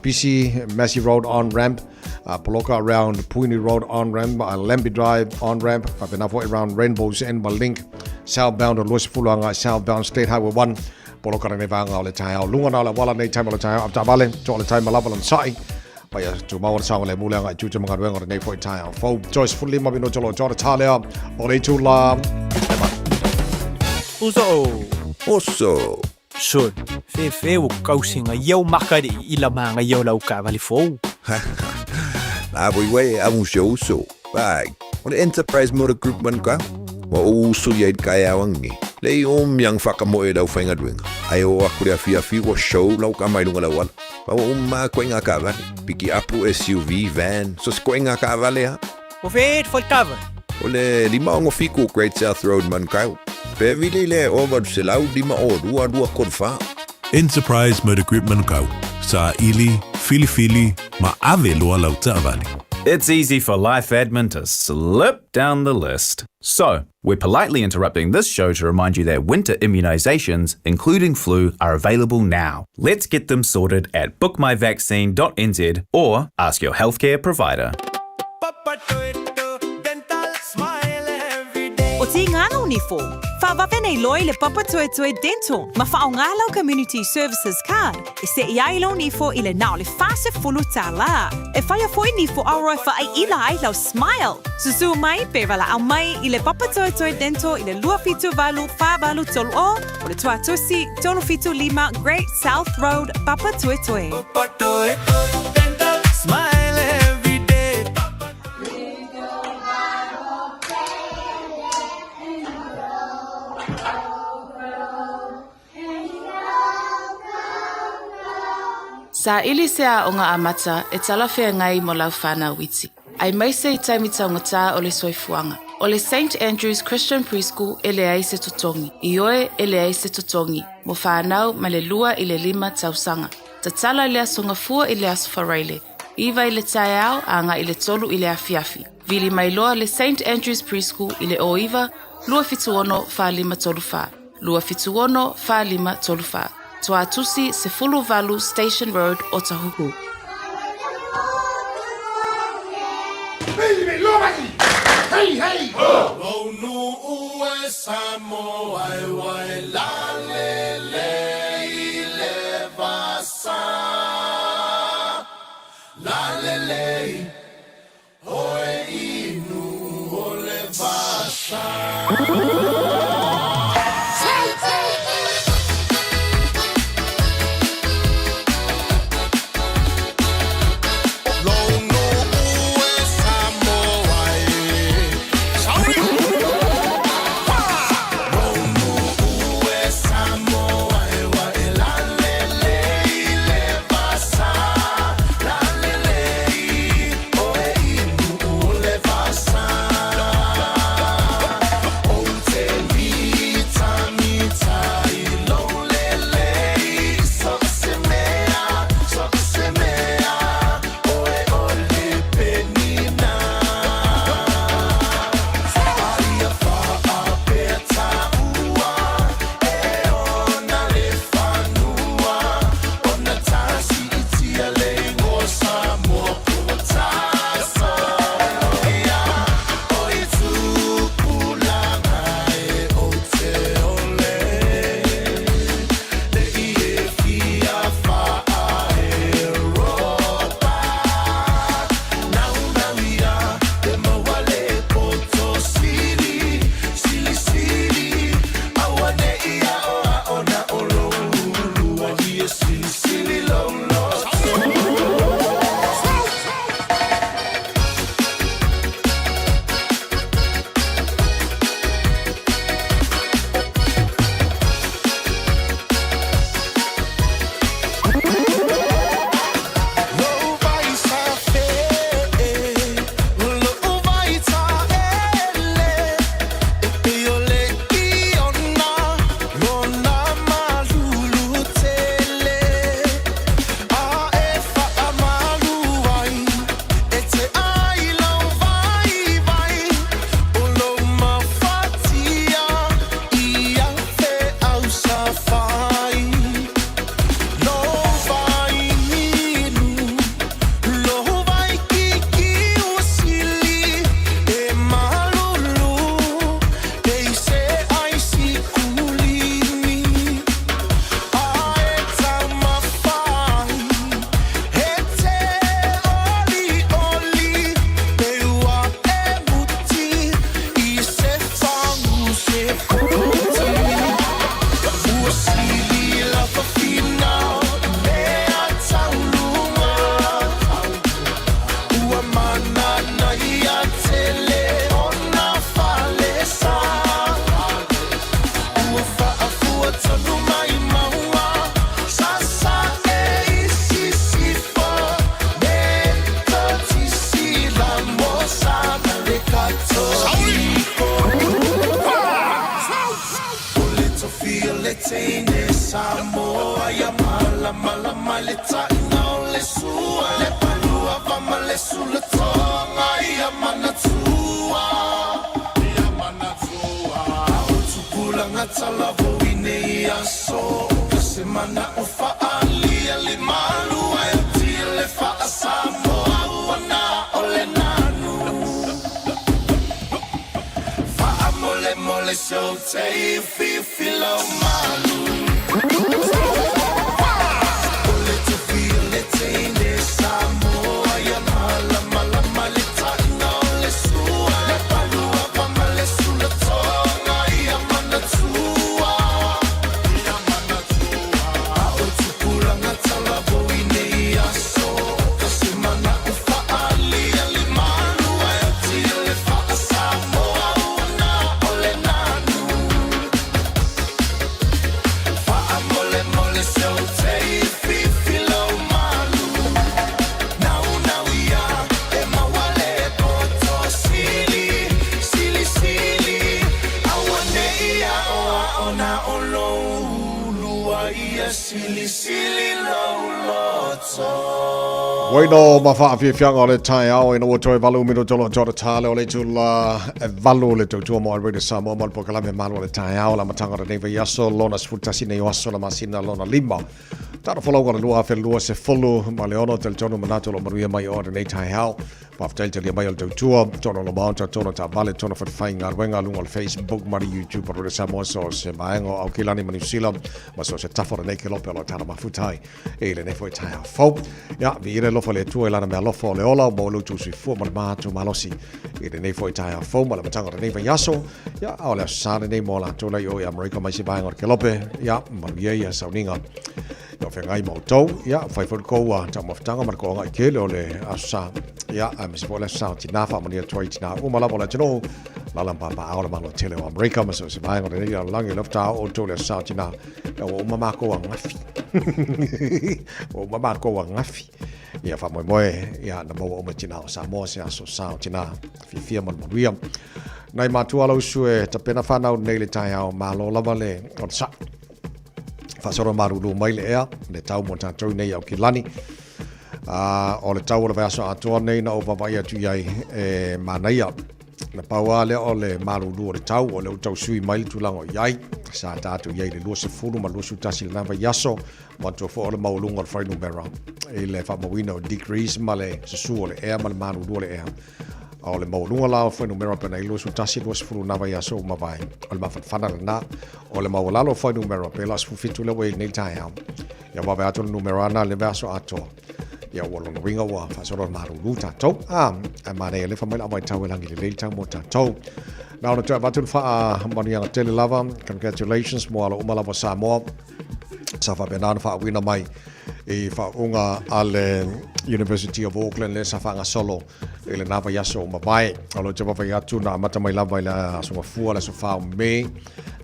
pisi Massey Road on ramp, poloka around Puini Road on ramp, Lambie Drive on ramp, faapena foi around Rainbows End ma Link, southbound o 20 agai southbound State Highway 1, poloka lenei vaega o le taeao. Luga na o le auala nei taimi o le taeao, avetaavale, toa le taima lava lana sa'i, paia tumau o le saogalemu le agai i tiute ma galuega o lenei foi taeao fou. Joyce 15 minute o lo o tā lea o le itula. Uso. Oso. Son, fefe ua kausiga ia u maka li'i i la magaia o lau taavale fou. La voi uē amu si ou uso. Ai, o le Enterprise Motor Group manukau. Ua ou uso ia i le taeao angiangi. Lei umi ang whakamoe i lau whaingaluega. Ai o aku le afiafi ua show lau kama i lunga lau ala. Pa ua uma aku ai ngā kaavale. Piki apu, SUV, van, so se koe ngā kaavale ha. O whē te whai taavale? O le 567 Great South Road Manukau. Pe vili le 805 2 2 3 4. Enterprise Motor Group Manukau, saili, filifili ma ave loa lau taavale. It's easy for life admin to slip down the list. So, we're politely interrupting this show to remind you that winter immunisations, including flu, are available now. Let's get them sorted at bookmyvaccine.nz or ask your healthcare provider. O Tīngana o Nifo, whawawe nei loa i le Papatoetoe Dental ma whaonga lau Community Services Card e se'i ai lau nifo i le na o le 40 tālā. E whaia foi nifo aroa e whaaiila ai lau smile. Susu mai pe walaau mai i le Papatoetoe Dental i le 278 48 30 o le Tuatusi 375 Great South Road, Papatoetoe. Papatoetoe Dental, smile every day. Saili se aoga amata e talafeagai mo lau whanau iti. Aemaise i taimi taugata o le soifuaga. O le St Andrews Christian Preschool e leai se totogi. Ioe, e leai se totogi, mo whanau mai le 2 i le 5 tausaga. Tatala i le Aso Gafua i le Aso Faraile, 9 i le taeao agai i le 3 i le afiafi. Vili mai loa le St Andrews Preschool i le 09 276 4534. 276 4534. Tuatusi 18 Station Road, Otahuhu. le taʻina o le sua Le palua va ma le sulatoga ia manatua Ia manatua A o tupulaga talavou i nei aso Ka se manaʻo faaalia le malu ae oti le faa-Samoa ua na o le nanu Faamolemole se ou te fifi lau malu O le tofi o le teine Samoa ia malamalama le taʻina o le sua Le palua va ma le sulatoga ia manatua Ia manatua A o tupulaga talavou i nei aso Ka se manaʻo faaalia le malu ae oti le faa-Samoa ua na o le nanu Faamolemole se ou te fifi lau malu Naunau ia e maua le poto sili Sili sili Auaneʻi aʻoaʻo na o lou ulu a ia silisili lou loto. Uaino ma faafiafiaga o le taeao ina ua toe 8 minuto lo tōra tāle o le itula e 8 le tautua mo Radio Samoa mo le polokalame malo o le taeao la matanga o lenei vaiaso lona 11 nei o aso la masina lona 5 Tara folauga le 2026 ma le ono talitonu manatu o lo manuia mai o lenei taeao. Faafetai le talia mai o le tautua, tona o lo maota, tona taavale, tona whatawhai luga o le Facebook ma le YouTube o Radio Samoa so se vaega o Aukilani ma Niu Sila ma so se tafa o lenei kelope o lo tala mafutai i lenei foi taeao fou. Ia, viia le alofa o le Atua i lana meaalofa o le ola o maua lo outou soifua ma le matou malosi i lenei foi taeao fou ma le amataga o lenei vaiaso. Ia, a o le aso Sa lenei mo latou la i o i Amerika mai se vaega o le kelope. Ia, manuia ia sauniga. Ia o feagai ma outou, ia, fai foi le kou taumafataga ma le kou agai tele o le aso Sa. Ia, aemaise foi o le aso Sa o tinā faamanuia atu ai i tinā uma lava o le atunuu, lala ma papaaao o le Malo tele o Amerika ma so o se vaega o lenei lalolagi, o lea faatoa oo outou i le aso Sa o tinā. Ia, ua uma makou angafi. Ua uma makou angafi. Ia, faamoemoe, ia, na maua uma e tinā o Samoa se aso Sa o tinā. Fiafia ma le manuia. Nai matua lau usu e tapena whanau nei le taeao, malo lava le onosai. Faasolo malulu mai le ea, le tau mo tātou nei Aukilani. O le tau o le vaiaso atoa nei na ou vaavaai atu i ai e manaia. Na pau lava lea o le malulu o le tau, o lea ua tau sui mai le tulaga o i ai. Sa tātou i ai i le 20 ma le 21 i lena vaiaso, manatua foi o le maualuga o le fuainumera i le faamauina o degrees ma le susu o le ea ma le malulu o le ea. A o le maualuga la o fuainumera pe na i 21, 20 na vaiaso ua mavae, o le mafanafana lena. O le maualalo o fuainumera pe la 17 lea ua i ai nei taeao. Ia vave atu le numera na le vaiaso atoa. Ia ua lona uiga ua faasolo le malulu tātou. A, ae manaia lea fai mai le auvaitau e lagi lelei le tau mo tātou. Na ona toe avatu le faamanuiaga tele lava. Congratulations mo alo uma lava o Samoa. Sa faapena ona faauuina mai i faauuga a le University of Auckland lea sa faagasolo i lena vaiaso ua mavae. O lo te vaavaai atu na amata mai lava i le aso Gafua, le aso 4 o Me,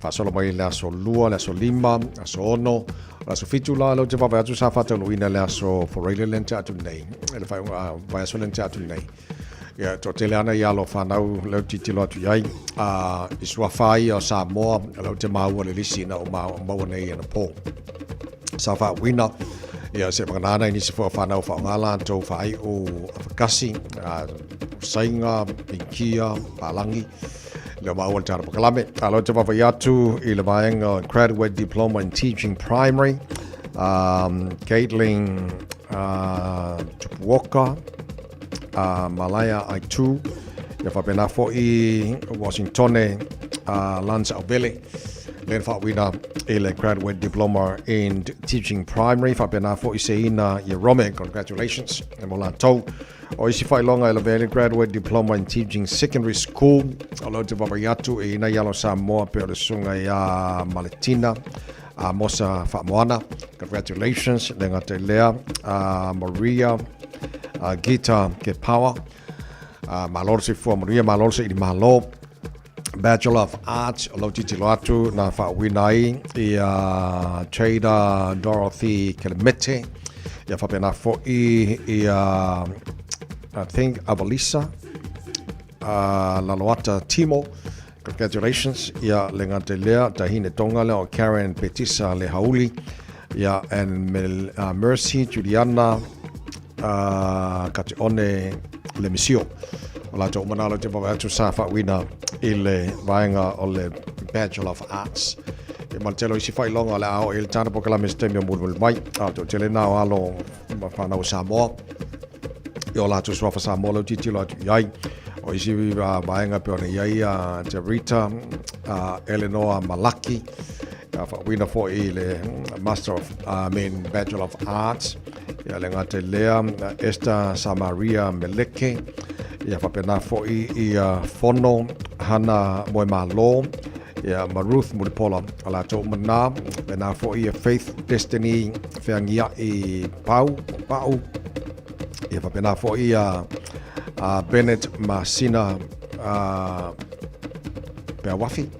faasolo mai i le aso 2, le aso 5, aso 6, o le aso 7 la, o lo te vaavaai atu sa faataunuuina le aso Foreile lea na tea atu nei, le faaiuga vaiaso lea na tea atu nei. Ia, toatele ana i alo whanau leo titilo atu i ai. I suafa ia o Samoa, leo te maua le lisi na o maua nei ana pō. Sa whaawina, ia se whakanana i nisi fua whanau whaonga lātou whaai o Afakasi, Sainga, Pinkia, Palangi, leo maua le tāna pakalame. A leo te wawai atu i le vaenga Graduate Diploma in Teaching Primary, Caitlin Tupuoka, a Malaia Aitu, ia faapena foi Washingtone a Lance Aubele, le na faauuina i le Graduate Diploma in Teaching Primary, faapena foi Seina Ierome, congratulations mo latou. O isi faailoga e lavea ai le Graduate Diploma in Teaching Secondary School, o lo te vaavaai atu e ina i alo Samoa pe o le susuga ia Maletina a Mosa Faamoana, congratulations, le gata i lea, a Maria a Gita Kepawa, a malo le soifua manuia, malo le saili malo, Bachelor of Arts, o lau titilo atu na faauuina ai ia Trader Dorothy Kelemete, ia faapena foi ia I think Avalisa Laloata Timo, congratulations, ia le gata i lea, Tahine Tonga lea o Karen Petisa le Hauli, Ia, and Mel, Mercy Juliana Katione Lemisio. O latou uma na lea ou te vaavaai atu sa faauuina i le vaega o le Bachelor of Arts. Ia ma le tele o isi faailoga o le a oo i ai le tana polokalame i se taimi o mulimuli mai. A o le toatele lena o alo ma fanau a Samoa i o latou suafa Samoa lea ou tilotilo atu i ai. O isi vaega pei ona i ai a Rita Eleanor Malaki, a faauuina foi i le Master of, I mean, Bachelor of Arts. Ia le gata i lea, Esther Samaria Meleke, ia faapena foi i Fono Hana Moemalo, ia ma Ruth Mulipola, o latou uma na, faapena foi ia Faith Destiny Feagiai Pau, Pau, ia faapena foi ia Bennett Masina Peawafi.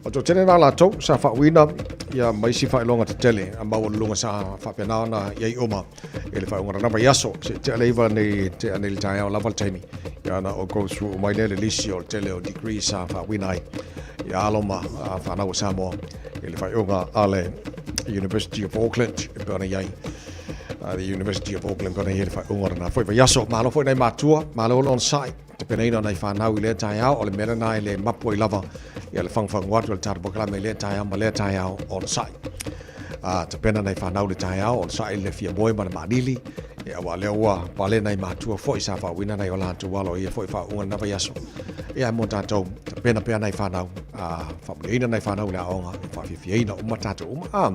O le toatele lena o latou sa faauuina ia ma isi faailoga tetele a maualuluga sa faapena ona i ai uma i le faaiuga o lena vaiaso. Se i tea le 9 nei tea nei le taeao lava le taimi ia ona ou go through uma ai lea le lisi o le tele o degrees sa faauuina ai ia alo ma fanau a Samoa i le faaiuga a le University of Auckland e pei ona i ai the University of Auckland pei ona i ai le faaiuga o lena foi vaiaso. Malo foi nai matua, malo le onosai. Tapenaina o nai fanau i lea taeao, o le mea lena e le mapu ai lava ia le fagufagu atu o le tatou polokalame i lea taeao ma lea taeao onosai. A tapena nai fanau i le taeao onosai le fia moe ma le maalili, ia aua o lea ua pale nai matua foi sa faauuina nai o latou alo i ia foi faauuga i lena vaiaso. Ia mo tatou, tapena pea nai fanau, a faamanuiaina nai fanau i le aoga, faafiafiaina uma tatou uma. A,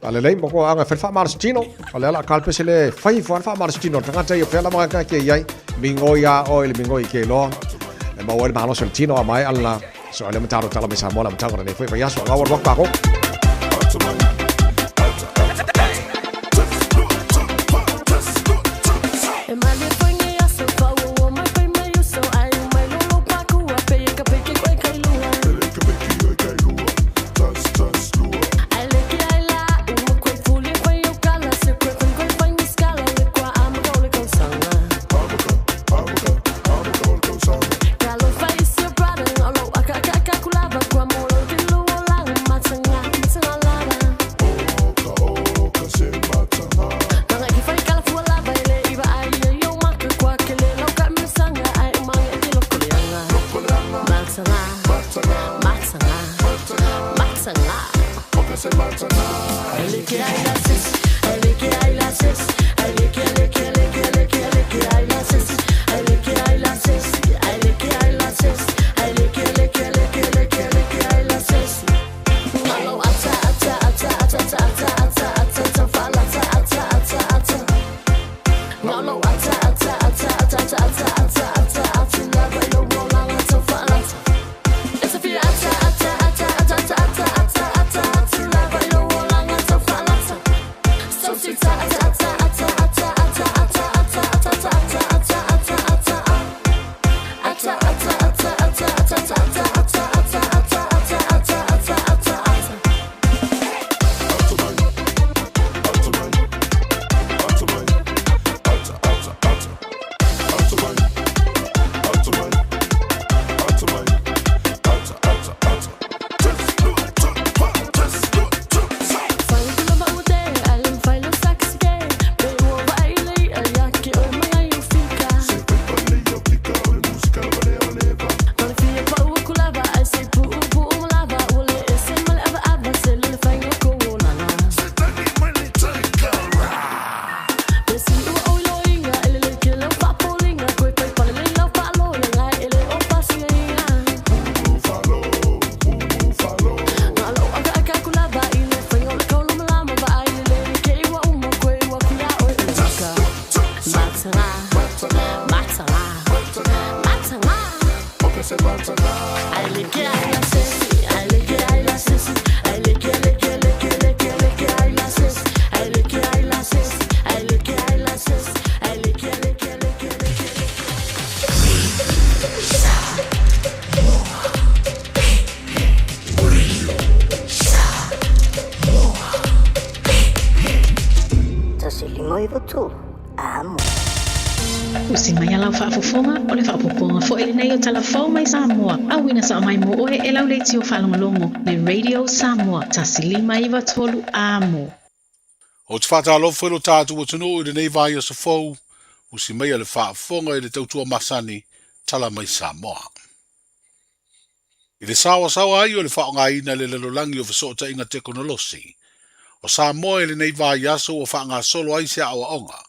a lelei mo koa anga e fai le faamalositino, o le ala a Kalpese le fai ifo lava le faamalositino o le tagata ia o fea lava gaga ke i ai, migoi a oe i le migoi i ke iloa, e maua ai le malosi o le tino a maea lena, so a lea matalo tala mai Samoa le amataga o lenei foi vaiaso, a gaua alu atu kākou. Usi mai a lau faafofoga, o le faaopoopoga foi lenei o Tala Fou mai Samoa, auina sao mai mo oe e lau leitio faalogologo, le Radio Samoa 1 5 9 3 Amo. Ou te faatalofa i lo tatou atunuu i lenei vaiaso fou, usi maia le faafofoga i le tautua masani, tala mai Samoa. I le saoasaoa ai o le faaaogaina e le lalolagi o fesootaiga tekonolosi, o Samoa i lenei vaiaso ua faagasolo ai se aoaoga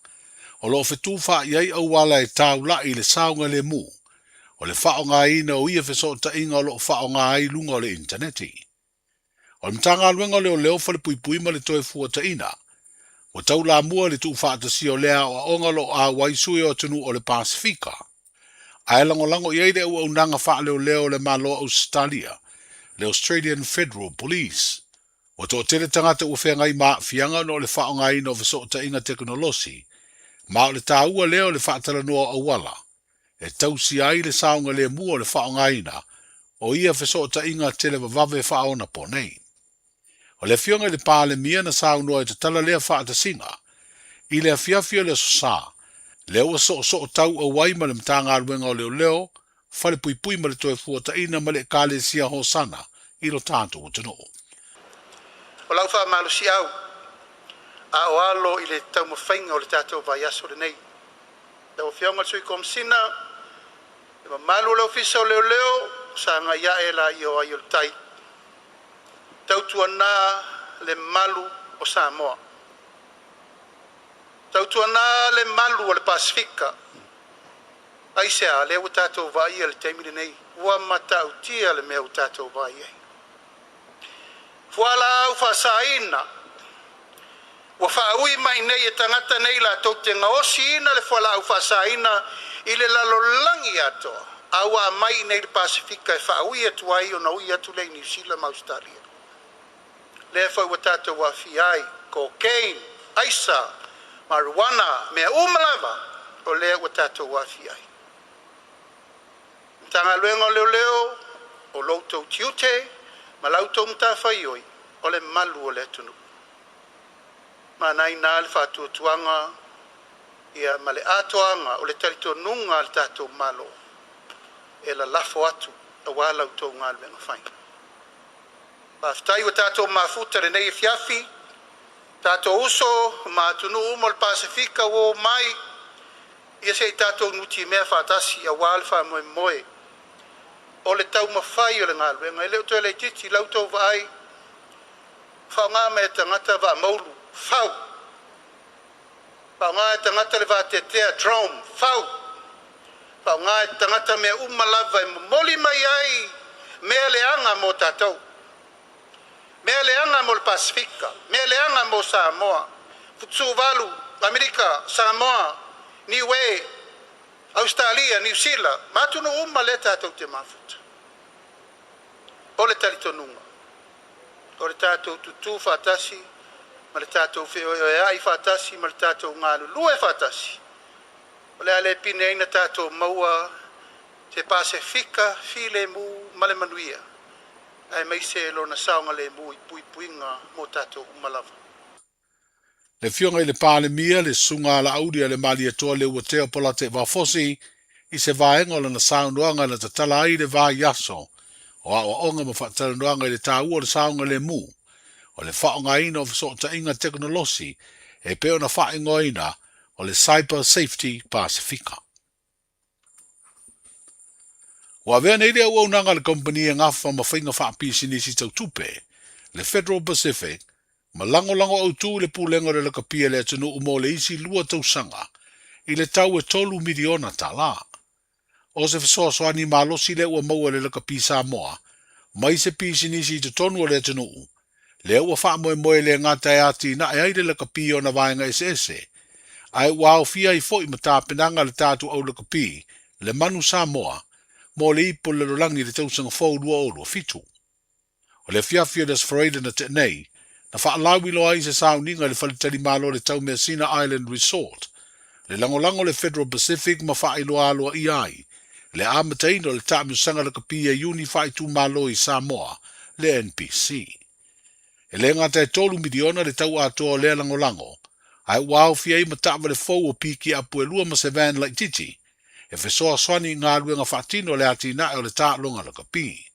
o lo o fetufaai ai auala e taula'i i le saogalemu o le faaaogaina o ia fesootaiga o lo o faaaoga ai luga o le initaneti. O le Matagaluega o Leoleo, Falepuipui ma le Toefuataiga ua taulamua i le tuufaatasia o lea aoaoga o lo o auai sui o atunuu o le Pasefika, ae lagolago i ai le auaunaga faaleoleo o le Malo o Ausetalia, le Australian Federal Police. Ua toatele tagata ua feagai ma aafiaga ona o le faaaogaina o fesootaiga tekonolosi, ma o le taua lea o le faatalanoa o auala e tausia ai le saogalemu o le faaaogaina o ia fesootaiga televavave faaonaponei. O le Afioga i le Palemia na saunoa e tatala lea faatasiga i le afiafi o le Aso Sa, lea ua soosoo tauau ai ma le Matagaluega o Leoleo, Falepuipui ma le Toefuataiga ma le Ekalesia Hosana i lo tatou atunuu. O lau faamalosiau a o alo i le taumafaiga o le tatou vaiaso lenei. Lau Afioga i le Sui Komesina, le mamalu o le Ofisa o Leoleo, sagai ae laia o ai o le tai. Tautuana le malu o Samoa. Tautuana le malu o le Pasefika. Aisea, lea ua tatou vaaia i le taimi lenei, ua matautia le mea ua tatou vaai ai. Fualaau faasaina ua faaui mai nei e tagata nei latou te gaosiina le fualaau faasaina i le lalolagi atoa, a ua aumai i nei i le Pasefika e faaui atu ai ona ui atu lea i Niu Sila ma Ausetalia. Lea foi ua tatou aafia ai, cocaine, aisa, marijuana, mea uma lava o lea ua tatou aafia ai. Matagaluega o Leoleo, o lo outou tiute ma la outou matafaioi o le malu o le atunuu. Manaia le faatuatuaga ia ma le atoaga o le talitonuga a le tatou Malo e lalafo atu aua la outou galuega fai. Faafetai ua tatou mafuta lenei afiafi, tatou uso ma atunuu uma o le Pasefika ua omai ia se i tatou nutimea faatasi aua le faamoemoe o le taumafai o le galuega. E le o toe laitiiti la outou vaai, faaaoga mai e tagata vaa maulu, fau. Faaaoga e tagata le vateatea, drone, fau. Faaaoga e tagata mea uma lava e momoli mai ai mea leaga mo tatou. Mea leaga mo le Pasefika, mea leaga mo Samoa, Tuvalu, Amerika, Samoa, Niue, Australia, Niu Sila, ma atunuu uma lea tatou te mafuta. O le talitonuga, o le tatou tutū faatasi ma le tatou feoeoeai faatasi ma le tatou galulue faatasi, o le a le pine ai na tatou maua se Pasefika filemu ma le manuia, aemaise lona saogalemu i puipuiga mo tatou uma lava. Le Afioga i le Palemia, le Susuga Alauli a le Malietoa Leuatea Polataivao Fosi i se vaega o lana saunoaga na tatala ai le vaiaso o aoaoga ma faatalanoaga i le taua o le saogalemu o le faaaogaina o fesootaiga tekonolosi e pei ona faaigoaina o le Cyber Safety Pasefika. Ua avea nei le auaunaga a le kamupani e gafa ma faiga faapisinisi tau tupe, le Federal Pacific, ma lagolago autū i le pulega o le lakapi a le atunuu mo le isi lua tausaga i le tau e $3 miliona. O se fesoasoani malosi lea ua maua e le lakapi Samoa mai se pisinisi i totonu o le atunuu, lea ua faamoemoe le gata e atinae ai le lakapi ona vaega eseese, ae ua aofia ai foi ma tapenaga le tatou au lakapi, le Manu Samoa, mo le ipu o le lalolagi i le tausaga fou 2027. O le afiafi o le Aso Faraile na tea nei, na faalauiloa ai se sauniga i le faletalimalo le Taumeasina Island Resort, le lagolago le Federal Pacific ma faailoa aloaia ai le amataina o le taamilosaga lakapi a Iuni faaitumalo i Samoa, le NPC. E le gata e $3 miliona le tau atoa o lea lagolago, ae ua aofia ai ma taavale fou o piki apu e lua ma se van laitiiti e fesoasoani i galuega faatino le atinae o le taaloga lakapi.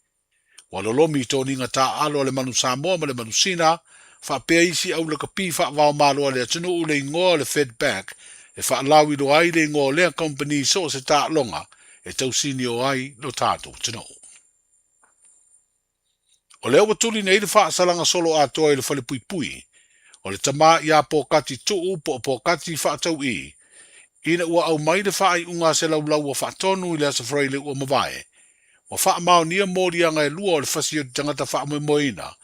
Ua lolomi i toniga taaalo a le Manu Samoa ma le Manu Sina, Faapea isi au lakapi faavaomalo a le atunuu le igoa o le Fedback e faalauiloa ai le igoa o lea kamupani i so o se taaloga e tausinio ai lo tatou atunuu. O lea ua tuli nei le faasalaga solo atoa i le falepuipui o le tama ia Pokati Tuu po o Pokati Faatau'i ina ua aumai le faaiuga a se laulau ua faatonu i le Aso Faraile ua mavae, ua faamaonia moliaga e lua o le fasi o le tagata faamoemoeina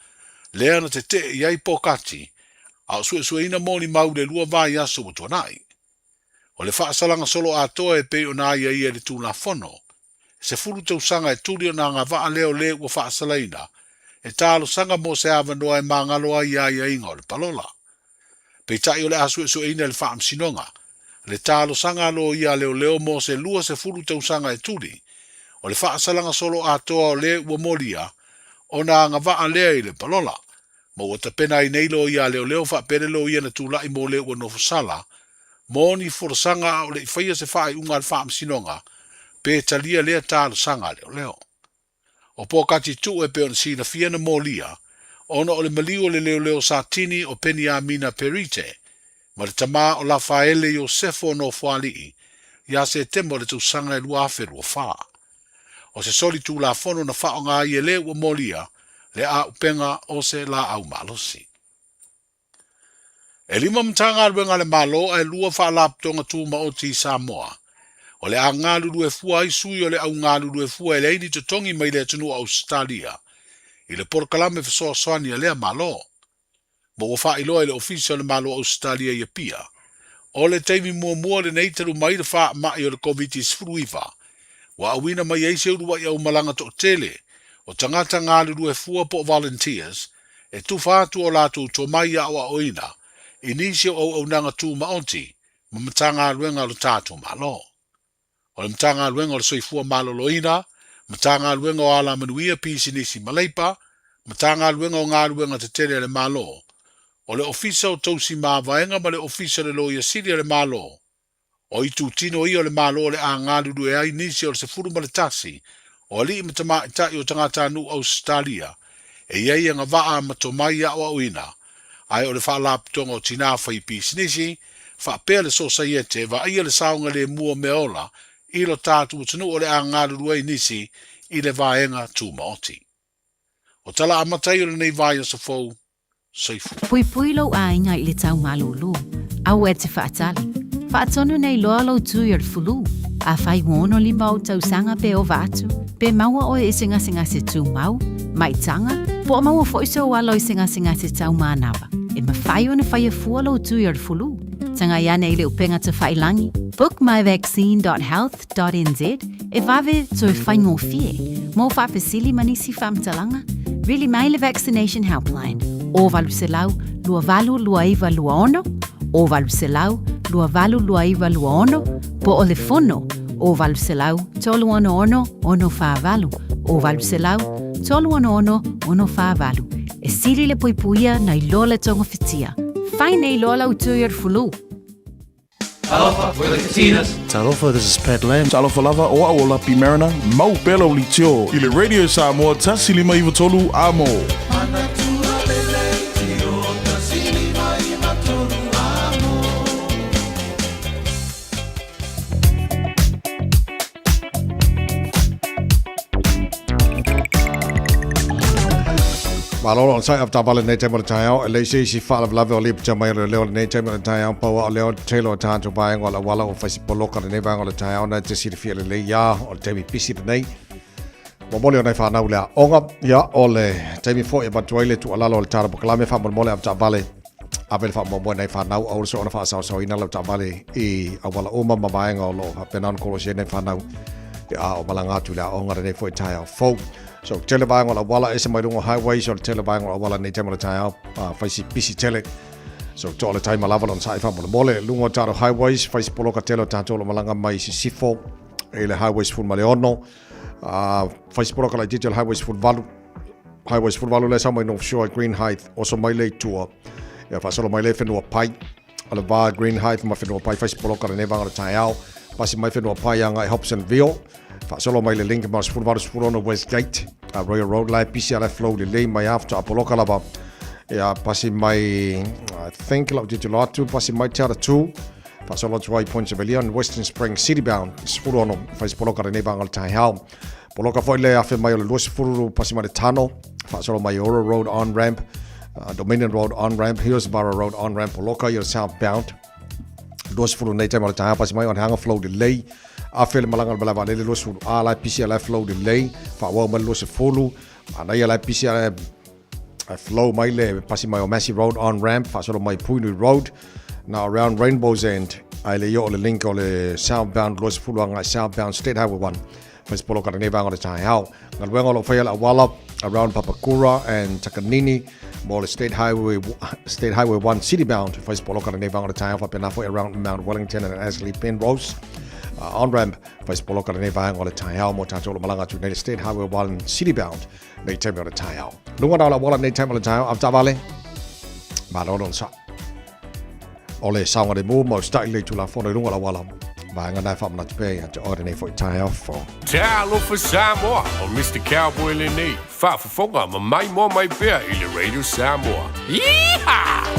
lea na tetee i ai Pokati a o suesueina molimau i le lua vaiaso ua tuanai. O le faasalaga solo atoa e pei ona aiaia i le Tulafono, e 10 tausaga e tuli ona agavaa lea o le ua faasalaina e talosaga mo se avanoa e magalo ai i aiaiga o le palola. Peitai o le a suesueina e le Faamasinoga le talosaga a loia a leoleo mo se 20 tausaga e tuli o le faasalaga solo atoa o le ua molia ona agavaa lea i le palola ma ua tapena ai nei loia a leoleo faapea le loia na tulai mo le ua nofosala mo ni folasaga a o le i faia se faaiuga a le Faamasinoga pe talia lea talosaga a leoleo. O Pokati Tuu e pei ona silafia na molia ona o le maliu o le leoleo Satini o Peniamina Perite ma le tama o Lafaele Iosefo o Nofoalii ia Setema o le tausaga e 2024. O se soli tulafono na faaaoga ai e le ua molia le auupega o se laau malosi. E lima Matagaluega a le Malo ae lua Faalapotopotoga Tumaoti i Samoa. O le a galulue fua ai sui o le au galulue fua e leai ni totogi mai le atunuu o Ausetalia i le polokalame fesoasoani a lea Malo. Ma ua faailoa i le Ofisa o le Malo o Ausetalia i Apia, o le taimi muamua lenei talu mai le faamai o le Koviti-19 ua auina mai ai se uluai aumalaga toatele o tagata galulue fua po o volunteers e tufa atu o latou tomai aoaoina i nisi o auaunaga tumaoti ma Matagaluega a lo tatou Malo. O le Matagaluega o le Soifua Maloloina, Matagaluega o Alamanuia, Pisinisi ma Leipa, Matagaluega o Galuega Tetele a le Malo, o le Ofisa o Tausi Mavaega ma le Ofisa o le Loia Sili a le Malo. O itutino ia o le Malo o le a galulue ai nisi o le 11 o alii ma tamaitai o tagatanuu Ausetalia e i ai agavaa ma tomai aoaoina, ae o le Faalapotopotoga o Tinā Faipisinisi faapea le Sosaiete e vaaia le saogalemu o meaola i lo tatou atunuu o le a galulue ai nisi i le vaega tumaoti. O tala amata ai o lenei vaiaso fou. Soifua. Puipui lou aiga i le tau malūlū, aua e te faatali. Faatonu nei loa lou tui o le fulu. Afai ua 65 ou tausaga pe ova atu, pe maua oe i se gasegase tumau, maitaga, po o maua foi sou alo i se gasegase tau manava, e mafai ona faia fua lou tui o le fulu. Tagai ane i le upega tafailangi, bookmyvaccine.health.nz, e vave toe faigofie. Mo faafesili ma nisi faamatalaga, vili mai le Vaccination Helpline, o 800 282926, o 800 282926, po o le fono, o 800 366 648, o 800 366 648. E sili le puipuia nai lo le togafitia. Fai nei loa lau tui o le fulu. Talofa, we're the Katinas. Talofa, this is Pat Lam. Talofa lava, o au o Lapi Mariner, mau pea lau litio i le Radio Samoa 153 Amo. Malo le onosai avetaavale lenei taimi o le taeao, e leai se isi faalavelave o lipoti mai o leoleo lenei taimi o le taeao, pau a o lea o le tele o tatou vaega o le auala ua fai se poloka lenei vaega o le taeao na e te silafia lelei ia o le taimi pisi lenei. Momoli o nai whanau le aoga, ia o le taimi foi e avatu ai le tuualalo o le tala polokalame faamolemole avetaavale ave le faamuamua i nai whanau aua le soona faasaosaoina lau taavale i auala uma ma vaega o lo o faapena ona kolosi ai nai whanau pe a o malaga atu i le aoga lenei foi taeao fou. So, tele vaega o le auala ese mai luga o highways o le tele vaega o le auala nei taimi o le taeao, fai si pisi tele. So, toa le taima lava le onosai faamolemole. Luga o tatou highways, fai si poloka tele o tatou o lo o malaga mai Sisifo i le highway 16, fai si poloka laitiiti o le highway 18, highway 18 lea sau mai North Shore i Greenhithe, oso mai lea i tua, ia faasolo mai lea i whenua pai, o le va Greenhithe ma whenua pai, fai si poloka lenei vaega o le taeao, pasi mai whenua pai agai Hobsonville, faasolo mai le Lincoln ma 18 16 Westgate, Royal Road la e pisi ala flow lelei mai after a poloka lava. Ia, pasi mai, I think lau tilotilo atu, pasi mai Te Aratū, faasolo atu ai Point Civilian, Western Springs City bound, 16, fai se poloka lenei vaega o le taeao. Poloka foi le afe mai o le 20 pasi mai le Tano, faasolo mai Ora Road on ramp, Dominion Road on ramp, Hillsborough Road on ramp, poloka i o le southbound. 20 nei taimi o le taeao pasi mai Onehunga flow lelei, afe le malaga o le malae vaalele 20 A la e pisi a la e flow lelei, faaauau mai le 20, manaia la e pisi a la e I flow mai le pasi mai o Massey Road on ramp faasolo mai Puinui Road na around Rainbow's End ai le i o le link o le southbound 20 agai southbound State Highway 1 fai se poloka lenei vaega o le taeao. Galuega o lo o faia le auala around Papakura and Takanini mo le State Highway, State Highway 1 city bound fai se poloka lenei vaega o le taeao faapena foi around Mount Wellington and Ashley Penrose on ramp fai se poloka lenei vaega o le taeao mo tātou o lo malaga atu nei le State Highway 1 city bound nei taimi o le taeao. Lunga na o le auala nei taimi o le taeao, avetaavale, malo le onosai. O le saogalemu ma usitai lelei Tulafono i luga o le auala, vaega na e faamanatu pea ia te oe lenei foi taeao fou. Talofa Samoa, o Mister Cowboy lenei, faafofoga ma maimoa mai pea i le Radio Samoa. Yeehaw!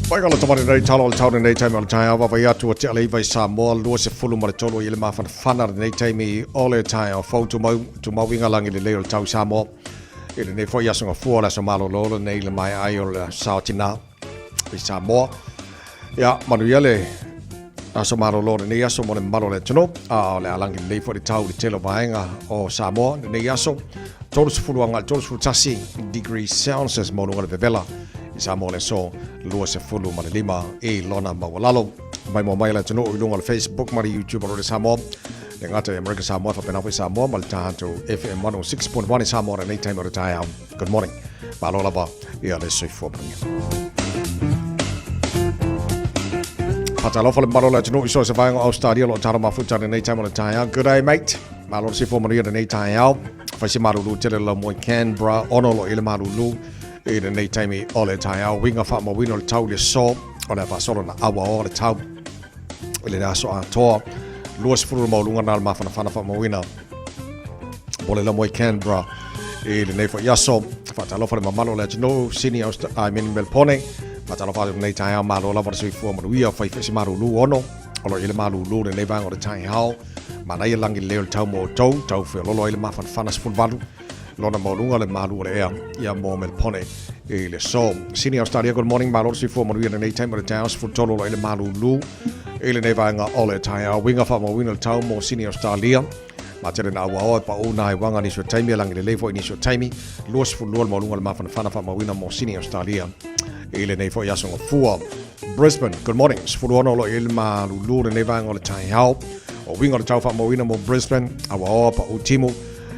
Mai ka lata nei talo o le tau lenei taimi o le taeao vaavaai atu ua tea le iva i Samoa 23 i le mafanafana lenei taimi o le taeao fou tumau, tumau i ngā lagi lelei o le tau i Samoa i lenei foi aso gafua o le aso malolo lenei i le maea ai o le sao tinā i Samoa. Ia, manuia le aso malolo lenei aso mo le mamalu o le atunuu. A o le a lagi lelei foi le tau i le tele o vaega o Samoa lenei aso. 30 agai 31 degrees Celsius mo luga le vevela i Samoa le aso 25 i lona maualalo. Mai mo mai le atunuu i luga o le Facebook ma le YouTube o le Samoa. Le gata i Amerika Samoa, faapena foi Samoa ma le tatou FM 106.1 i Samoa lenei taimi o le taeao. Good morning. Malo lava ia le soifua manuia. Whatalofa le mamalu o le atunuu i so o se vaega o Australia o lo o talo mafuta lenei taimi o le taeao. Good day mate. Malo le soifua manuia lenei taeao. Fai se malulu tele le laumua i Canberra, ono lo i le malulu i lenei taimi o le taeao. Uiga faamauina o le tau i le so o le a faasolo na aua o le tau i le aso atoa. 20 le maualuga na le mafanafana faamauina mo le laumua i Canberra i lenei foi aso. Faatalofa le mamalu o le atunuu, Sydney, I mean Melbourne. Faatalofa atu lenei taeao, malo lava le soifua manuia, fai foi se malulu ono. O lo o i ai le malulu lenei vaega o le taeao. Manaia lagi lelei o le tau mo outou, tau feololo ai le mafanafana 18 lona maualuga le malu o le ea ia mo Melbourne i le aso. Sydney, Australia, good morning, malo le soifua manuia lenei taimi o le taeao, 13 o lo o i ai le malulu i lenei vaega o le taeao. Uiga faamauina le tau mo Sydney, Australia. Ma tele na auaoa e paʻu nā i waga nisi o taimi, e lagi lelei foi nisi o taimi. 22 le maualuga o le mafanafana faamauina mo Sydney, Australia i lenei foi aso gafua. Brisbane, good morning. 16 o lo o i ai le malulu lenei vaega o le taeao. O uiga o le tau faamauina mo Brisbane, auaoa paʻu timu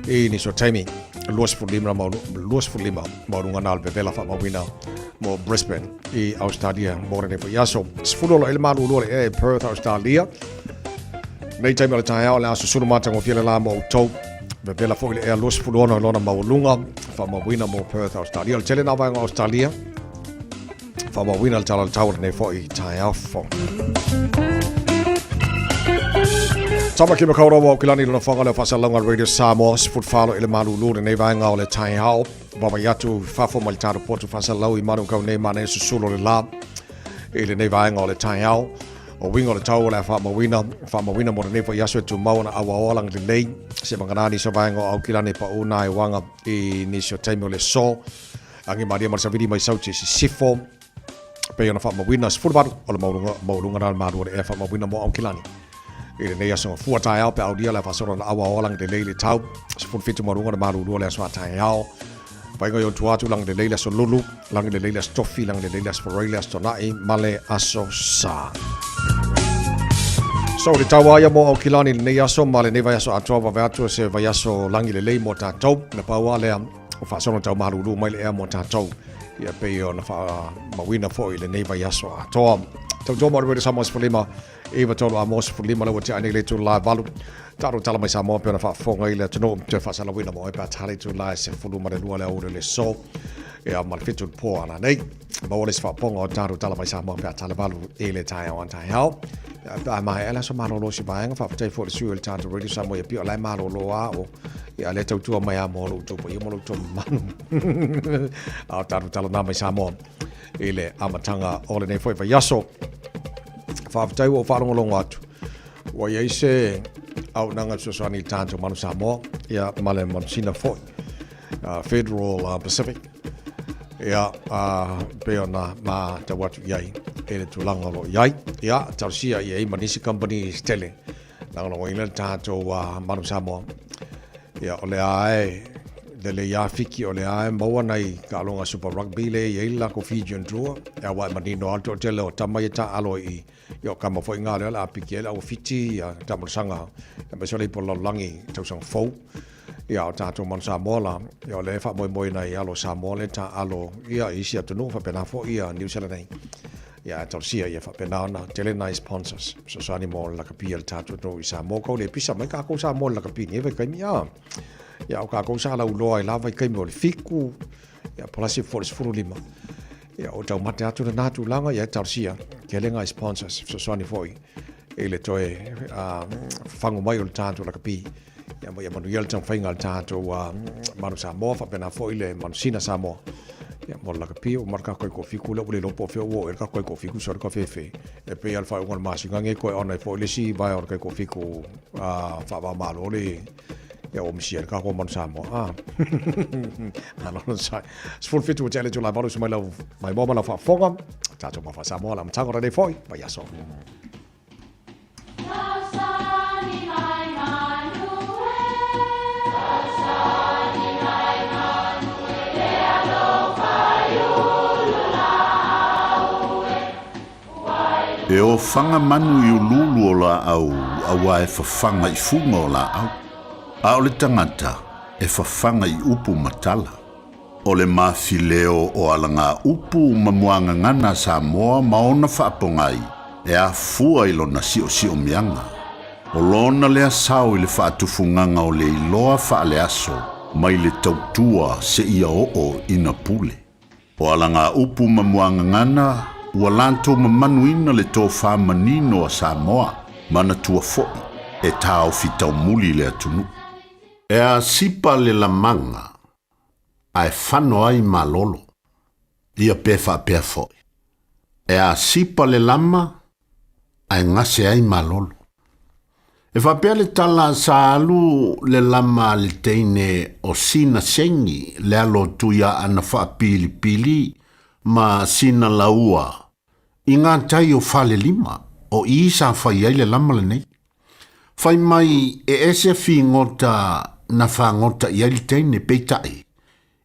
i nisi o taimi. 25 25 maualuga na o le vevela faamauina mo Brisbane i Australia mo lenei foi aso. 10 o lo o i ai le malulu o le ea i Perth, Australia. Nei taimi o le taeao o le a susulu matagofie le la mo outou. Vevela foi le ea 26 i lona maualuga, faamauina mo Perth, Australia. O le tele nā vaega o Australia, faamauina le tala o le tau o lenei foi taeao fou. Tamaki Makaurau o Aukilani lona whanga leo whasalauga Radio Samoa, 14 i le malulu lenei vaega o le taeao. Vaavaai atu i fafo mai le tatou potu faasalau i Manukau nei manaia susulu o le la i lenei vaega o le taeao. O uiga o le tau o le a faamauina, faamauina mo lenei foi aso e tumau ana auaoa lagi lelei, se vagana nisi o vaega o Aukilani e paʻu nā e uaga i nisi o taimi o le aso. Agi malie ma le savili mai sauti i sisifo, pei ona faamauina 18 o le maualuga, maualuga na o le malu o le ea faamauina mo Aukilani. I lenei aso gafua taeao pe aulia le a faasolo ana auaoa lagi lelei le tau, 17 maualuga o le malulu o le aso a taeao. Faiga i o tua atu, lagi lelei le aso Lulu, lagi lelei le aso Tofi, lagi lelei le aso Foroi, le aso Tona'i, ma le aso Sa. So, le tau aia mo Aukilani lenei aso ma lenei vaiaso atoa vave atu se vaiaso lagi lelei mo tātou. Na pau a lea o faasolo tau malulu mai le ea mo tātou. Ia pei ona faamauina foi lenei vaiaso atoa. Tautua mo le Radio Samoa 15 9 3 a mo 15 le ua tea nei le itula e valu. Taro tala mai Samoa pe ona faafofoga i le atunuu toe faasalauina mo oe pe a tala itula e 12 le aoauli o le aso. Ia ma le 7 le po ana nei. Maua le isi faafofoga o Taro tala mai Samoa pe a tala valu i le taeao a taeao. Ia, pe a maea le aso malolo o se vaega, faafetai foi i le sui o le tatou Radio Samoa i Apia, o la e malolo lava o, ia, lea tautua mai lava mo lo outou paia ma lo outou mamalu. A o tatou talanoa mai Samoa i le amataga o lenei foi vaiaso. Faafetai ua ou faalogologo atu. Ua i ai se auaunaga fesoasoani i le tatou Manu Samoa, ia, ma le Manusina foi, Federal Pacific. Ia, pei ona matau atu i ai i le tulaga o lo o i ai. Ia, talosia i ai ma nisi company se tele. Lagolagoina le tatou Manu Samoa. Ia, o lea e lelei lava Fiti, o lea e maua nai taaloga Super Rugby lea e i ai le latou Fijian Drua. Ia, aua e manino lava le toatele o tama ia taaalo i i, o tama foi ngā lea o le a piki ai le auawhiti, ia taamolosaga, aemaise o le ipu o le lalolagi i tausaga fou. Ia, o tatou Manu Samoa la, ia o lea e faamoemoe nai alo Samoa lea taaalo ia i isi atunuu faapena foi ia New Zealand nei. Ia, ae talosia ia faapena ona tele nai sponsors fesoasoani mo le lakapi a le tatou atunuu i Samoa. Kau le pisa mai kākou Samoa i le lakapi i nei vaitaimi, a. Ia, o kākou sa lauloa i la vaitaimi o le 7, ia, palasi foi le 15. Ia, o taumate atu lena tulaga, ia e talosia tele nai sponsors fesoasoani foi i le toe fafagu mai o le tatou lakapi. Ia, ma ia manuia le taumafaiga a le tatou Manu Samoa, faapena foi le Manusina Samoa. Ia, mo le lakapi, ua mala kākou i kofiku, lea ua le iloa po o fea ua oo i ai le kākou kofiku, sorry ka fefe. E pei lava o le faaiuga o le masina nei toe on ai foi le isi vaea o le kai kofiku faava-o-Malo le ia ua misia ai le kākou Manu Samoa. Ah. Malo le sai. 17 ua tea le itula e valu, usu mai lau maimoa ma lau faafofoga. Tatou Mafa Samoa, le amataga o lenei foi vaiaso. E ofaga manu i uluulu o laau auā e fafaga i fuga o laau, a o le tagata e fafaga i upu ma tala. O le mafileo o alagaupu ma muagagana a Samoa ma ona faapogai e afua i lona siosiomiaga. O lona lea sao i le faatufugaga o le iloa faaleaso mai le tautua seia oo ina pule. O alagaupu ma muagagana ua latou mamanuina le tofa manino a Samoa manatua foi e taofi taumuli le atunuu. E asipa le lamaga ae fano ai malolo. Ia pe faapea foi, e asipa le lama ae gase ai malolo. E faapea le tala sa alu le lama a le teine o sina sengi le alo tuia ana faapilipili ma sina laua i ngā tai o Falelima o i sa fai ai le lama lenei. Fai mai e ese figota na fagota i ai le teine, peitai,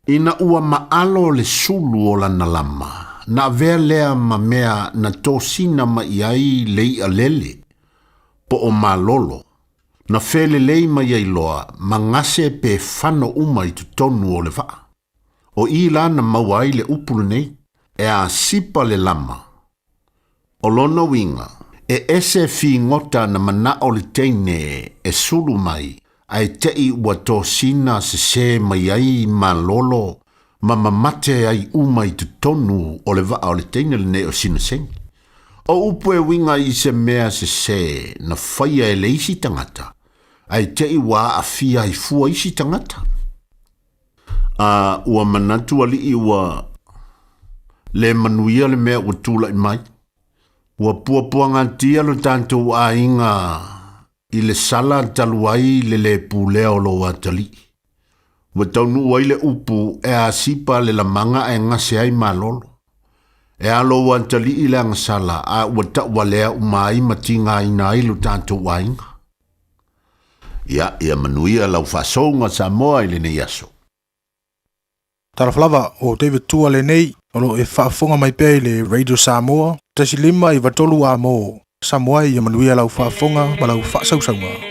ina ua maalo le sulu o lana lama, na avea lea ma mea na tosina mai i ai le i'a lele, po o malolo, na felelei mai ai loa ma gase pe fano uma i totonu o le vaa. O i la na maua ai le upu lenei, e asipa le lama. O lona uiga, e ese figota na manao le teine e sulu mai, ae te'i ua tosina sesē mai ai malolo ma mamate ai uma i totonu o le vaa o le teine lenei o Sinaseni. O upu e uiga i se mea sesē na faia e le isi tagata, ae te'i ua aafia ai fua isi tagata. A ua manatu alii ua le manuia le mea ua tula'i mai. Ua puapuagatia lo tatou aiga i le sala talu ai le lē pulea o lou atalii. Ua taunuu ai le upu e asipa le lamaga ae gase ai malolo. E a lou atalii le agasala a ua ta'ualea uma ai ma tigaina ai lo tatou aiga. Ia, ia manuia lau faasouga Samoa i lenei aso. Talofa lava, o David Tua lenei, o lo o e faafofoga mai pea i le Radio Samoa, 1 5 93 A mo Samoa ia manuia lau faafofoga ma lau faasausauga.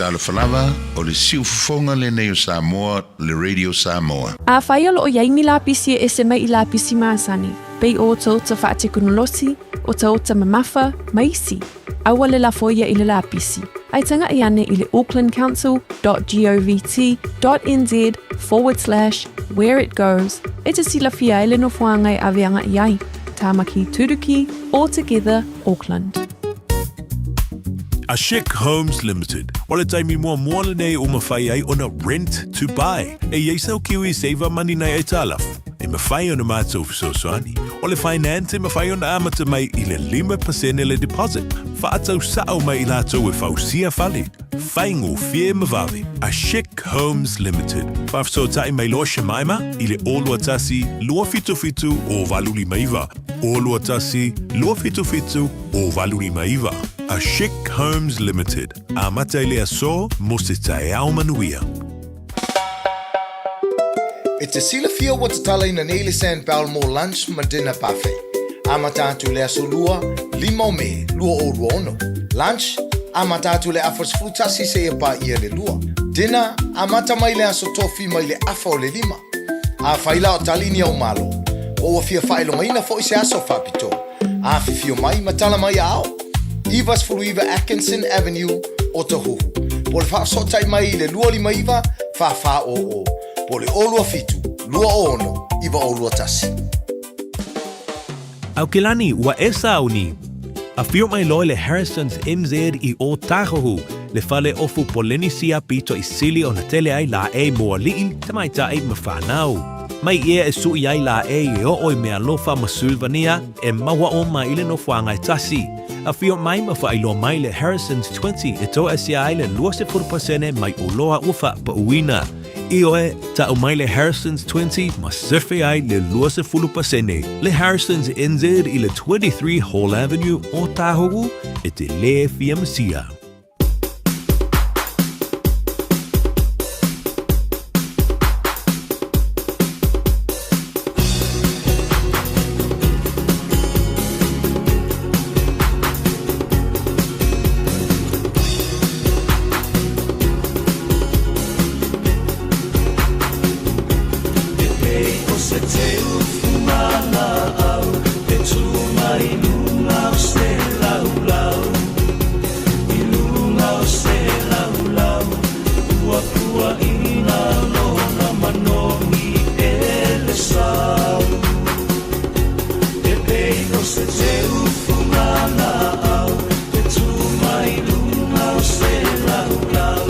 Talofa lava, o le siufofoga lenei o Samoa, le Radio Samoa. Afai o lo o i ai ni lapisi e ese mai i lapisi masani, pei o otaota faatekonolosi, otaota mamafa, ma isi, aua le lafoia i le lapisi, ae taga'i ane i le aucklandcouncil dot govt dot nz forward slash where it goes e te silafia ai le nofoaga e ave aga'i ai. Tāmaki Turuki, All Together, Auckland. A Chic Homes Limited, o le taimi muamua lenei ua mafai ai ona rent to buy. E i ai sau Kiwi saver money nai aitalafu, e mafai ona matou fesoasoani. O le finance e mafai ona amata mai i le 5% le deposit. Faatau sao mai i latou e fausia fale. Faigofie ma vave. Ashik Homes Limited. Faafesootai mai loa Shemaima i le 021 277 0859. 021 277 0859. Ashik Homes Limited. Amata i le aso mo se taeao manuia. E te silafia ua tatalaina nei le Sandbell mo lunch ma dinner buffet. Amata atu i le aso Lua, 5 o Me, 2026. Lunch, amata atu i le afa 11 seia paia le 2. Dinner, amata mai le aso Tofi mai le afa o le 5. Afai la o tali ni au malo, po ua fia faailogaina foi se aso faapitoa, afifio mai ma tala mai aao. 99 Atkinson Avenue, Otahuhu. Po o le faafesootai mai i le 259 4400, po o le 027 206 9021. Aukilani, ua e sauni. Afio mai loa le Harrison's MZ i Ōtāhuhu, le fale ofu Polenisia pito i sili ona tele ai laʻei mo aliʻi, tamaitai ma whānau. Mai ia e suʻi ai laʻei e oo i mealofa ma Sulvania e maua uma i le nofoaga e tasi. Afio mai ma faailoa mai le Harrison's 20 e toaesea ai le 20% mai oloa ua faapauina. Ioe, tau mai le Harrison's 20 ma sefe ai le 20%. Le Harrison's NZ i le 23 Hall Avenue, Ōtāhuhu, e te lē fia masia. E pei o se teu fugalaau Te tū mai lunga o se laulau I luga o se laulau Ua puaʻina lona manogi e le sau E pei o se teu fugalaau Te tū mai luga o se laulau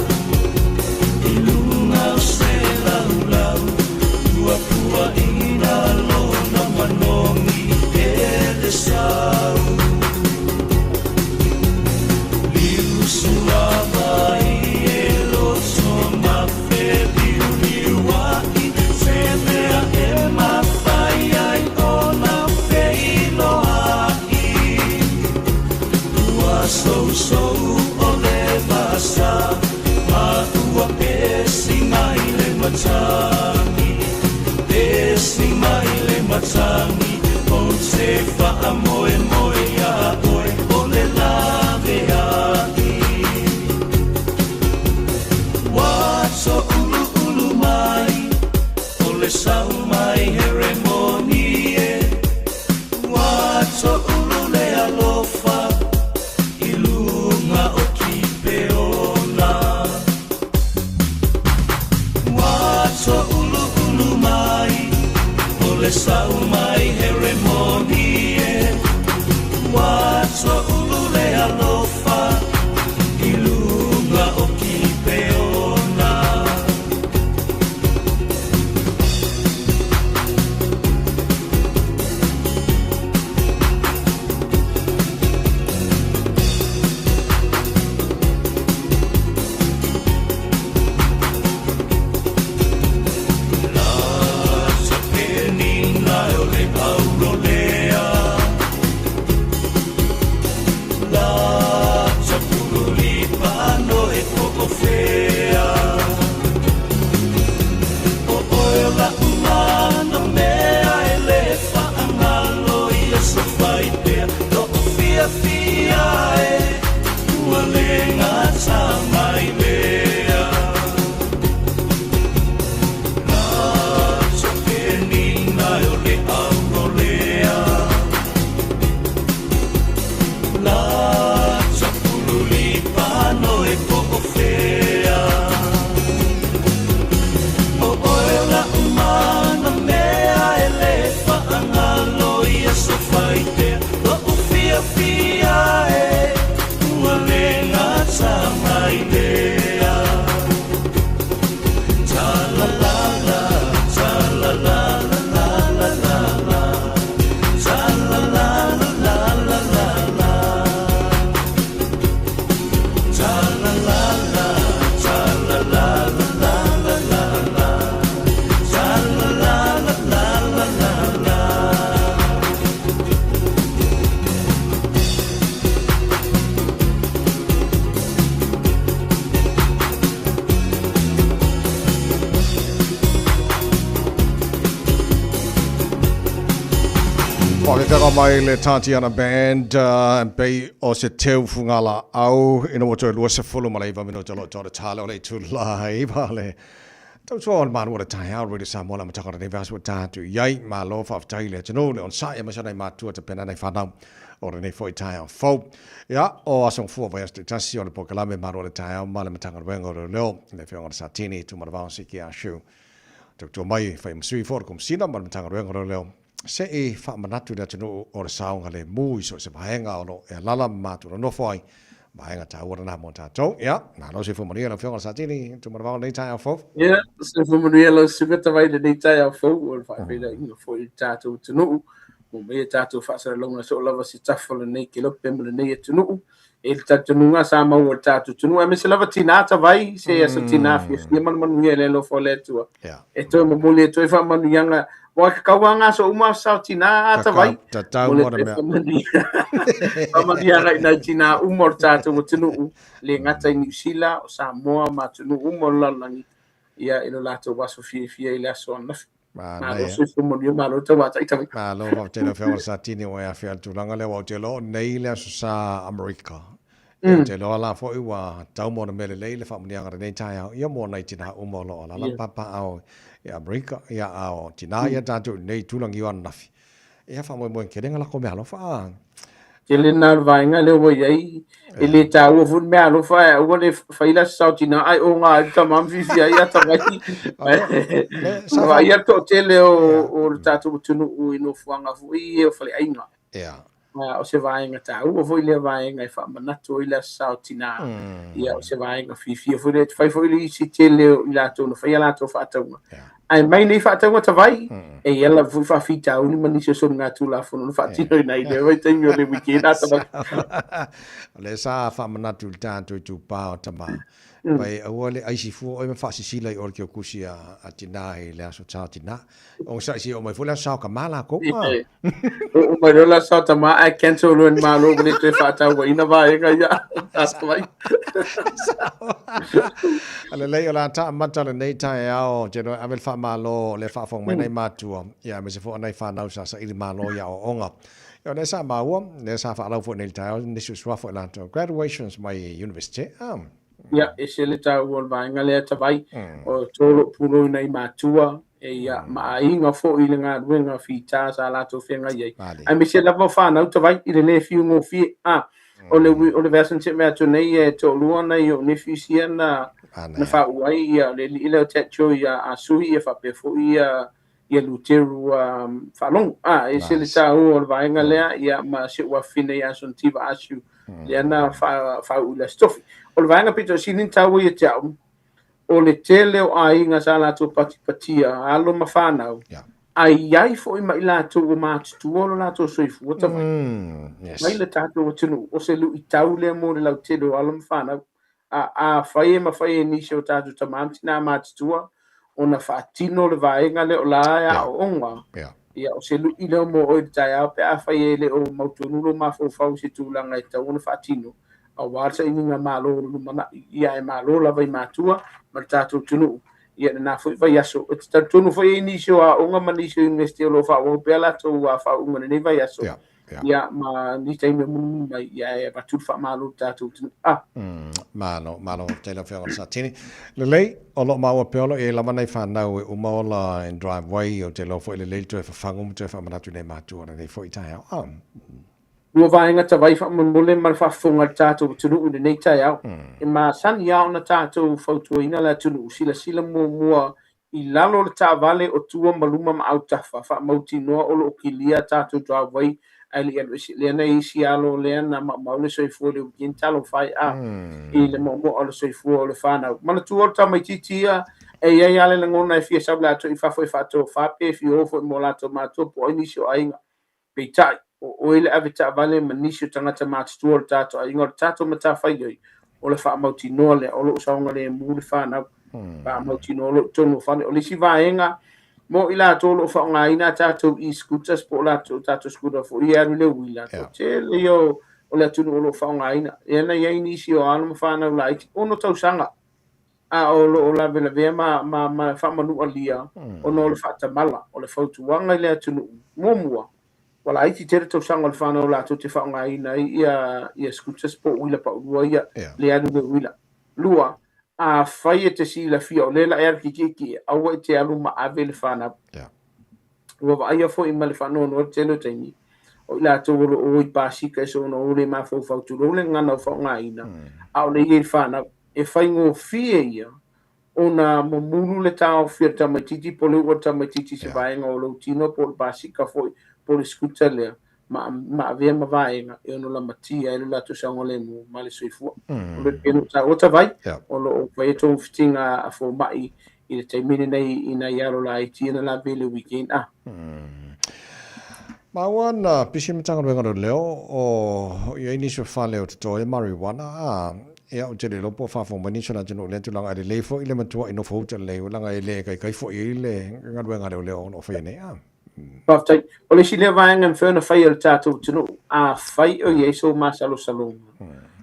I luga o se laulau Ua puaʻina lona manogi e le sau Liu suavai e loto mafe liuliuaʻi Se mea e mafai ai ona feiloai Ua sousou o le vasa Ma ua pesi mai le matagi Pesi mai le matagi Ou te faamoemoe iā oe O le laveai Ua toʻuluʻulu mai O le sau mai Heremoni e Ua toʻulu le alofa I luga o Kipeona Ua toʻuluʻulu mai O le sau mai Fa'afetaga mai le Tatiana Band pei o se teu fugalaau ina ua toe 29 minute o loo toa le tale o le itula 9 le tautua o le malu o le taeao Radio Samoa le amataga o lenei vaiaso ua ta atu i ai. Malo faafetai i le atunuu le onosai aemaise nai matua tapena nai fanau o lenei foi taeao fou. Ia, o Aso Gafua vaiaso taitasi o le polokalame Malu o le Taeao ma le Matagaluega o Leoleo i le Afioga i le Satini Tumanavao Siki Ashu. Tautua mai fai ma sui foi o le Komesina ma le Matagaluega o Leoleo se i faamanatu i le atunuu o le saogalemu i so o se vaega o lo o e alaala ma matou nonofo ai, vaega taua lena mo tatou. Ia, malo soifua manuia lau Afioga i le Satini Tumanavao i lenei taeao fou. Ia, soifua manuia lau Susuga Tavai i lenei taeao fou o le faafeiloaiga foi i le tatou atunuu. Mo mai e tatou faasalalauga soo lava se tafa o lenei kelope ma lenei atunuu. E le talitonuga sa maua i le tatou atunuu, aemaise lava tinā tavai, se aso tinā fiafia ma le manuia i le alofa o le Atua. E toe momoli atu ai faamanuiaga, aua e kakau lava ngā aso uma sao tinā a tavai. Tatau mo le mea. Faamanuiaga i nai tinā uma o le tatou atunuu, le gata i Niu Sila, o Samoa ma atunuu uma o le lalolagi, ia i lo latou aso fiafia i le aso ananafi. Malo soifua manuia, malo tauatai tavai. Malo faafetai lau Afioga i le Satini ua e afea i le tulaga lea aua ou te iloa o nei le Aso Sa Amerika. Ia ou te iloa la foi ua tau mo le mea lelei le faamanuiaga i lenei taeao ia mo nai tina uma o lo o alaala ma papaaao i Amerika ia a o tina ia tatou i lenei itulagi o ananafi. Ia faamoemoe tele na lako meaalofa a. Tele lena o le vaega lea ua i ai, e le taua foi le meaalofa ae aua le fai la se sao tina ae oga ai le tama ma fiafia ai atamai. Vaai le toatele o le tatou atunuu i nofoaga foi ia o faleaiga. O se vaega taua foi lea vaega e faamanatu ai le aso sao tina. Ia o se vaega fiafia foi lea, fai foi le isi tele o i latou na faia latou faatauga. Ae mai nei faatauga tavai, e i ai lava foi faafitauli ma nisi o soligatulafono na faatinoina i lea vaitaimi o le weekend a tavai. O lea sa faamanatu i le tatou itupa o tama, pai aua le aisi fua oe ma faasisila i o le kiokusi a tina i le aso sa tina. Onosai se i oo mai foi le aso sa o tama lakou. Oo mai loa le aso sa o tama ae cancel loa e le Malo ua le toe faatauaina vaega ia. Asa mai. A lelei o le a taamata lenei taeao, ou te iloa e ave le faamalo o lea e faafofoga mai nai matua, ia aemaise foi o nai fanau sa saili malo i aoaoga. Ia o lea sa maua, lea sa faalau foi nei i le taeao nisi o suafa o i latou graduations mai Universite. Ia, ese le taua o le vaega lea tavai, o tolo pulou i nai matua, e ia, ma aiga foi i le galuega fita sa latou feagai ai. Aemaise lava o fanau tavai i le le fiu gofie. A, o le o le vaiaso na tea mai atu nei e toalua nai ou nephews ia na na faauu ai ia le alii lea o Tatcho ia Asui ia faapea foi ia ia Luteru Faalogo. A, ese le taua o le vaega lea ia ma si ou afafine ia Sontiva Asiu lea na faauu i le Aso Tofi. O le vaega pito sili ona taua ia te au, o le tele o aiga sa latou patipatia, alo ma fanau, a i ai foi ma i latou ua matutua lo latou soifua tavai. Mai le tatou atunuu, o se luitau lea mo le lautele o alo ma fanau. A, afai e mafai e nisi o tatou tama ma tinā matutua ona faatino le vaega lea o la e aooga, ia, o se lui lea mo oe i le taeao pe afai e le o mautonu lou mafaufau i se tulaga e tatau ona faatino, aua le sainiga malo o le lumanai, ia e malo lava i matua ma le tatou atunuu. Ia lena foi vaiaso, ou te talitonu foi e i ai nisi o aoga ma nisi o Iunivesite o lo o faaauau pea latou faauuga i lenei vaiaso. Ia, ma ni taimi o mulimuli mai, ia e avatu le faamalo i le tatou atunuu. Ah. Malo, malo faafetai lau Afioga i le Satini. Lelei, o lo o maua pea o lo o i ai lava nai fanau e uma ola in driveway, ou te iloa foi lelei le toe fafagu ma toe faamanatu i nai matua o lenei foi taeao. Ah. Lua vaega tavai faamolemole ma le faafofoga a le tatou atunuu i lenei taeao. E masani lava ona tatou fautuaina le atunuu, silasila muamua i lalo o le taavale o tua ma luma ma autafa, faamautinoa o lo o kilia a tatou driveway ae le i alu ese. Lea na i isi alo lea na maumau le soifua i le weekend, talofa e a i le moamoa o le soifua o le fanau. Manatua o le tamaitiiti ia e i ai lava le lagona e fia sau latou i fafo e faatofa pe fia o foi mo latou matua po o ai nisi o aiga. Peitai, o oe le ave taavale ma nisi o tagata matutua o le tatou aiga, o le tatou matafaioi, o le faamautinoa lea o lo o saogalemu le fanau. Faamautinoa o lo o i totonu o fale. O le isi vaega mo i latou o lo o faaaogaina a tatou e-scooters po o latou tatou scooter foi e alu i le uila, toatele ia o le atunuu o lo o faaaogaina. Lea na i ai nisi o alo ma fanau laiti, 6 tausaga, a o lo o lavelavea ma, ma, ma faamanualia ona o le faatamala, o le fautuaga i le atunuu. Muamua, Ua laiti tele tausaga o le fanau latou te faaaogaina ai ia ia scooters po o uila paulua ia le alu i le uila. Lua, afai e te silafia o lea la e alu kikikie, aua e te alu ma ave le fanau. Ua vaaia foi ma le faanoanoa i le tele o taimi, o i latou o lo o o i pasika e soona o le mafaufau tulou le gagana o faaaogaina, a o le i ai le fanau. E faigofie ia ona mumulu le taofi a le tamaitiiti po o le uu a le tamaitiiti i se vaega o lou tino po o le pasika foi po o le scooter lea ma, ma avea ma vaega e ono lamatia ai lo latou saogalemu ma le soifua. O le pei ona ou taua tavai, o lo o faia togafitiga a fomai i le taimi lenei i nai alo laiti ia na lave i le weekend a. Maua na pisi Matagaluega o Leoleo o i ai nisi o fale o totoe marijuana a ia ou te le iloa po o faafofoga mai nisi o le atunuu i lea tulaga ae lelei foi le matuai nofo uta lelei leaga e le kaikai foi ai le galuega a leoleo o lo o faia nei a. Faafetai. O le isi lea vaega e mafai ona faia e le tatou atunuu, afai o i ai sou masalosaloga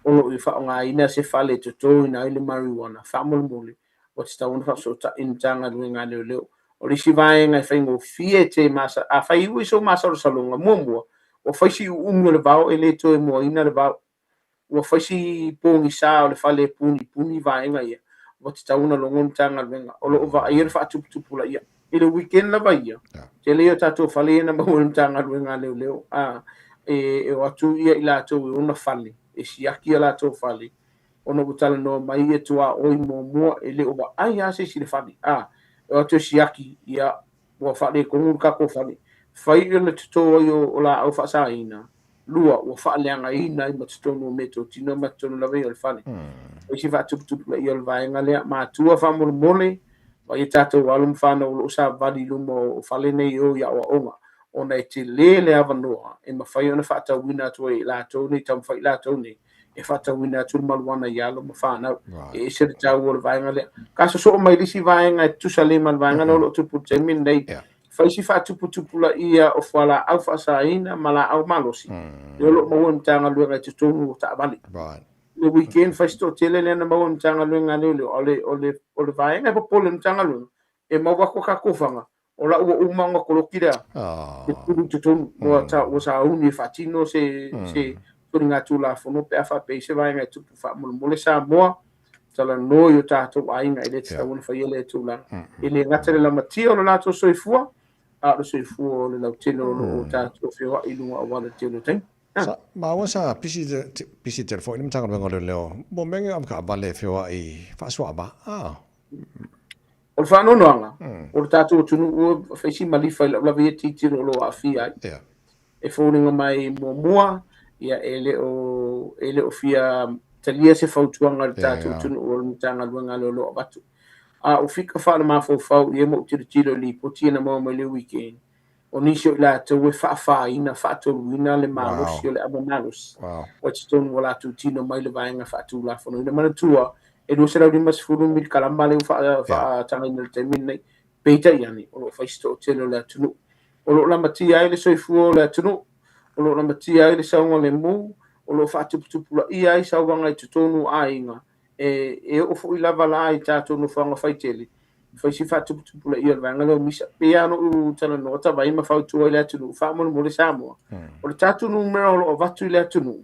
o lo o faaaogaina se fale e totoina ai le marijuana, faamolemole, ua tatau ona faafesootai i le Matagaluega a Leoleo. O le isi vaega e faigofie te masa, afai ua i sou masalosaloga, muamua, ua fai si uumi o le vao e le toe moaina le vao. Ua fai si pogisa o le fale e punipuni vaega ia, ua tatau ona logo le Matagaluega. O lo o vaaia le faatuputupulaia. I le weekend lava ia, tele ia o tatou fale ia na maua e le Matagaluega a Leoleo, a, e o atu ia i latou e ona fale, e siaki a latou fale, ona ua talanoa mai ia tuaoi muamua e le o vaai lava se isi i le fale, a, e o atu e siaki, ia, ua faaletonu le tatou fale. Fai o le toto ai o laau faasaina, lua, ua faaleagaina ai ma totonu o meatotino ma totonu lava ia o le fale. O isi faatuputupulaia o le vaega lea, matua faamolemole, vaai a tatou alo ma fanau o lo o savali i luma o fale nei o i aoaoga, ona e tele le avanoa e mafai ona faatauina atu ai e latou nei, taumafai i latou nei, e faatauina atu le maluana i alo ma fanau. E ese le taua o le vaega lea. Ka sosoo mai le isi vaega e tusa le ma le vaega lea o lo o tupu i le taimi lenei. Fai si faatuputupulaia o fualaau faasaina ma laau malosi, lea o lo o maua e le Matagaluega i totonu o taavale. I le weekend fai si toatele lea na maua e le Matagaluega a Leoleo, a o le, o le, o le vaega e popole i le Matagaluega, e maua atu tatou faga, o la ua uma ona koloki lea le pulu i totonu, ua ta, ua sauni e faatino se, se soligatulafono pe a faapea i se vaega e tupu faamolemole Samoa, talanoa i o tatou aiga e le tatau ona faia lea tulaga. E le gata i le lamatia o lo latou soifua, a o le soifua o le lautele o lo o tatou feoai i luga auala i le tele o taimi. Sa, maua sa pisi pisi tele foi le Matagaluega o Leoleo mo mea nei o avekaavale e feoai faasuaava. Ah. O le faanoanoaga, o le tatou atunuu ua fai si malifa i lau lava ia tilotilo o lo o aafia ai. E foliga mai muamua, ia e le o, e le o fia talia se fautuaga a le tatou atunuu o le Matagaluega a Leoleo avatu. A o fika faalemafaufau ia ma ou tilotilo i lipoti ia na maua mai le weekend, o nisi o i latou e faafaina, faatoluina le malosi o le ava malosi, ua i totonu o latou tino mai le vaega faatulafonoina. Manatua, e 250 milikalama lea ua faatagaina i le taimi lenei, peitai ane, o lo o fai si toatele o le atunuu. O lo o lamatia ai le soifua o le atunuu, o lo o lamatia ai le saogalemu, o lo o faatuputupulaia ai sauaga i totonu o aiga, e oo foi lava la i tatou nofoaga faitele, fai si faatuputupulaia o le vaega lea o misa. Pei lava ona ou talanoa tavai ma fautua i le atunuu, faamolemole Samoa, o le tatou numera o lo o avatu i le atunuu,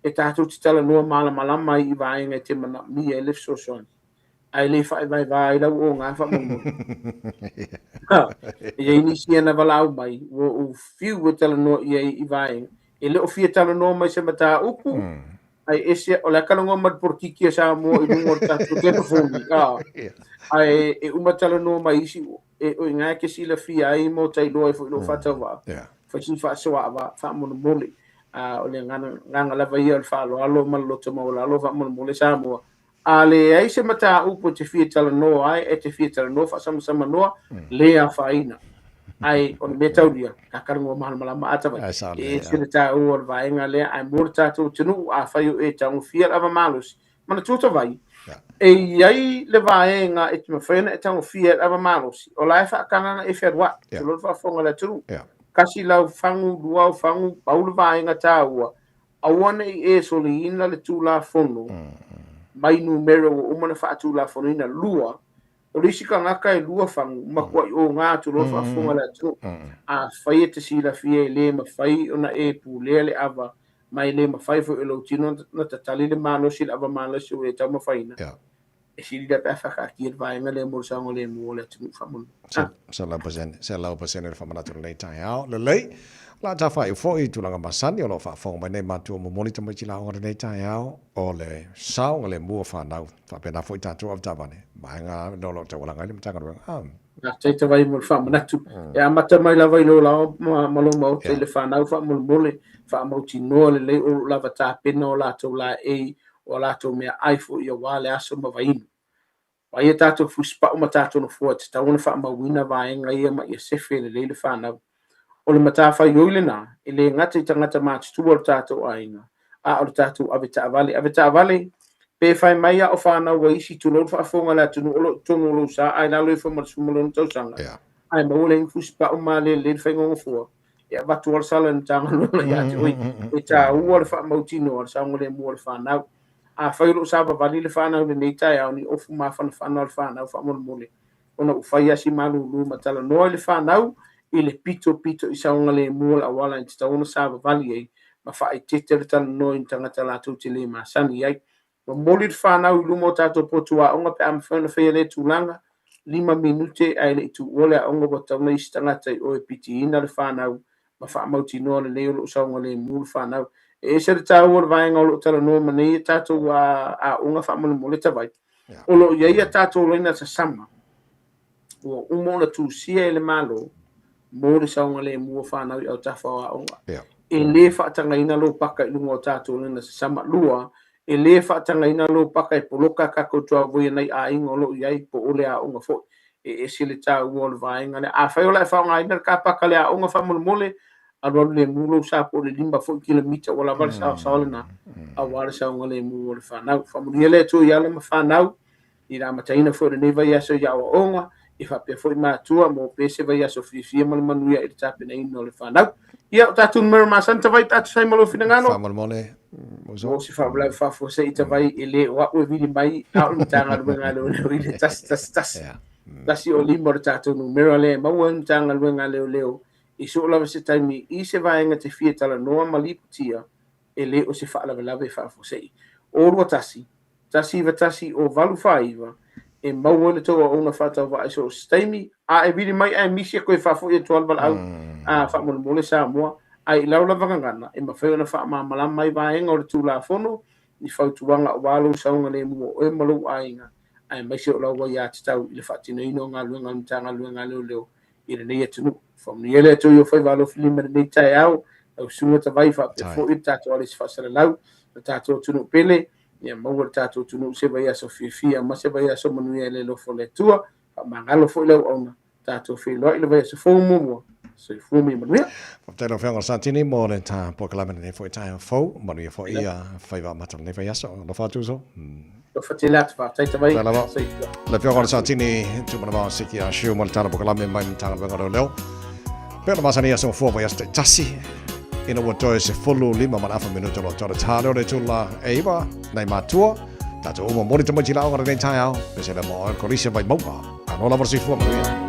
e tatou te talanoa malamalama ai i vaega e te manaomia ai le fesoasoani, ae le faevaeva ai lau oga faamolemole. E i ai nisi ia na valaau mai, ua ou fiu e talanoa i ai i vaega, e le o fia talanoa mai se mataupu, Ai ese, o le a talanoa mai le polokiki a Samoa i luga o le tatou telefoni, a. Ae e uma talanoa mai isi, e, o i ina e te silafia ai ma o ta iloa ai foi i lou faatauvaa, fai si faasoaava faamolemole. A, o le agaga lava ia o le faaaloalo ma le loto maualalo faamolemole Samoa. A leai se mataupu e te fia talanoa ai, e te fia talanoa faasamasamanoa, le afaina. Ae o le mea taulia, ka talanoa malamalama a tavai. E ese le taua o le vaega lea, ae mo le tatou atunuu, afai o e tagofia le ava malosi, manatua tavai, e i ai le vaega e te mafai ona e tagofia i le ava malosi, o la e faatagaga e fealuai, tulou le faafofoga a le atunuu. Kasi lau fagu, lua au fagu, pau le vaega taua, Aua ne i e soliina le Tulafono mai numera ua uma ona faatulafonoina. Lua, O le isi tagata e lua fagu, matuai oga atu loa le faafofoga a le atunuu. Afai e te silafia e le mafai ona e pulea le ava, ma e le mafai foi e lou tino ona tatali le malosi i le ava malosi ua e taumafaina, e sili lea pe a faataatia le vaega lea mo le saogalemu o le atunuu faamolemole. 100%, 100% le faamanatu i lenei taeao. Lelei, o le a tafaai foi i tulaga masani o lo o faafofoga mai nei matua momoli tamaiti lauga i lenei taeao o le saogalemu o fanau, faapena foi tatou avetaavale, vaega o lo o taualaga ai le Matagaluega. Ah. Faafetai Tavai mo le faamanatu. E amata mai lava i lou laoa ma lou maota i le fanau faamolemole, faamautinoa lelei o lo o lava tapena o latou laei, o a latou meaai foi aua le aso ma vainu. Vaai a tatou fusipau ma tatou nofoa e tatau ona faamauina vaega ia ma ia sefe lelei le fanau. O le matafaioi lena, e le gata i tagata matutua o le tatou aiga, a o le tatou avetaavale. Avetaavale, pe fai mai a o fanau a isi, tulou le faafofoga a le atunuu o lo o i totonu o lou sa ae lalo ifo ma le 16 tausaga, ae maua le fusipau ma lelei le faiga nofoa, e avatu lava le sala i le Matagaluega ia te oe. E taua le faamautinoa o le saogalemu o le fanau. Afai o lo o savavali le fanau i lenei taeao, ni ofu mafanafana o le fanau faamolemole, ona ua fai lava si malulu ma talanoa i le fanau i le pitopito i saogalemu o le auala e tatau ona savavali ai ma faaeteete le talanoa i ni tagata latou te le masani ai. Momoli le fanau i luma o tatou potu aoga pe a mafai ona faia lea tulaga, lima minute ae le i tuua le aoga ua tatau ona i se tagata i o e pitiina le fanau ma faamautinoa lelei o lo o saogalemu le fanau. E ese le taua o le vaega o lo o talanoa ma nei tatou aoga faamolemole Tavai. O lo o i ai a tatou laina sasama ua uma ona tusia e le Malo mo le saogalemu o fanau i autafa o aoga. E le faatagaina lou paka i luga o tatou laina sasama. Lua, e le faatagaina lou paka e poloka tatou tuavoi nai aiga o lo o i ai po o le aoga foi. E ese le taua o le vaega lea. Afai o le a e faaaogaina le car park a le aoga faamolemole, alualu lemu lou sa po o le 5 foi kilomita ua lava le saoasaoa lena aua le saogalemu o le fanau. Faamanuia le Atua i alo ma fanau i le amataina foi o lenei vaiaso i aoaoga, e faapea foi matua mo pe se vaiaso fiafia ma le manuia i le tapenaina o le fanau. Ia, o tatou numera masani Tavai pe a tusa ai ma lou finagalo. Faamolemole, Mo se faalavelave faafuasei Tavai e le o au e vili mai, a o le Matagaluega a Leoleo i le 111. 105 o le tatou numera lea e maua ai le Matagaluega a Leoleo i soo lava se taimi i se vaega te fia talanoa ma lipotia e le o se faalavelave faafuasei. O 21 191 o 849 e maua ai le tou auauna faatauvaa i so o se taimi, a e vili mai ae misi e koe faafoi atu lava le valaau a faamolemole Samoa, ae i lau lava gagana e mafai ona faamalamalama ai vaega o le Tulafono i fautuaga aua lou saogalemu o oe ma lou aiga, aemaise o lau aiatatau i le faatinoina o galuega a le Matagaluega a Leoleo i lenei atunuu. Faamanuia le Atua i o faiva alofilima i lenei taeao, lau susuga Tavai faapea foi le tatou alesi faasalalau, le tatou atunuu pele, ia maua le tatou atunuu se vaiaso fiafia ma se vaiaso manuia i le alofa o le Atua. Faamagalo foi le auauna, tatou feiloai i le vaiaso fou muamua. Soifua ma ia manuia. Faafetai lau Afioga Satini mo le ta polokalame lenei foi taeao fou, manuia foi ia faiva amata o lenei vaiaso. Alofa atu uso. Alofa tele atu, faafetai Tavai. Faafetai lava. Soifua. Le Afioga o Satini, Tumanavao Siki a Shiu mo le tala polokalame mai Matagaluega o Leoleo. Pei ona masani aso fua vaiaso taitasi, ina ua toe 15 ma le afa minuta loa tole tā leo le tula e iwa, nei matua, tātou uma mori tamaiti la o lenei taeao, pese le mo oe kolise vai mauga. Anō lava le soifua manuia.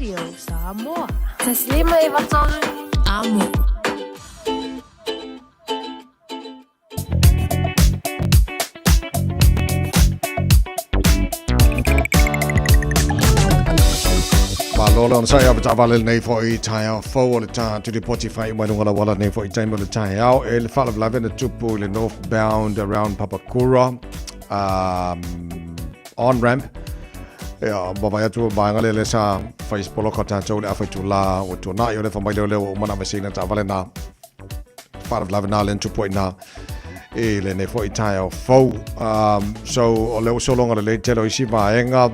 Radio Samoa. 1 5 3 Amo. Malo le onosai a taavale lenei foʻi taeao fou o le tatou lipoti faaiu mai luga lauala lenei foʻi taimi o le taeao e le faalavelave na tupu i le northbound around Papakura on ramp ia ma vaai atu vaega lea lea sa fai se poloka o tatou i le afa itulā ua tuanai o le fai mai lea lea ua uma ona aveseina taavale na faalavelave na lea na tupu ai na i lenei foʻi taeao fou. So o lea ua sologa lelei tele o isi vaega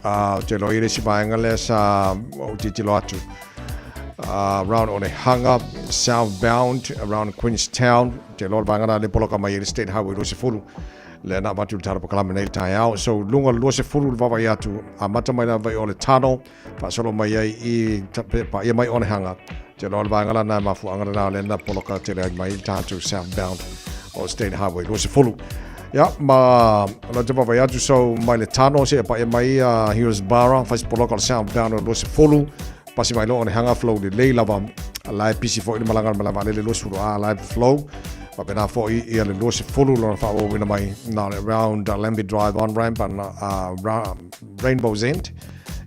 ou te iloa i le isi vaega lea sa ou tilotilo atu around Onehunga southbound around Queenstown te iloa le vaega na lea poloka mai ai le State Highway 20 lea na avatu i le tatou polokalame nei i le taeao. So luga o le 20 le vaavaai atu amata mai lava i o le tunnel faasolo mai ai i paia mai Onehunga. Te iloa le vaega lana e mafuaaga lena lea na poloka tele ai mai i le tatou southbound o State Highway 20. Ia, ma o te vaavaai atu so mai le tunnel seia paia mai Hillsborough, fai se poloka o le southbound o le 20, pasi mai loa Onehunga flow lelei lava, la e pisi foi le malaga le malae vaalele 20 a la e flow. Faapena foi ia le 20 lona faaauauina mai na le around Lambie Drive on ramp and Rainbow's End.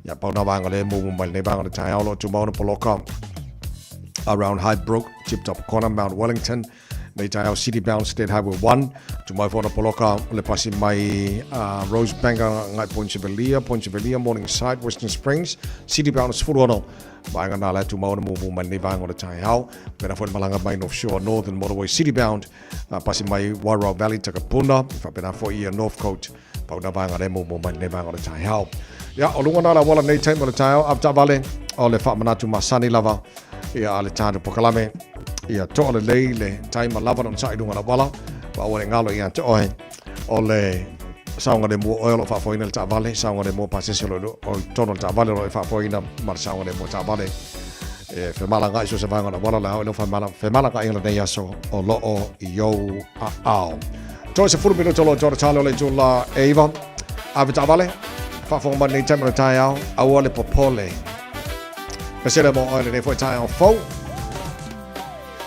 Ia pau nā vaega lea e mumu mai lenei vaega o le taeao o lo o tumau ona poloka around Highbrook, Tip Top Corner, Mount Wellington, nei taeao City Bound State Highway 1, tumau foi ona poloka le pasi mai Rosebank agai Pointe Point Velia, Morningside, Western Springs, City Bound 16, vaega nā la e tumau ona mumu mai lenei vaega o le taeao. Pēnā foi le malaga mai North Shore Northern Motorway City Bound, pasi mai Wairoa Valley, Takapuna, faapena foi ia Northcote, Pau nā vaega lea mumu mai lenei vaega o le taeao. Ia, o luga nā le auala nei taimi o le taeao, avetaavale o le faamanatu masani lava ia a le tatou polokalame. Ia toa lelei le taima lava na onosai i luga o le auala, ma aua ne i galo ia te oe o le saogalemu o oe o lo o faafoeina le taavale, saogalemu o pasese o lo o i totonu o le taavale o lo o e faafoeina ma le saogalemu o taavale. E femalagaai so o se vaega o le auala, le ao i lau femalagaaiga lenei aso o lo o i ou aao. Toe 10 minuta o lo o toa tale o le itula e 9. Ave taavale, faafofoga mai lenei taimi o le taeao, aua le popole. Pesele mo oe lenei foi taeao fou.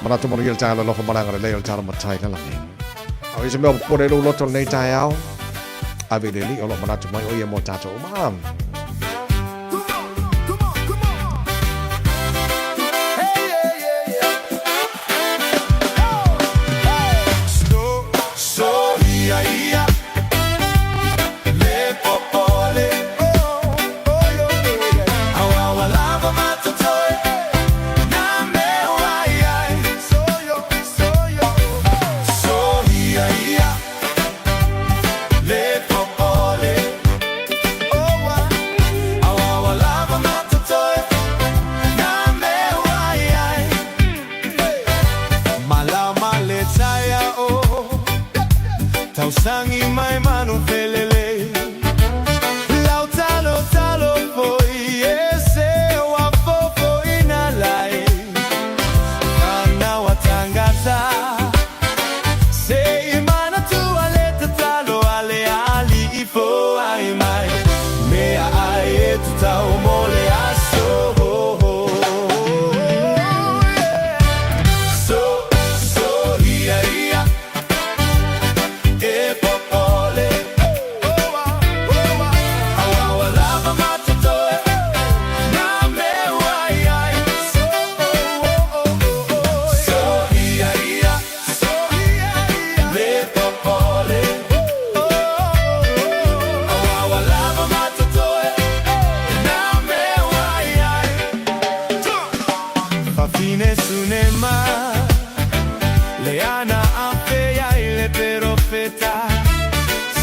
Manatu manuia le taeao le alofa ma le agalelei o le tala matai le lagi. A o se mea o popole i lou loto lenei taeao, ave i le Alii o lo o manatu mai o ia mo tatou uma. Tausangi mai manu felele Lau talo talo foi e se wa fofo ina lai Kana wa tangata Se i mana tua le tatalo ale ali i fo ai mai Mea ai e tu tau mo le aso. So, so, ia, ia E popole Aua lava matotoe Nā mea ai ai So, ia, ia Le popole Aua lava matotoe Nā mea ai ai Fafine sunema Le ana afe ai le perofeta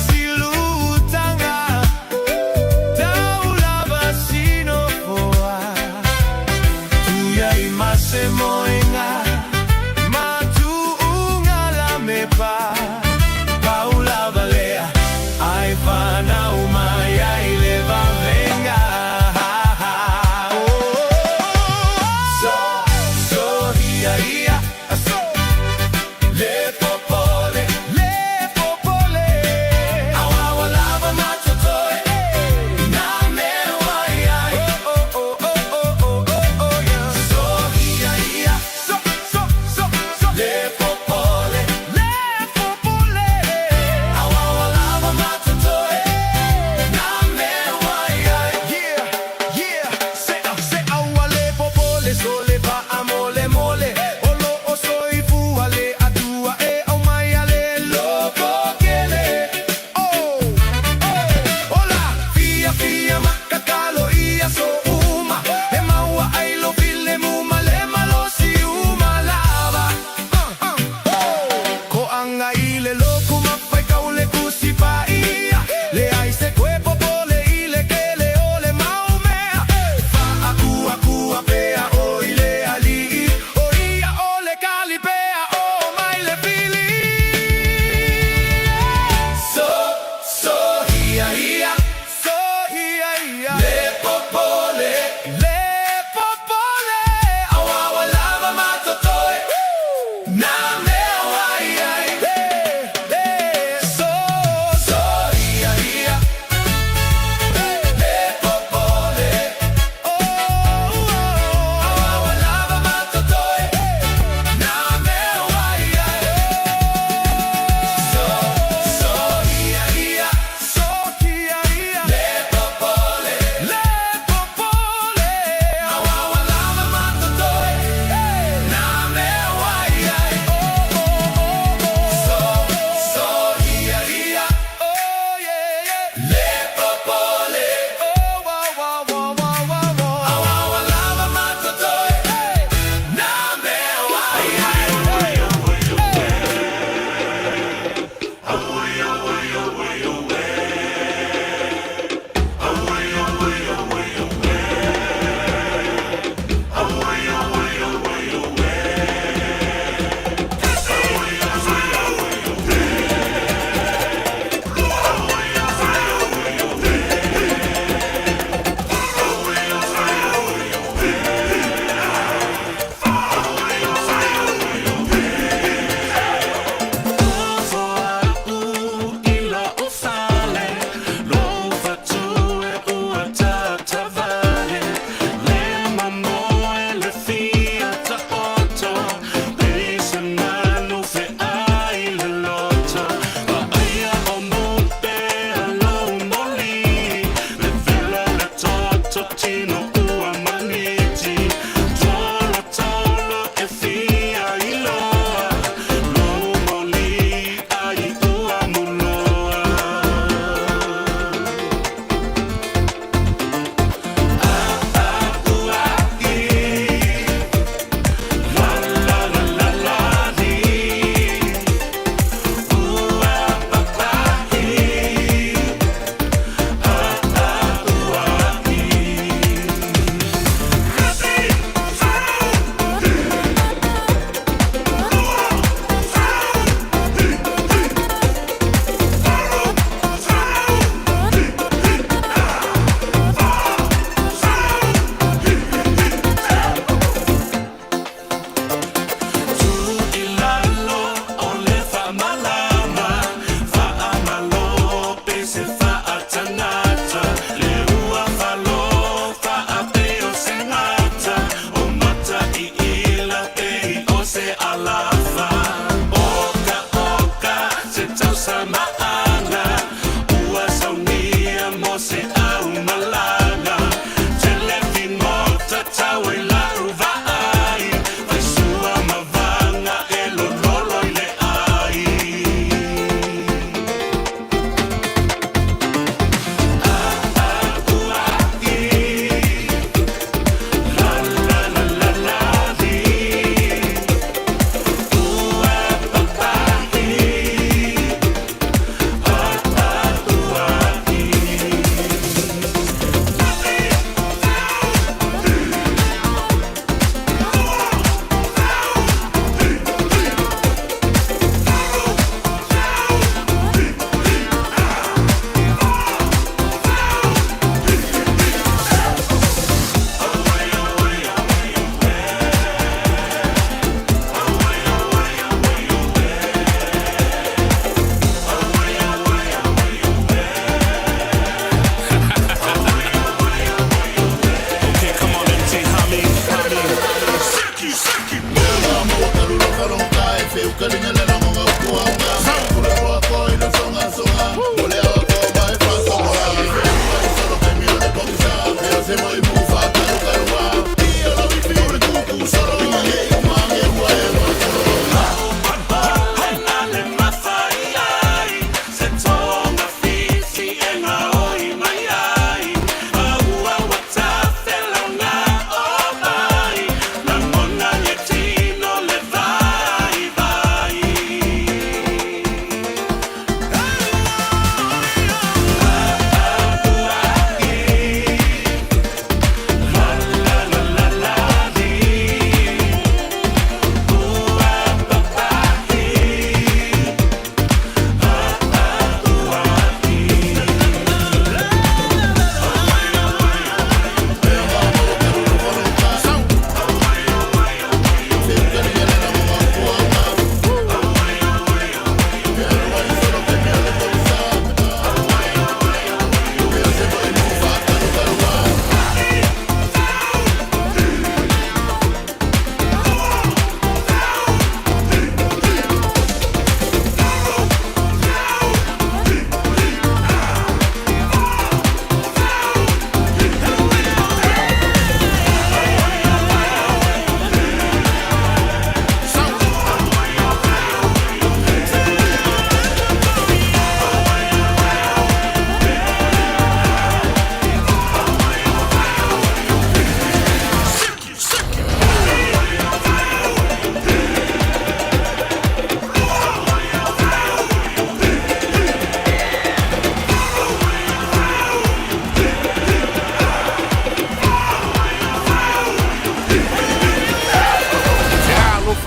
Silutanga Taulava sinofoa Tuia i mase moenga Matuunga la mepa Paulava lea Ai whanau mai ai le vavenga. So, so ia ia Le popole Le popole.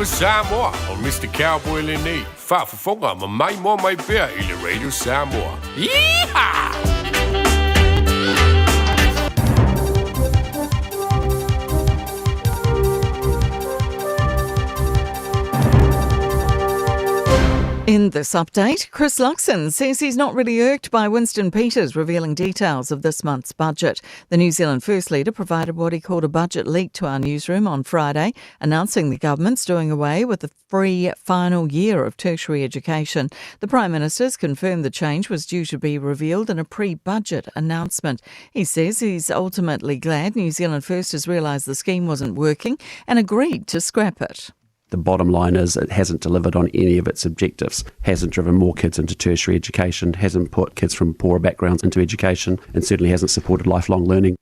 Talofa Samoa, o Mr. Cowboy lenei, faafofoga ma maimoa mai pea i le Radio Samoa. Yeehaw! In this update, Chris Luxon says he's not really irked by Winston Peters revealing details of this month's budget. The New Zealand First Leader provided what he called a budget leak to our newsroom on Friday, announcing the government's doing away with the free final year of tertiary education. The Prime Minister's confirmed the change was due to be revealed in a pre budget announcement. He says he's ultimately glad New Zealand First has realised the scheme wasn't working and agreed to scrap it. The bottom line is it hasn't delivered on any of its objectives, hasn't driven more kids into tertiary education, hasn't put kids from poorer backgrounds into education, and certainly hasn't supported lifelong learning.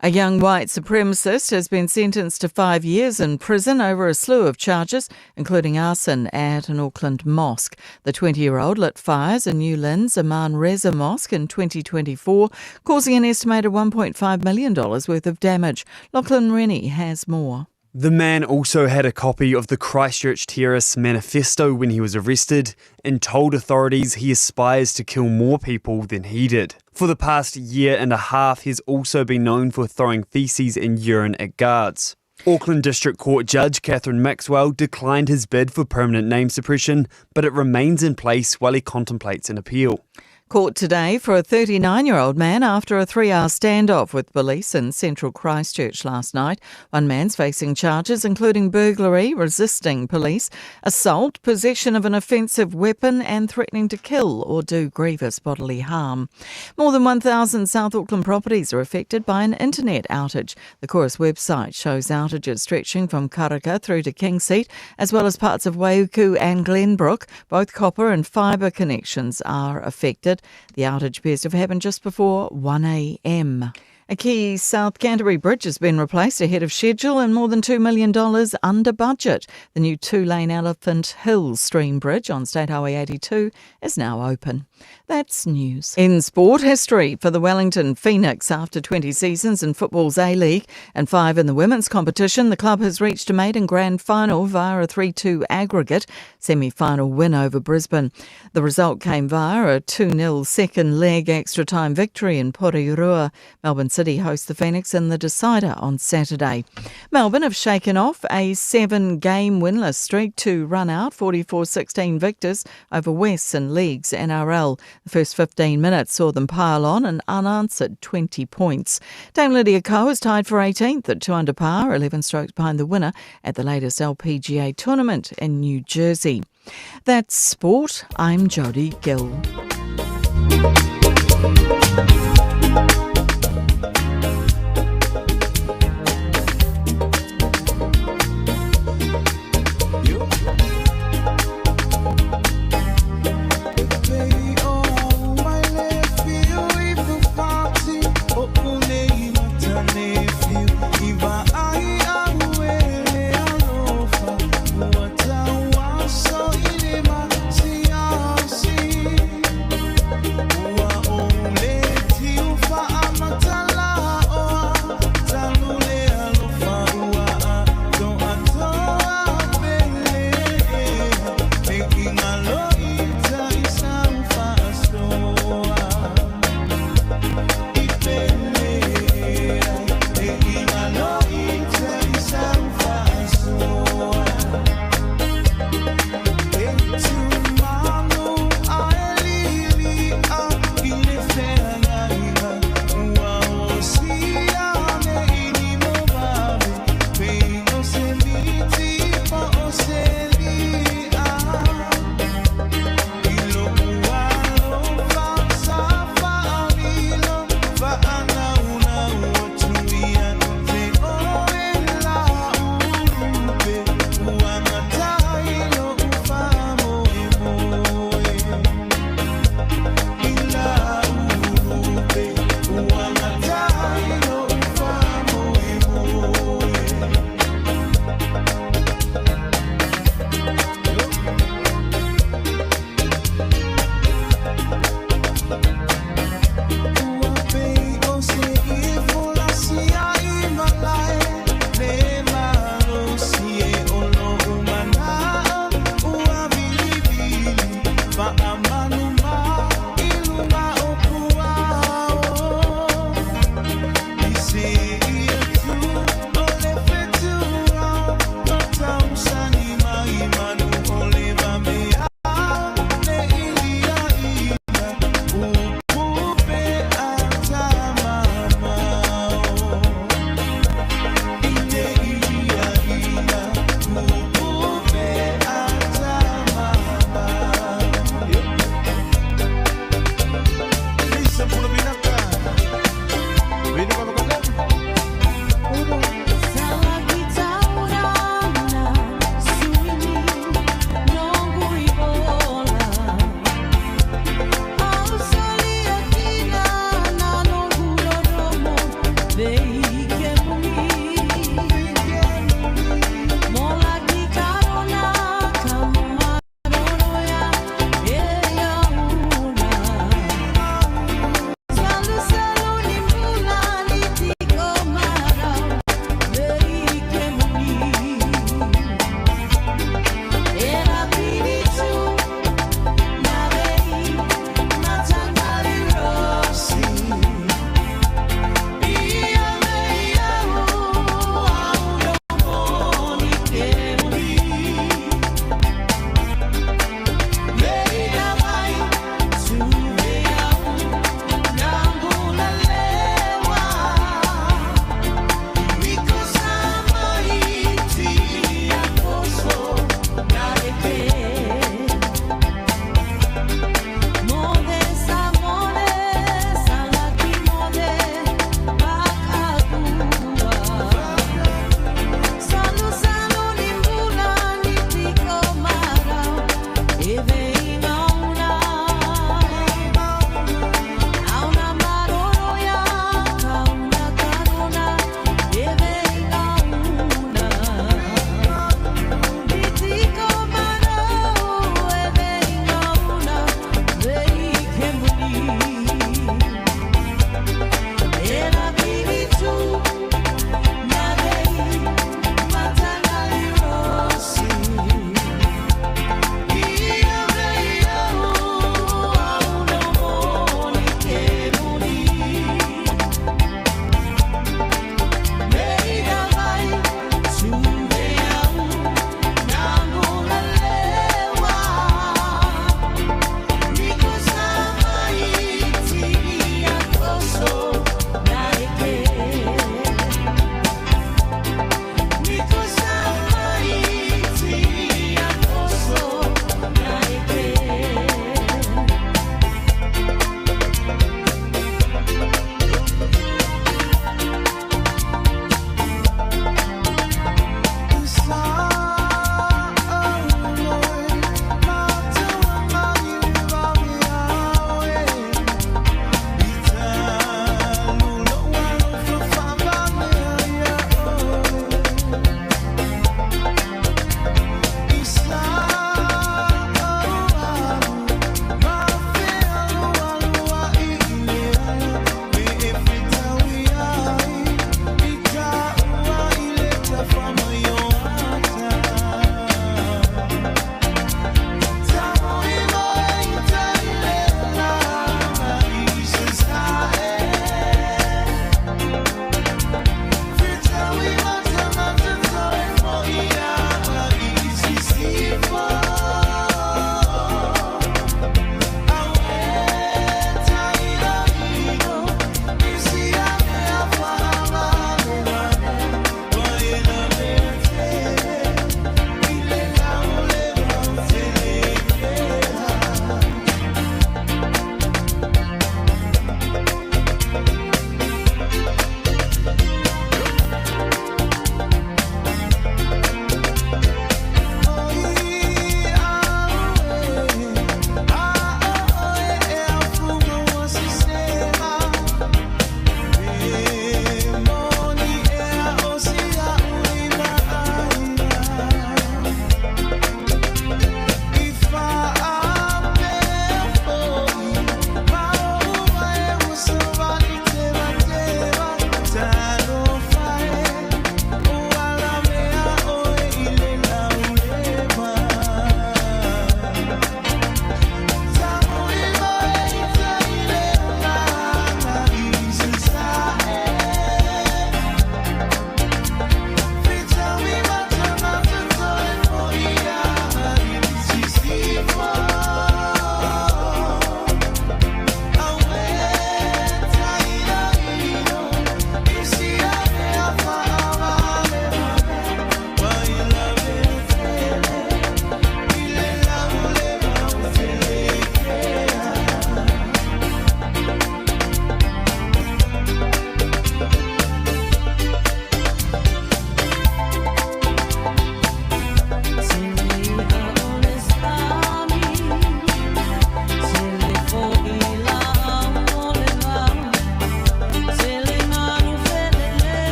A young white supremacist has been sentenced to five years in prison over a slew of charges, including arson at an Auckland mosque. The 20 year old lit fires in New Lynn's Aman Reza Mosque in 2024, causing an estimated $1.5 million worth of damage. Lachlan Rennie has more. The man also had a copy of the Christchurch Terrorists Manifesto when he was arrested and told authorities he aspires to kill more people than he did. For the past year and a half, he's also been known for throwing feces and urine at guards. Auckland District Court Judge Catherine Maxwell declined his bid for permanent name suppression, but it remains in place while he contemplates an appeal. Court today for a 39 year old man after a three hour standoff with police in central Christchurch last night. One man's facing charges including burglary, resisting police, assault, possession of an offensive weapon, and threatening to kill or do grievous bodily harm. More than 1,000 South Auckland properties are affected by an internet outage. The Chorus website shows outages stretching from Karaka through to Kingseat, as well as parts of Waiuku and Glenbrook. Both copper and fibre connections are affected. The outage appears to have happened just before 1am. A key South Canterbury bridge has been replaced ahead of schedule and more than $2 million under budget. The new two lane Elephant Hill Stream Bridge on State Highway 82 is now open. That's news. In sport history for the Wellington Phoenix, after 20 seasons in football's A League and five in the women's competition, the club has reached a maiden grand final via a 3 2 aggregate semi final win over Brisbane. The result came via a 2 0 second leg extra time victory in Porirua. Melbourne City host the Phoenix in the decider on Saturday. Melbourne have shaken off a seven game winless streak to run out 44 16 victors over Wests in Leagues NRL. The first 15 minutes saw them pile on an unanswered 20 points. Dame Lydia Ko is tied for 18th at 2 under par, 11 strokes behind the winner at the latest LPGA tournament in New Jersey. That's sport. I'm Jodie Gill.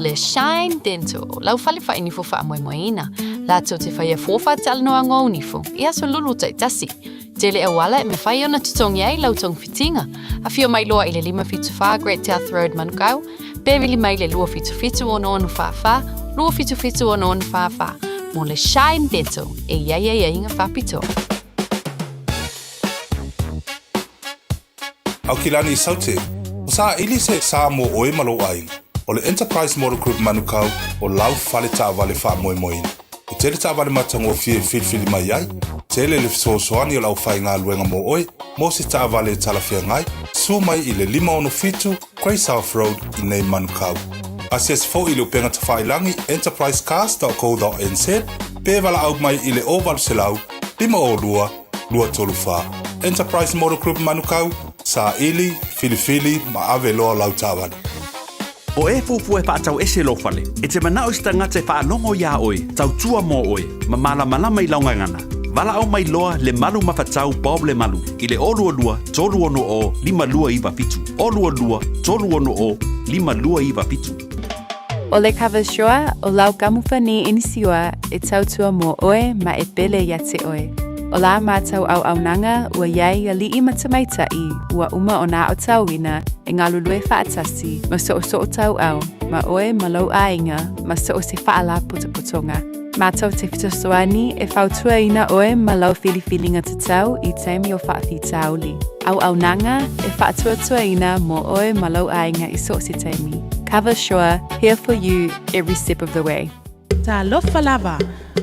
Le Shine Dental, lau fale whainifo whaamoemoeina. Lātou te whaia fōwha talanoa ngō nifo, i aso lulu taitasi. Tele auala e mawhai ona tutongi ai lau tongfitinga. Awhio mai loa i le 574 Great South Road Manukau, pe vili mai le 277 6644, 277 6644, mō le Shine Dental e iai ai ai inga whapito. Aukilani Saute, o saʻili se sa mo ʻoe ma lou ʻāina. ʻO le Enterprise Motor Group Manukau o lau fale taavale faamoemoeina. E tele taavale matagofie e filifili mai ai, tele le fesoasoani o le aufaigaluega mo ʻoe mo se taavale e talafeagai, suo mai i le 567 Grey South Road i nei Manukau. Asiasi foi i le upega tafailagi enterprisecars.co.nz pe valaau mai i le 0800 502 234. Enterprise Motor Group Manukau, saili, filifili ma ave loa lau taavale. O e fuafua e faatau ese lou fale, e te manao i se tagata e faalogo iā oe, tautua mo oe, ma malamalama i lau gagana. Valaau mai loa le malu mafatau Bob Lemalu i le 022 360 5297, 022 360 5297. O le Cover Sure, o lau kamupani inisiua e tautua mō oe ma e pele ia te oe. O la mātou auaunaga ua iai aliʻi ma tamaitaʻi ua uma ona aotauina e galulue faatasi ma soosoo tauau ma oe ma lou aiga ma so o se faalapotopotoga. Mātou te fesoasoani e fautuaina oe ma lau filifiliga tatau i taimi o faafitauli. Auaunaga e faatuatuaina mō oe ma lou aiga i so o se taimi. Cover Sure, here for you every step of the way. Talofa lava,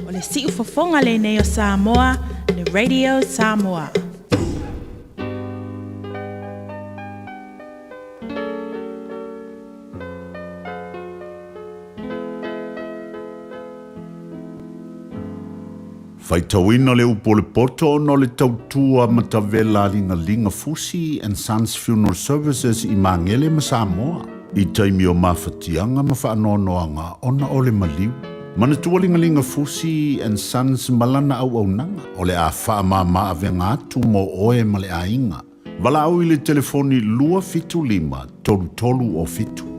o le siufofoga lenei o Samoa, le Radio Samoa. Faitauina le upu o le poto ona o le tautua matavela a Ligalinga Fusi and Sons Funeral Services i Magele ma Samoa i taimi o mafatiaga ma faanoanoaga ona o le maliu. Manatua Ligalinga Fusi and Sons ma lana auaunaga o le a faamama avega atu mo oe ma le aiga. Valaau i le telefoni 275 3307.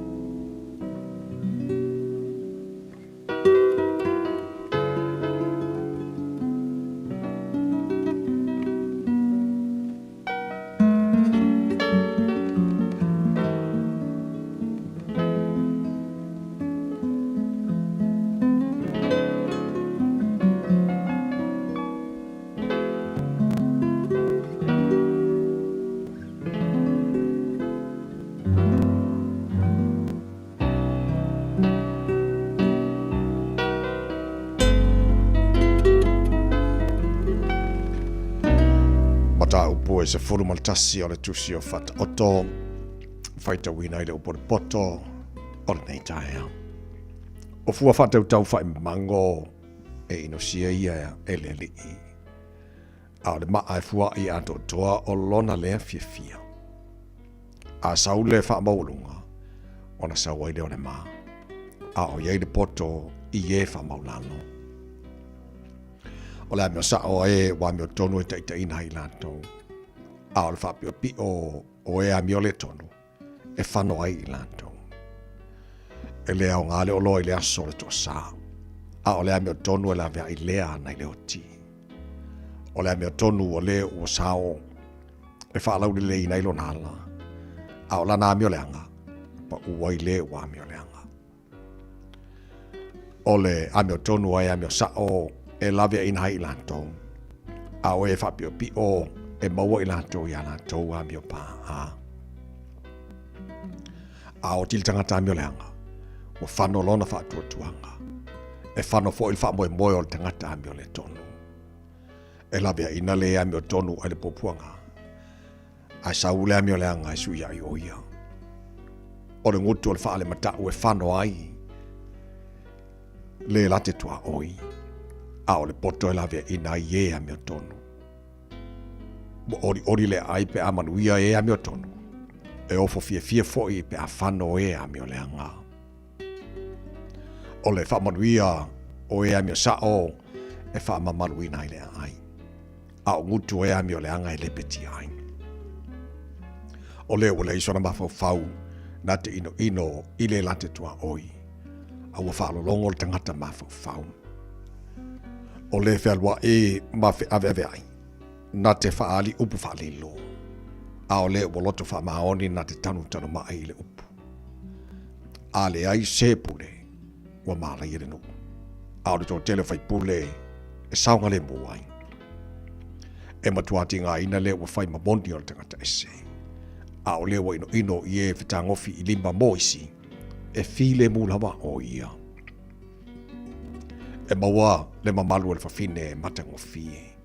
Mataupu e 11 o le tusi o Fataoto, faitauina i le upu o le poto o lenei taeao. O fua faatautau faaimago e inosia ia e le Alii. A o le maa e fuaʻi atoatoa o lona lea fiafia. A sau le faamaualuga, ona sau ai lea o le ma, a o i ai le poto i e faamaulalo. O le amio saʻo a e ua amiotonu e taʻitaʻina ai i latou, a o le faapiʻopiʻo o e amio le tonu, e fano ai i latou. E le aoga le oloa i le aso o le toasā, a o le amiotonu e laveai lea ana i le oti. O le amiotonu ua le ua sao e faalauleleina ai lona ala, a o lana amioleaga, paʻu ai le ua amioleaga. O le amiotonu ai amio saʻo e laveaiina ai i latou, a o e faapiʻopiʻo e maua i latou iā latou amio paʻa. A o tili tagata amioleaga, ua fano lona faatuatuaga. E fano foi le faamoemoe o le tagata amioletonu. E laveaiina le amiotonu ai le puapuaga. Ae sau le amioleaga e suiaʻi o ia. O le gutu o le faalemataʻu e fano ai le late tuaʻoi, a o le poto e laveaiina ai e amiotonu. Ua ʻoliʻoli le aai pe a manuia e amiotonu, e ofo fiafia foi pe a fano e amioleaga. O le faamanuia o e amio saʻo e faamamaluina ai le aai, a o gutu o e amioleaga e lepetia ai. O lea ua leai sona mafaufau na te inoino i le late tuaʻoi. A ua faalologo le tagata mafaufau. O le fealuai ma feaveaveai, na te faaali upu faalilo, a o le ua loto faamaoni na te tanutanumai i le upu. A leai se pule, ua malaia le nuu, a o le toatele o faipule e saogalemu ai. E matua tigaina lea ua fai ma moni o le tagata ese, a o lea ua inoino i e fetagofi i lima mo isi, e filemu lava o ia. E maua le mamalu o le fafine matagofie,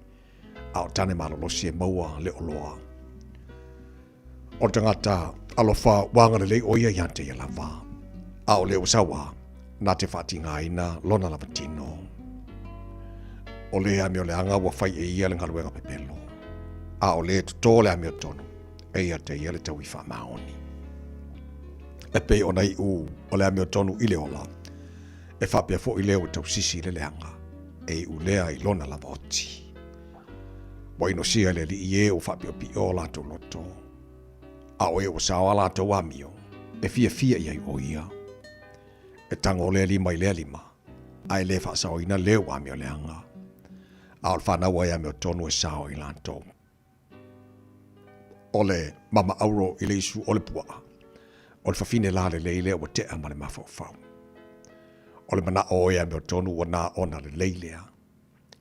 a o tane malolosi e maua le oloa. O le tagata alofa ua agalelei o ia ia te ia lava, a o le ua sauā, na te faatigaina lona lava tino. O le amioleaga ua fai e ia le galuega pepelo, a o le totō le amiotonu, e ia te ia le taui faamaoni. E pei ona iu o le amiotonu i le ola, e faapea foi lea ua tausisi i le leaga, e iu lea i lona lava oti. Ua inosia e le Alii e ua faapiopio o latou loto, a o e ua sao a latou amio, e fiafia i ai o ia. E tago lea lima i lea lima, a e le faasaoina lea ua amio leaga, a o le fanau ai amiotonu e sao i latou. O le mama auro i le isu o le puaa, o le fafine la lelei lea ua tea ma le mafaufau. O le manao o e amiotonu ua na ona lelei lea,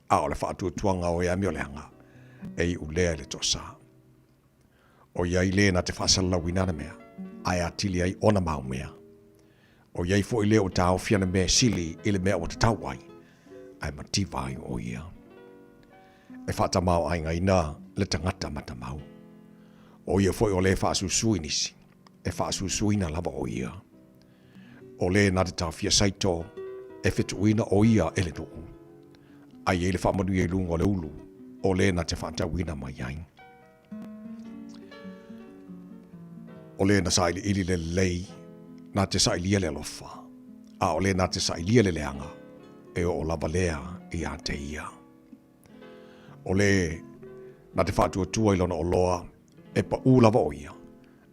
a o le faatuatuaga o e amioleaga e iu lea i le toasa. O iai le na te faasalalauina ana mea, ae atili ai ona mau mea. O iai foi le ua taofi ana mea e sili i le mea ua tatau ai, ae mativa ai o ia. E faatamaoaigaina le tagata matamau. O ia foi o le faasusu i nisi, e faasusuina lava o ia. O le na te taofia saito, e fetuuina o ia e le nuu. Ai ai le faamanuia i luga o le ulu, o le na te faatauina mai ai. O le na sailiili le lelei, na te sailia le alofa, a o le na te sailia le leaga, e oo lava lea ia te ia. O le na te faatuatua i lona oloa, e paʻū lava o ia,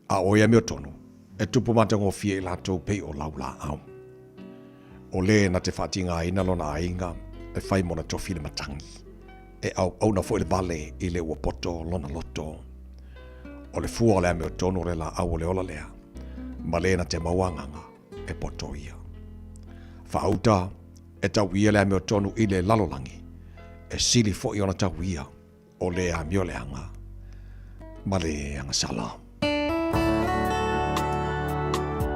a o e amiotonu, e tupu matagofie i latou pei o laulaau. O le na te faatigaina lona aiga, e fai mona tofi le matagi, e auauna foi le vale i le ua poto lona loto. O le fua o le amiotonu o le laau o le ola lea, ma le na te maua agaga, e poto ia. Faauta, e tau ia le amiotonu i le lalolagi, e sili foi ona tau ia o le amioleaga ma le agasala.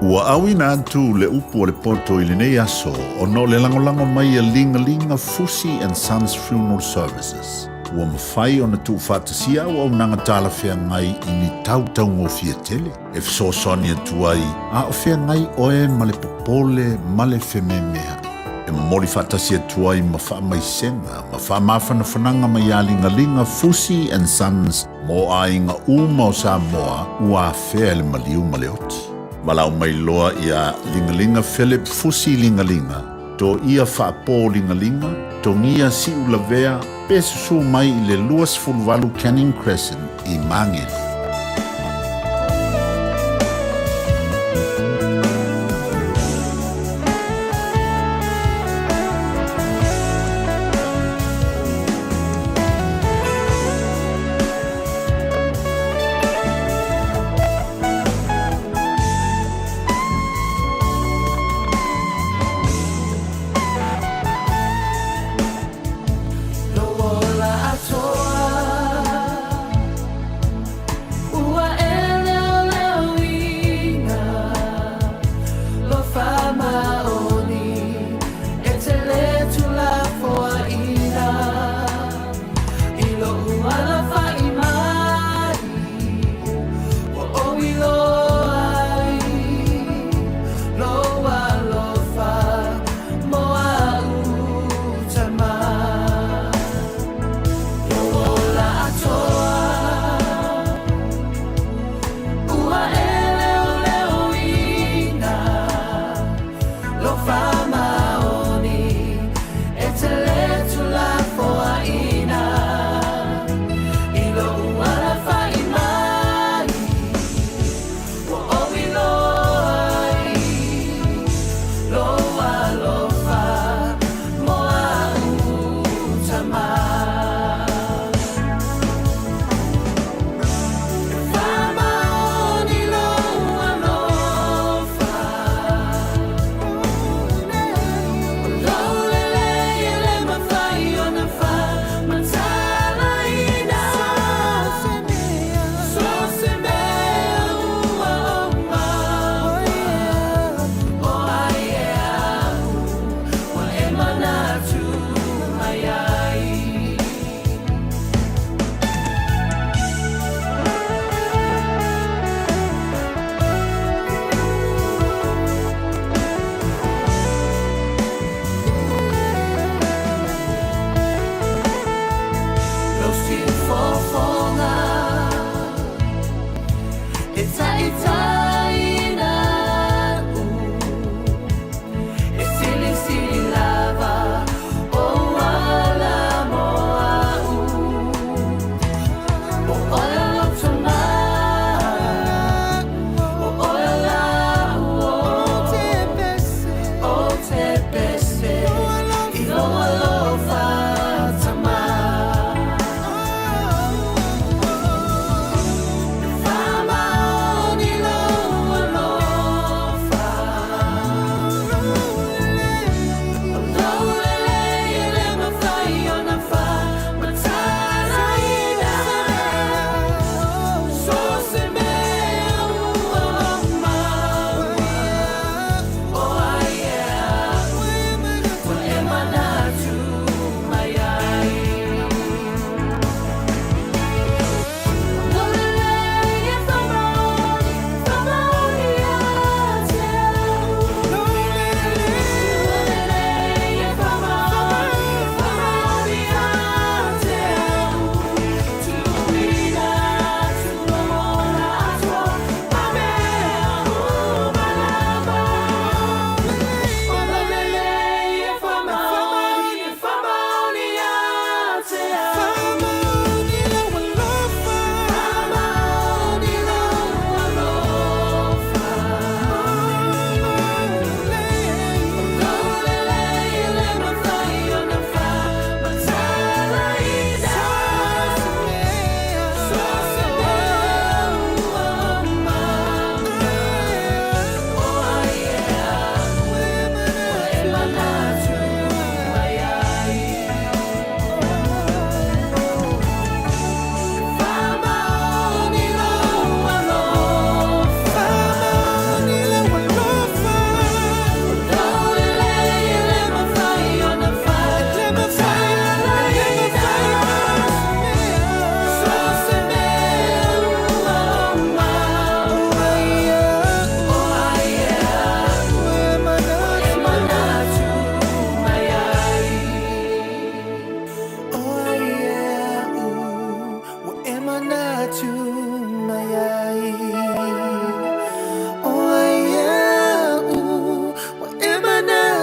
Ua auina atu le upu o le poto i lenei aso ona o le lagolago mai a Ligalinga Fusi and Sons Funeral Services. Ua mafai ona tuufaatasia auaunaga talafeagai i ni tau taugofie tele e fesoasoani atu ai a o feagai oe ma le popole ma le fememea'i. E momoli faatasi atu ai ma faamaisega ma faamafanafanaga mai ia Ligaliga Fusi and Sons mo aiga uma o Samoa ua afea e le maliu ma le oti. Valaau mai loa ia Ligaliga Philip Fusi Ligaliga, Toia Faapo Ligaliga, Togia Siulavea pe susu mai i le 28 Canning Crescent i Magele.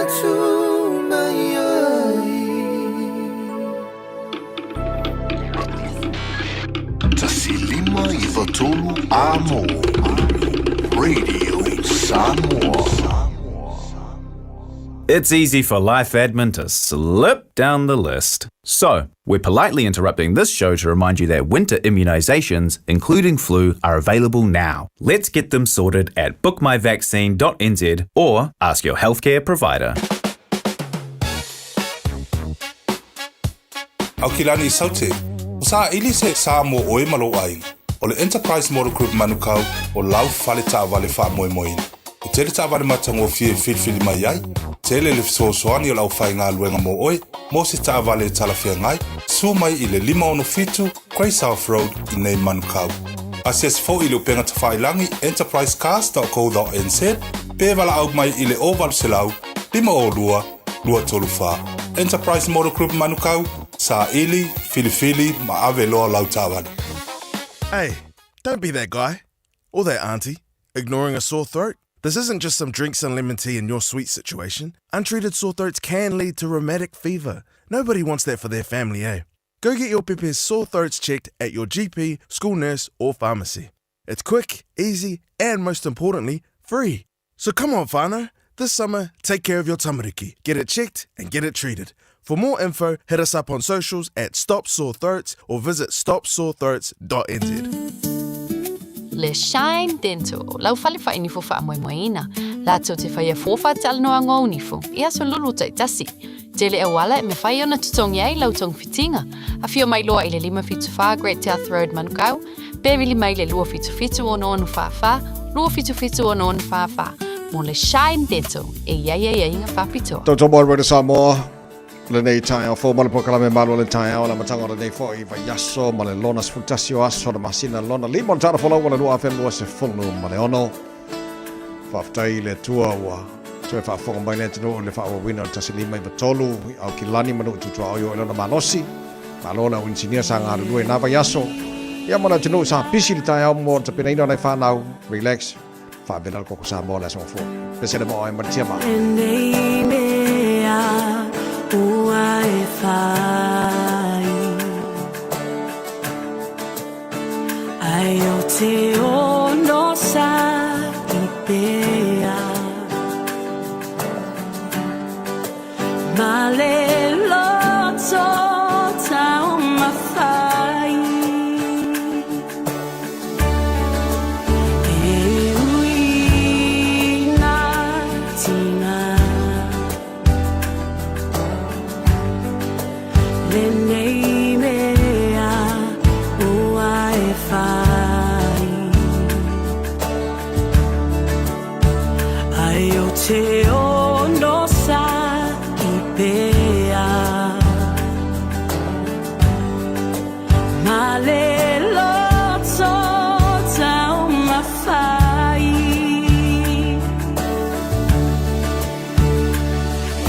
atu mai ai. 1593 Amo Radio Samoa. It's easy for life admin to slip down the list. So, we're politely interrupting this show to remind you that winter immunisations, including flu, are available now. Let's get them sorted at bookmyvaccine.nz or ask your healthcare provider. Aukilani Saute, o saʻili se sa mo oe ma lou aiga. O le Enterprise Motor Group Manukau o lau fale taavale faamoemoeina. E tele taavale matagofie e filifili mai ai, tele le fesoasoani o le aufaigaluega mo oe mo se taavale e talafeagai, susu mai i le 567 Grey South Road i nei Manukau. Asiasi foi i le upega tafailagi enterprisecars.co.nz pe valaau mai i le 0800 502 234. Enterprise Motor Group Manukau, saili, filifili ma ave loa lau taavale. Hey, don't be that guy. Or that auntie, ignoring a sore throat. This isn't just some drinks and lemon tea in your sweet situation. Untreated sore throats can lead to rheumatic fever. Nobody wants that for their family, eh? Go get your pepe's sore throats checked at your GP, school nurse, or pharmacy. It's quick, easy, and most importantly, free. So come on, whānau. This summer, take care of your tamariki. Get it checked and get it treated. For more info, hit us up on socials at Stop Sore Throats or visit stopsorethroats.nz. Le Shine Dental, lau fale faainifo faamoemoeina, latou te faia fua faatalanoaga o nifo i aso lulu taitasi. Tele auala e mafai ona totogi ai lau togafitiga. Afio mai loa i le 574 Great South Road Manukau, pe vili mai le 277 6644, 277 6644 mo le Shine Dental e i ai aiaiga faapitoa. Tautua mo Radio Samoa, lenei taeao fou ma le polokalame malu o le taeao, le amataga o lenei foi vaiaso ma le lona 11 o aso o le masina lona lima o le tausaga folau o le 2026. Faafetai i le Atua ua toe faafofoga mai le atunuu i le faaauauina o le 1593 i Aukilani ma Nuu Tutuaoi o i lona malosi. Malo le au inisinia sa galulue i na vaiaso. Ia ma le atunuu sa pisi le taeao mo le tapenaina o nai fanau. Relax. Faavela le koko Samoa le aso gafua. Pese le moa e maritia ma. Lenei mea ua e fai Ai o te ono sa i pea Ma le loto taumafai E ui nā tina Lenei mea ua e fai Ai o te ono sa i pea Ma le loto taumafai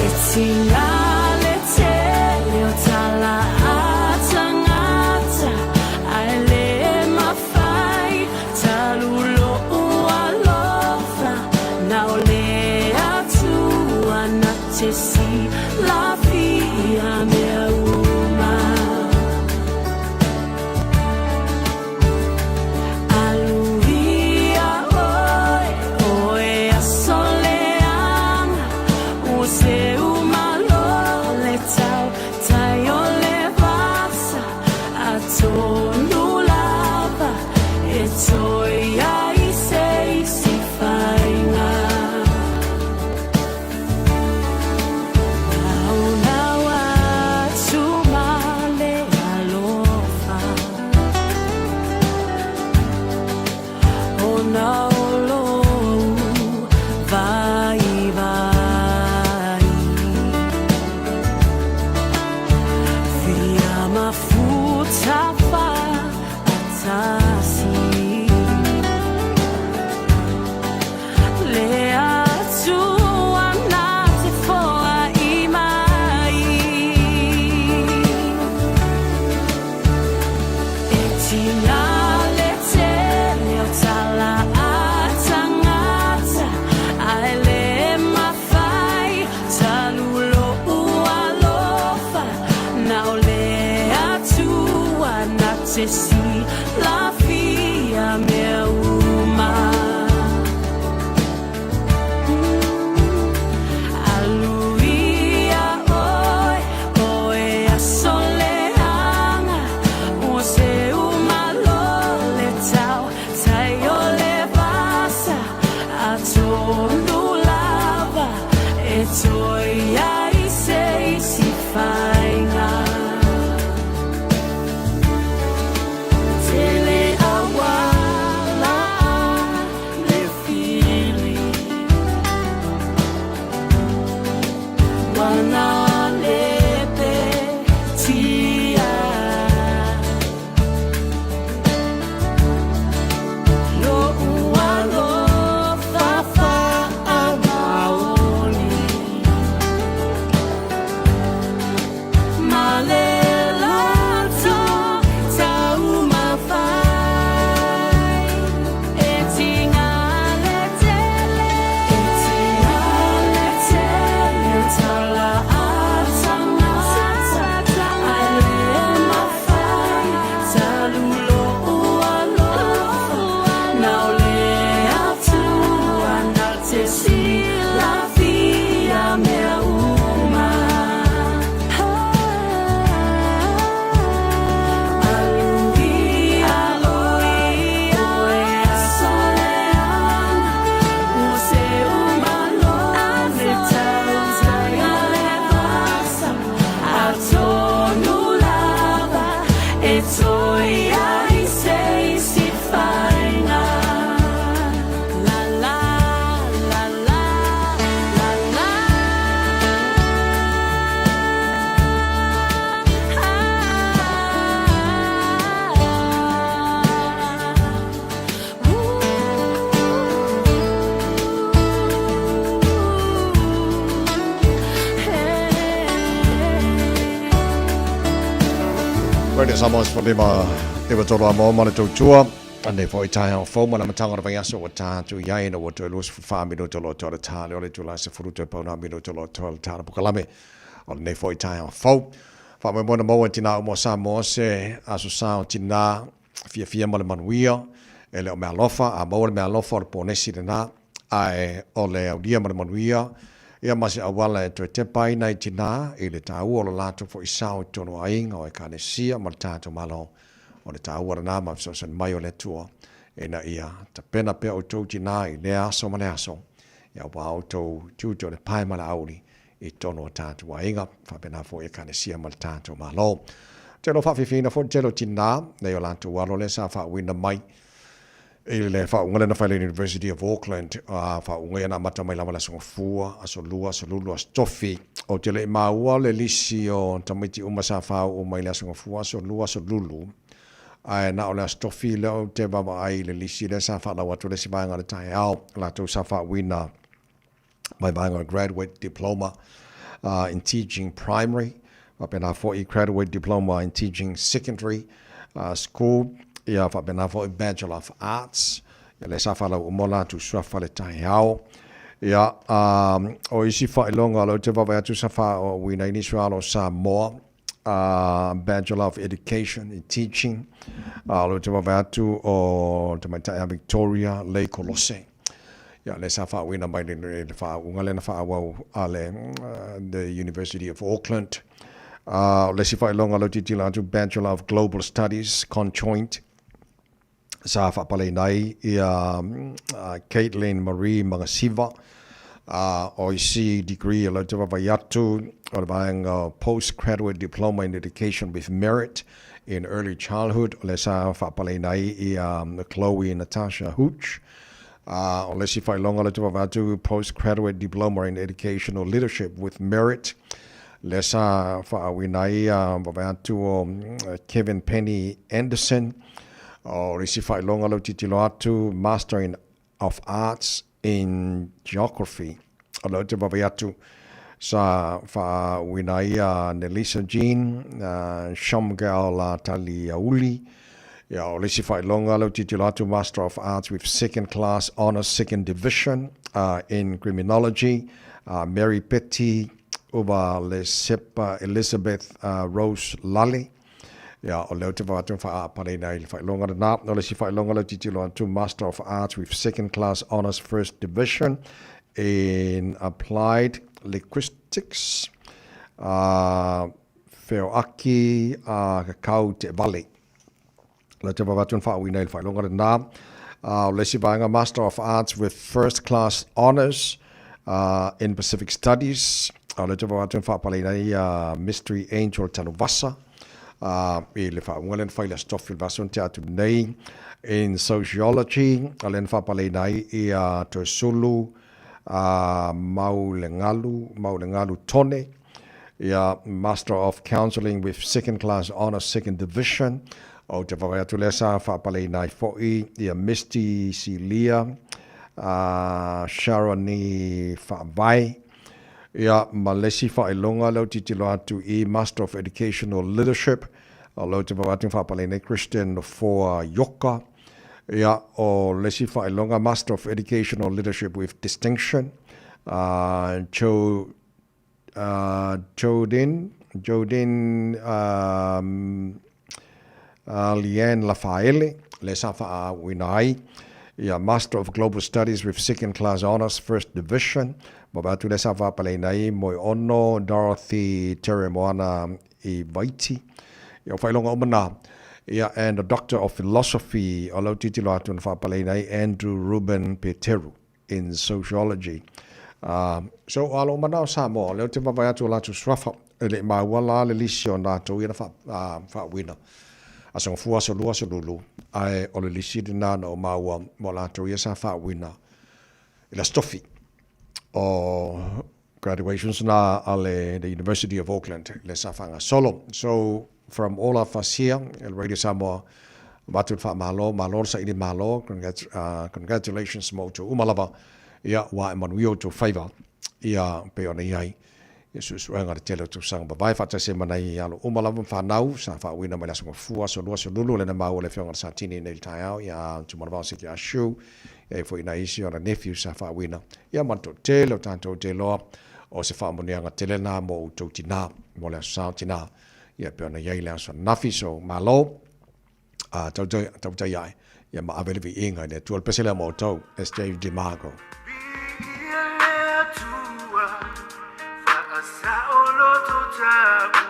E tina le tele o tala a tagata Ae le mafai talu lou alofa Na o le Atua na te silafia mea uma Aluia oe, oe aso leaga Ua seu malo le tautai o le vasa Atonu lava e toe i ai se isi faiga Naunau atu ma le alofa Ona o lou vaivai. E toi ai se isi faiga. Tele auala le fili. Wana lepe tia. Lo'u alofa faamaoni. Ma le loto taumafai. E tiga le tele. E tiga le tele tala a tagata. Ae le mafai talu lo'u alofa. Na o le Atua na te silafia mea uma. Aluia oe, oe aso leaga, ua seu malo le tautaga le vasa, atonu lava e toe ai se isi faiga. La la la la la la. Radio Samoa 15 e wa tolu a mo ma le tautua. Nei foi taeao fou ma le amataga o le vaiaso ua ta atu i ai ina ua toe 24 minuta o lo o toa le ta le o le itula 10 toe pau nā minuta o lo o toa le ta le pukalame o lenei foi taeao fou. Faamoemoe na maua e tinā uma o Samoa se aso sa o tinā fiafia ma le manuia e le o meaalofa, a maua le meaalofa o le ponesi lena, ae o le aulia ma le manuia ia ma se auala e toe tepa ai nai tinā i le taua o lo latou foi sao i totonu o aiga o Ekalesia ma le tatou Malo. O le taua lena ma fesoasoani mai o le Atua ina ia tapena pea outou tinā i lea aso ma le aso, ia ua outou tiute o le pae ma le auli i totonu o tatou aiga, faapena foi Ekalesia ma le tatou Malo. Ou te iloa faafiafiaina foi le tele o tinā nei o latou alo lea sa faauuina mai i le faauuga lea na fai i le University of Auckland, a faauuga ia na amata mai lava i le Aso Gafua, Aso Lua, Aso Lulu, Aso Tofi. Ou te le i maua le lisi o tamaiti uma sa faauu mai i le Aso Gafua, Aso Lua, Aso Lulu, ae na o le Aso Tofi lea ou te vaavaai i le lisi lea sa faalau atu e le isi vaega o le taeao, latou sa faauuina mai vaega o le Graduate Diploma in Teaching Primary, faapena foi Graduate Diploma in Teaching Secondary School, ia faapena foi Bachelor of Arts, ia lea sa faalau uma o latou suafa le taeao. Ia, o isi faailoga o lea ou te vaavaai atu sa faauuina ai nisi o alo o Samoa, Bachelor of Education in Teaching, o lea ou te vaavaai atu o le tamaitai a Victoria Lei Kolose. Ia, lea sa faauuina mai le, le faauuga lea na faaauau a le the University of Auckland. O le isi faailoga o lea ou te tilotilo atu, Bachelor of Global Studies Conjoint, sa faapaleina ai ia Caitlin Marie Magasiva. O isi degree o lea ou te vaavaai atu, o le vaega Postgraduate Diploma in Education with Merit in Early Childhood, o lea sa faapaleina ai ia Chloe Natasha Hooch. O le isi faailoga o lea ou te vaavaai atu, Postgraduate Diploma in Educational Leadership with Merit, lea sa faauuina ai ia vaavaai atu o Kevin Penny Anderson. O le isi faailoga o lea ou te tilotilo atu, Master in of Arts in Geography. O lea ou te vaavaai atu sa faauuina ai a Nelisa Jean Shomgal Taliauli. Ia, o le isi faailoga lea ou te tilotilo atu, Master of Arts with Second Class Honours Second Division in Criminology, Mary Petty Uva Lesepa Elizabeth Rose Lale. Ia, o lea ou te vaai atu na faaapaleina ai le faailoga lena. O le isi faailoga lea ou te tilotilo atu, Master of Arts with Second Class Honours First Division in Applied Linguistics, Feoaki Kakau Te Vale. O lea ou te vaai atu na faauuina ai le faailoga lena. O le isi vaega, Master of Arts with First Class Honours, in Pacific Studies. O le te atu faapaleina ai ia Mystery Angel Tanuvasa i le faauga lea na fai i le Aso Tofi o le vaiaso na tea atu nei. In Sociology, o lea na faapaleina ai ia Toesulu Maulegalu, Maulegalu Tone, ia Master of Counselling with Second Class Honours Second Division. Ou te vaavaai atu lea sa faapaleina ai foi ia Misty Silia Sharoni Faavae, ia ma le isi faailoga lea ou tilotilo atu i Master of Educational Leadership, o lea ou te vaavaai atu na faapaleina ai Christian Nofoa Ioka, ia o le isi faailoga Master of Educational Leadership with Distinction, Cho Jodin, Jodin Leanne Lafaele, lea sa faaauina ai ia Master of Global Studies with Second Class Honours First Division, ma vae atu lea sa faapaleina ai Moeono Dorothy Teremoana i Vaiti. Ia, o faailoga uma na. Ia, and a Doctor of Philosophy, o lau tilotilo atu na faapaleina ai Andrew Ruben Peteru. in sociology. So o alo uma na o Samoa, o lea ou te vaavaai atu o latou suafa, e le i maua la le lisi o latou ia na faauuina. Aso Gafua, aso Lua, aso Lulu, ae o le lisi lena na ou maua mo latou ia sa faauuina i le Aso Tofi o graduations na a le the University of Auckland lea sa faagasolo. So from all of us here at Radio Samoa, avatu le faamalo, malo le saili malo, congratulations mo outou uma lava, ia ua ae manuia outou faiva, ia pei ona i ai ia suesuega o le tele o tausaga mavae faatasi ai ma nai alo uma lava ma fanau sa faauuina mai le Aso Gafua, Aso Lua, Aso Lulu, lea na maua le Afioga i le Satini nei i le taeao, ia Tumanavao Siki Ashu, E ai foi nai isi o ana nephew sa faauuina ia ma le toatele o tatou te iloa o se faamanuiaga tele lena mo outou tina mo le aso sa o tina ia pei ona i ai le aso ananafi. So malo a tautai tautai ae ia ma ave le viiga i le Atua. O le pese lea mo outou SJ DeMarco. Viia le Atua, faasao loto taua.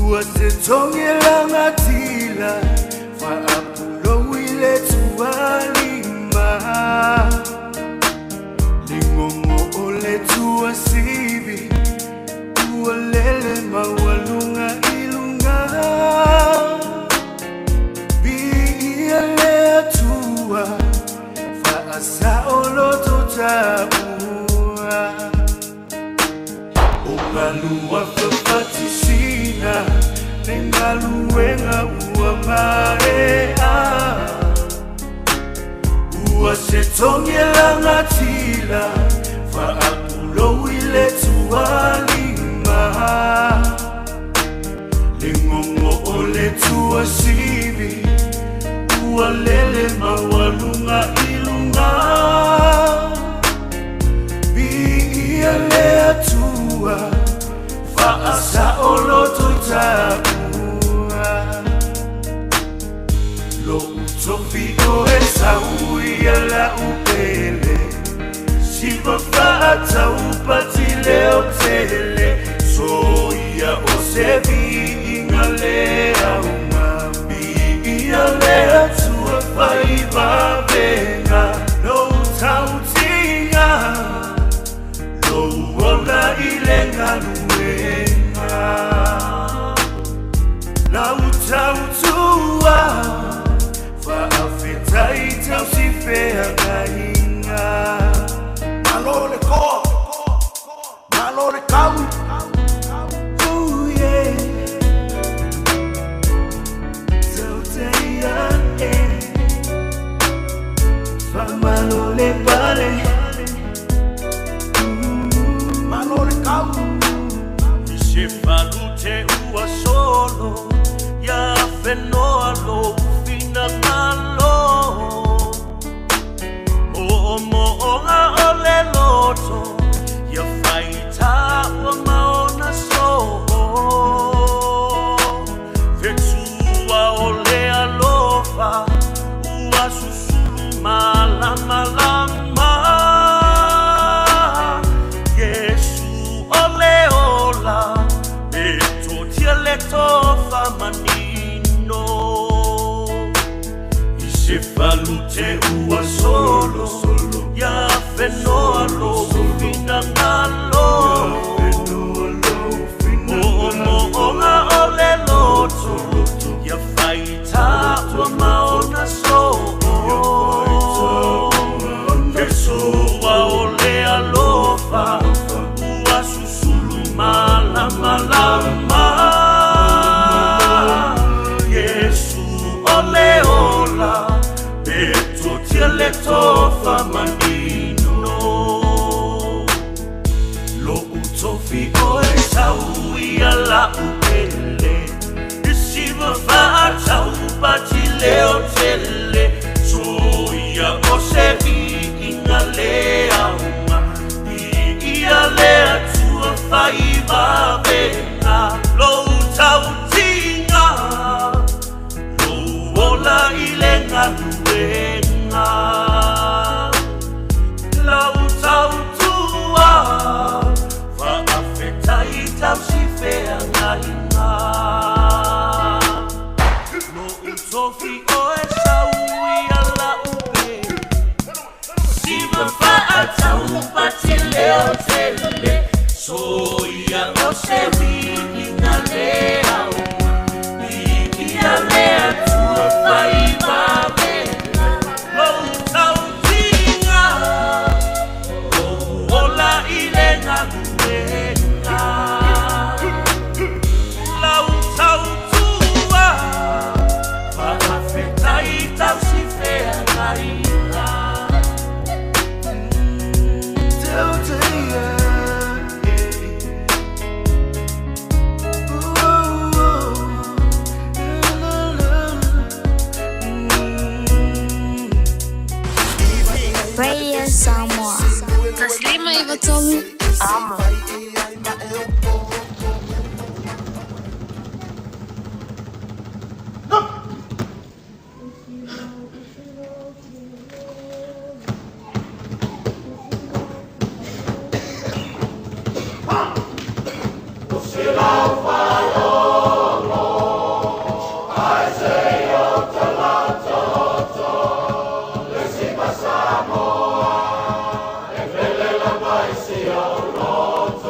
Ua se togelanga tila faapulo ile tualima Lingongo o le tuasivi ua lele maualuga i luga Viia le Atua faasaoloto taua O galu fafatisina le galuega ua maea Ua se togelagatila faapulou i le tualima Legogo o le tuasivi ua lele maualuga i luga Viia le Atua faasaoloto i taua Lo'u tofi o Esau ia la'u pele Siva faataupati leo tele Soia o se viiga le auga Viia le Atua faivavega Lou tautiga Lou ola i le galuega Lau tautua Faafetai tausi feagaiga Malo le koa, malo le kau. Ooh yeah. Tautai ae. Faamalo le pale. Malo le kau. I se falute ua solo ia fenoa lou finagalo. Laupati leo tele Soia o se wini le au Ikia le atua fai vavena Lou tautinga Lou ola i le galuega Lau tautua Faafetai tausi feagaiga Radio Samoa. Taslima Ivatolu. Amo. Samoa, e vele la mai si au loto.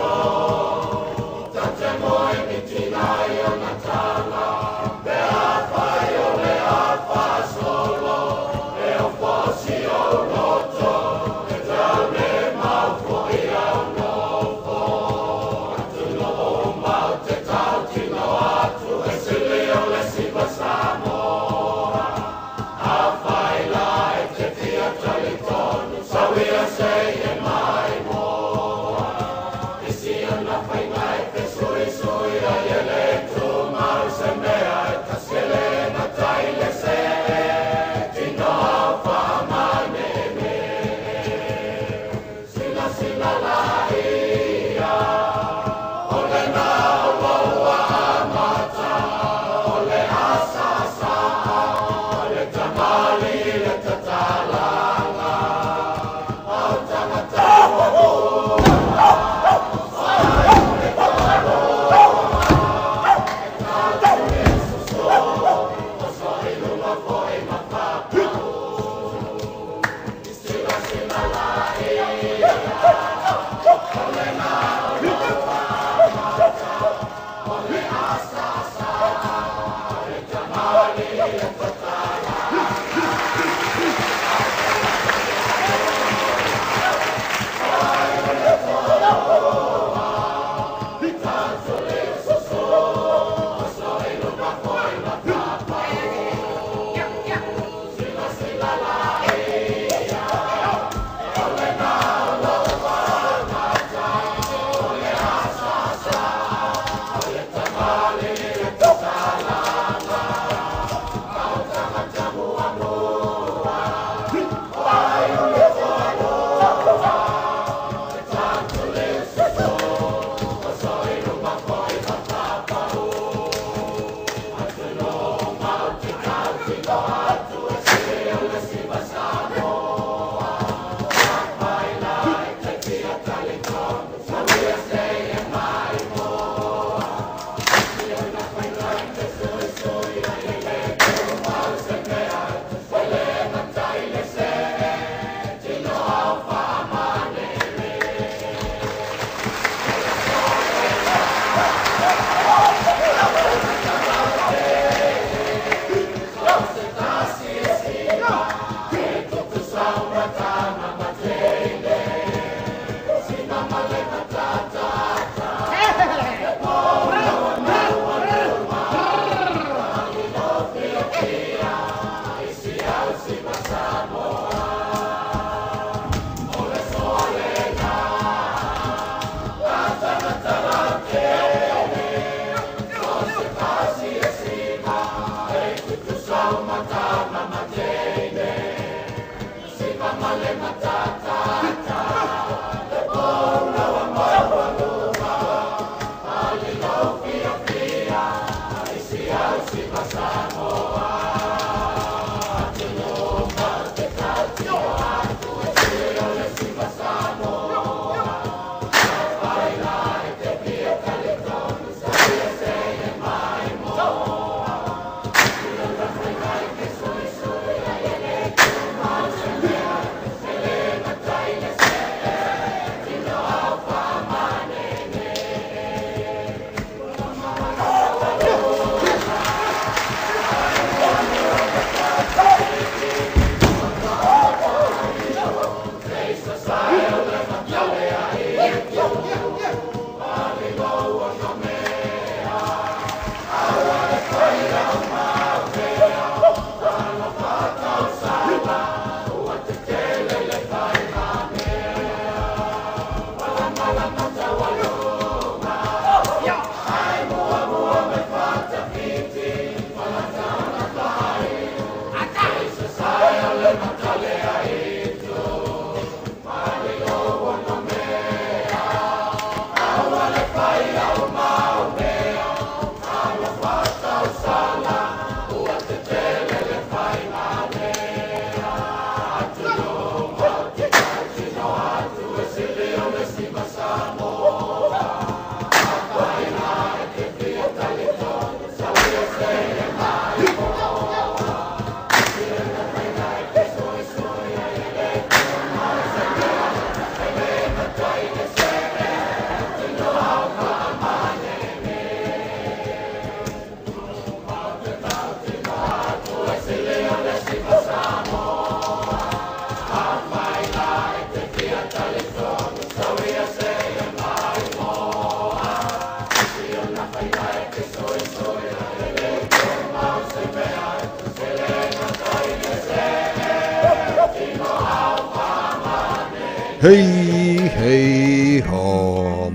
Hei, hei, ho.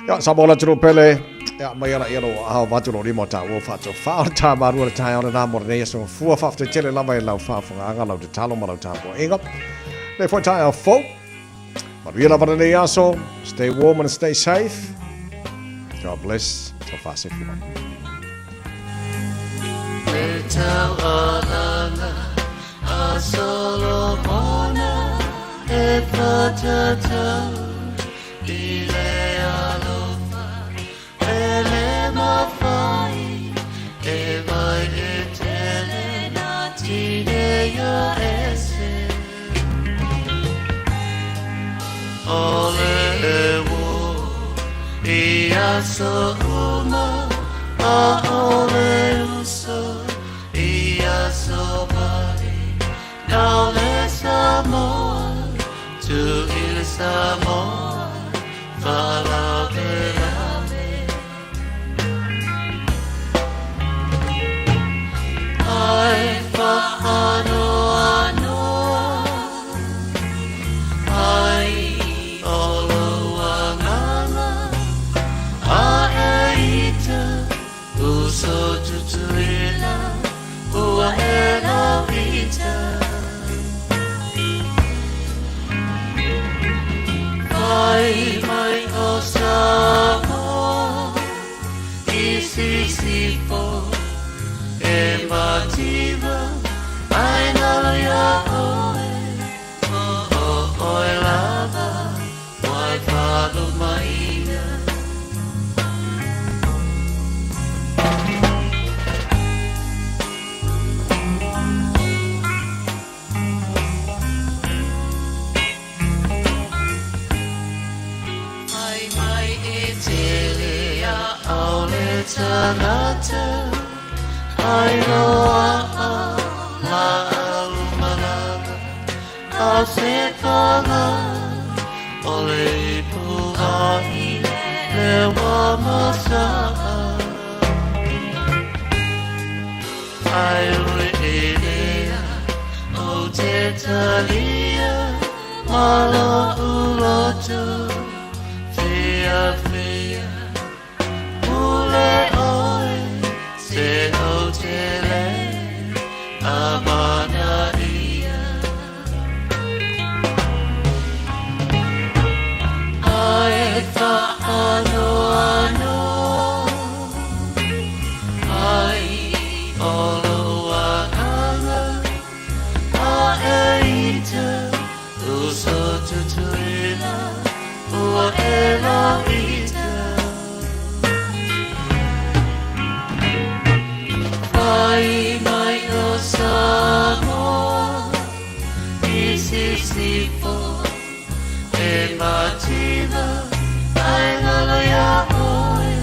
Ia, Samoa le atunuu pele. Ia, mai ala ia lou aao vaeatu lou lima o taua faatofa o le tamalua le taeao lenā mo lenei aso fua. Faafetai tele lava i lau faafofogaaga, lau tatalo ma lau tapuaiga. Lenei foi taeao fou. Manuia lava lenei aso. Stay warm and stay safe. God bless. Tofa soifua. Le taualaga a Solomona e whatatau i le alofa e le mawhai e mai e tele nā tineia ese. O le e i aso uma a o le uso i aso mai nau le Samoa tu i le Samoa whalavelave. Ai whaanoanoa ai o lou agaga a e ita uso tutuila ua e lauita. Fai mai o Samoa i sisifo e mativa ai nalo ia oe o o oe lava wai whalumaina. Mai mai e tele a au le tangata ai loa la au malama a se panga o le ipu ai le wa masaa ai ui e lea o te talia ma lo uloto fia fia pule oe se o te le amana ia. Ai whaanoanoa ai o lou agaga a e ita uso tutuila ua e lauita. Fai mai o Samoa i sisifo e mativa ai lalo ia oe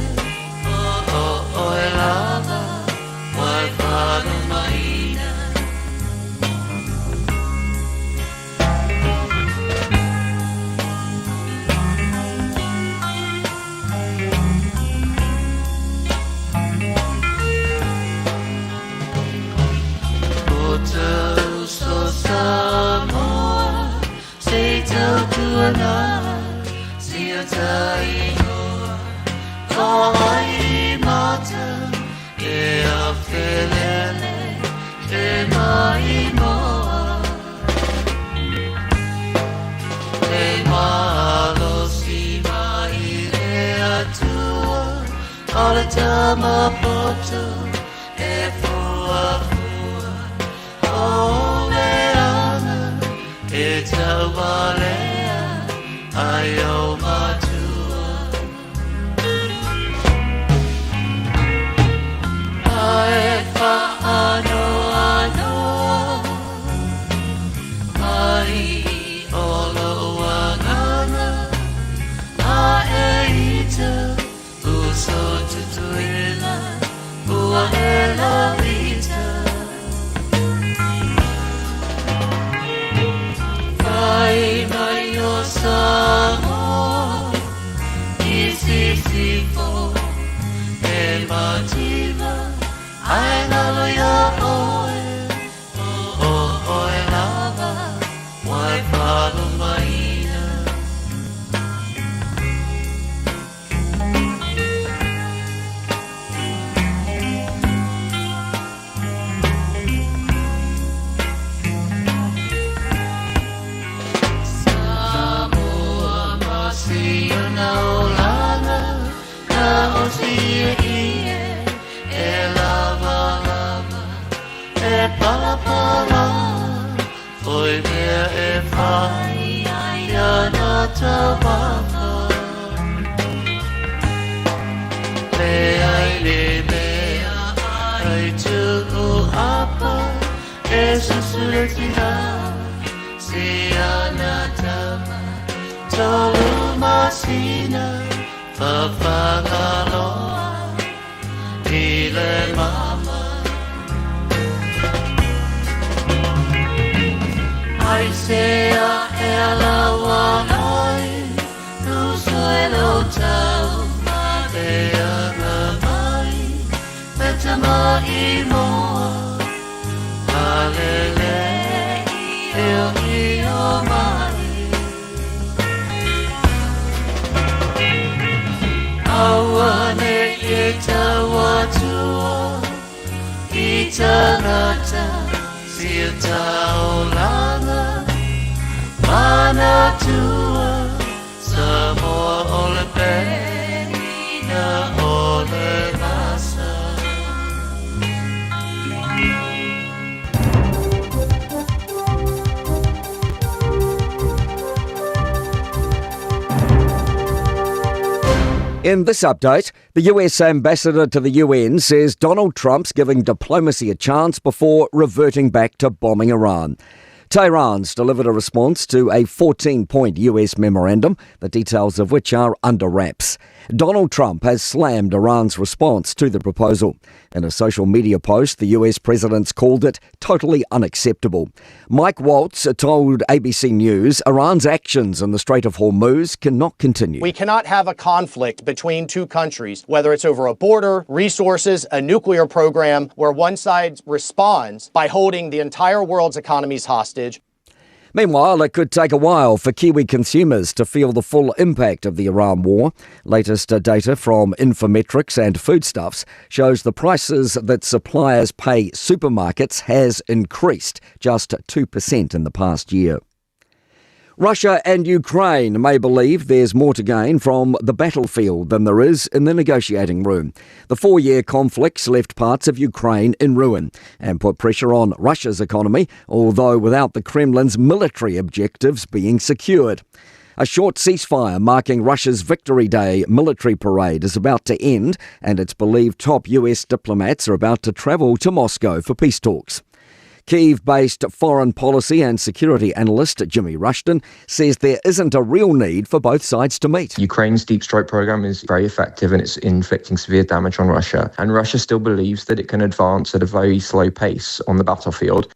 o o oe lava wai whalumaina. O te uso Samoa se tautuana sia taingoa ko ai mata e a felele e maimoa. Le malosi mai le atua o le tamapoto e fua fua o le ana e taualea ai o matua. Ai whaanoanoa ai o lou agaga a e ita uso tutuila ua e lauita. Fai mai o Samoa i sisifo e mativa ai lalo ia oe o o oe lava wai whalumaina. tausi e lava lava e palapala oi mea e whai ia nā taumafa Le ai le mea ai tuu apa e susule tina si ana tama tolu masina whawhangaloa i le mama. Ai se a e alawa ai tu sue lo tau ma le anga mai me tama i moa Alele i o i o mai. Aua ne e tau atua i tangata si e taolanga manatua Samoa o le pena o le masa. In this update, the US ambassador to the UN says Donald Trump's giving diplomacy a chance before reverting back to bombing Iran. Tehran's delivered a response to a 14-point US memorandum, the details of which are under wraps. Donald Trump has slammed Iran's response to the proposal. In a social media post, the US president's called it totally unacceptable. Mike Waltz told ABC News Iran's actions in the Strait of Hormuz cannot continue. We cannot have a conflict between two countries, whether it's over a border, resources, a nuclear program, where one side responds by holding the entire world's economies hostage. Meanwhile, it could take a while for Kiwi consumers to feel the full impact of the Iran war. Latest data from Infometrics and Foodstuffs shows the prices that suppliers pay supermarkets has increased just 2% in the past year. Russia and Ukraine may believe there's more to gain from the battlefield than there is in the negotiating room. The 4-year conflicts left parts of Ukraine in ruin and put pressure on Russia's economy, although without the Kremlin's military objectives being secured. A short ceasefire marking Russia's Victory Day military parade is about to end, and it's believed top US diplomats are about to travel to Moscow for peace talks. Kyiv-based foreign policy and security analyst Jimmy Rushton says there isn't a real need for both sides to meet. Ukraine's deep strike program is very effective and it's inflicting severe damage on Russia. And Russia still believes that it can advance at a very slow pace on the battlefield.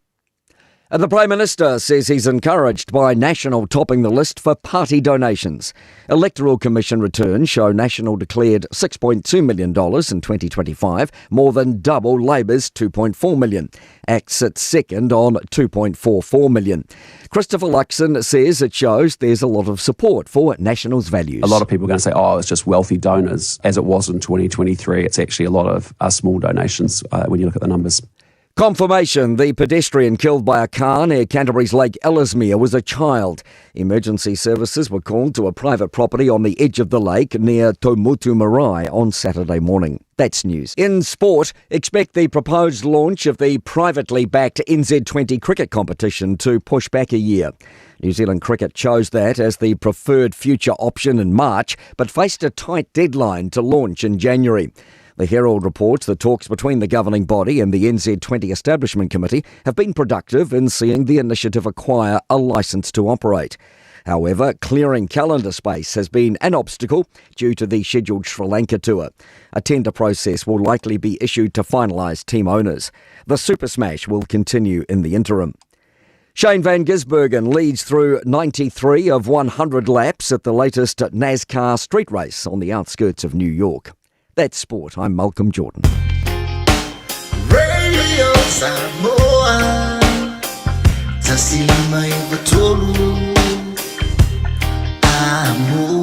And the Prime Minister says he's encouraged by National topping the list for party donations. Electoral Commission returns show National declared $6.2 million in 2025, more than double Labor's $2.4 million. ACT sits second on $2.44 million. Christopher Luxon says it shows there's a lot of support for National's values. A lot of people are going to say, oh, it's just wealthy donors. As it was in 2023, it's actually a lot of small donations when you look at the numbers. Confirmation the pedestrian killed by a car near Canterbury's Lake Ellesmere was a child. Emergency services were called to a private property on the edge of the lake near Taumutu Marae on Saturday morning. That's news. In sport, expect the proposed launch of the privately backed NZ20 cricket competition to push back a year. New Zealand Cricket chose that as the preferred future option in March, but faced a tight deadline to launch in January. The Herald reports the talks between the governing body and the NZ20 Establishment Committee have been productive in seeing the initiative acquire a licence to operate. However, clearing calendar space has been an obstacle due to the scheduled Sri Lanka tour. A tender process will likely be issued to finalise team owners. The Super Smash will continue in the interim. Shane Van Gisbergen leads through 93 of 100 laps at the latest NASCAR street race on the outskirts of New York. That's sport. I'm Malcolm Jordan. Radio Samoa Tasilima i Vatolu Amo.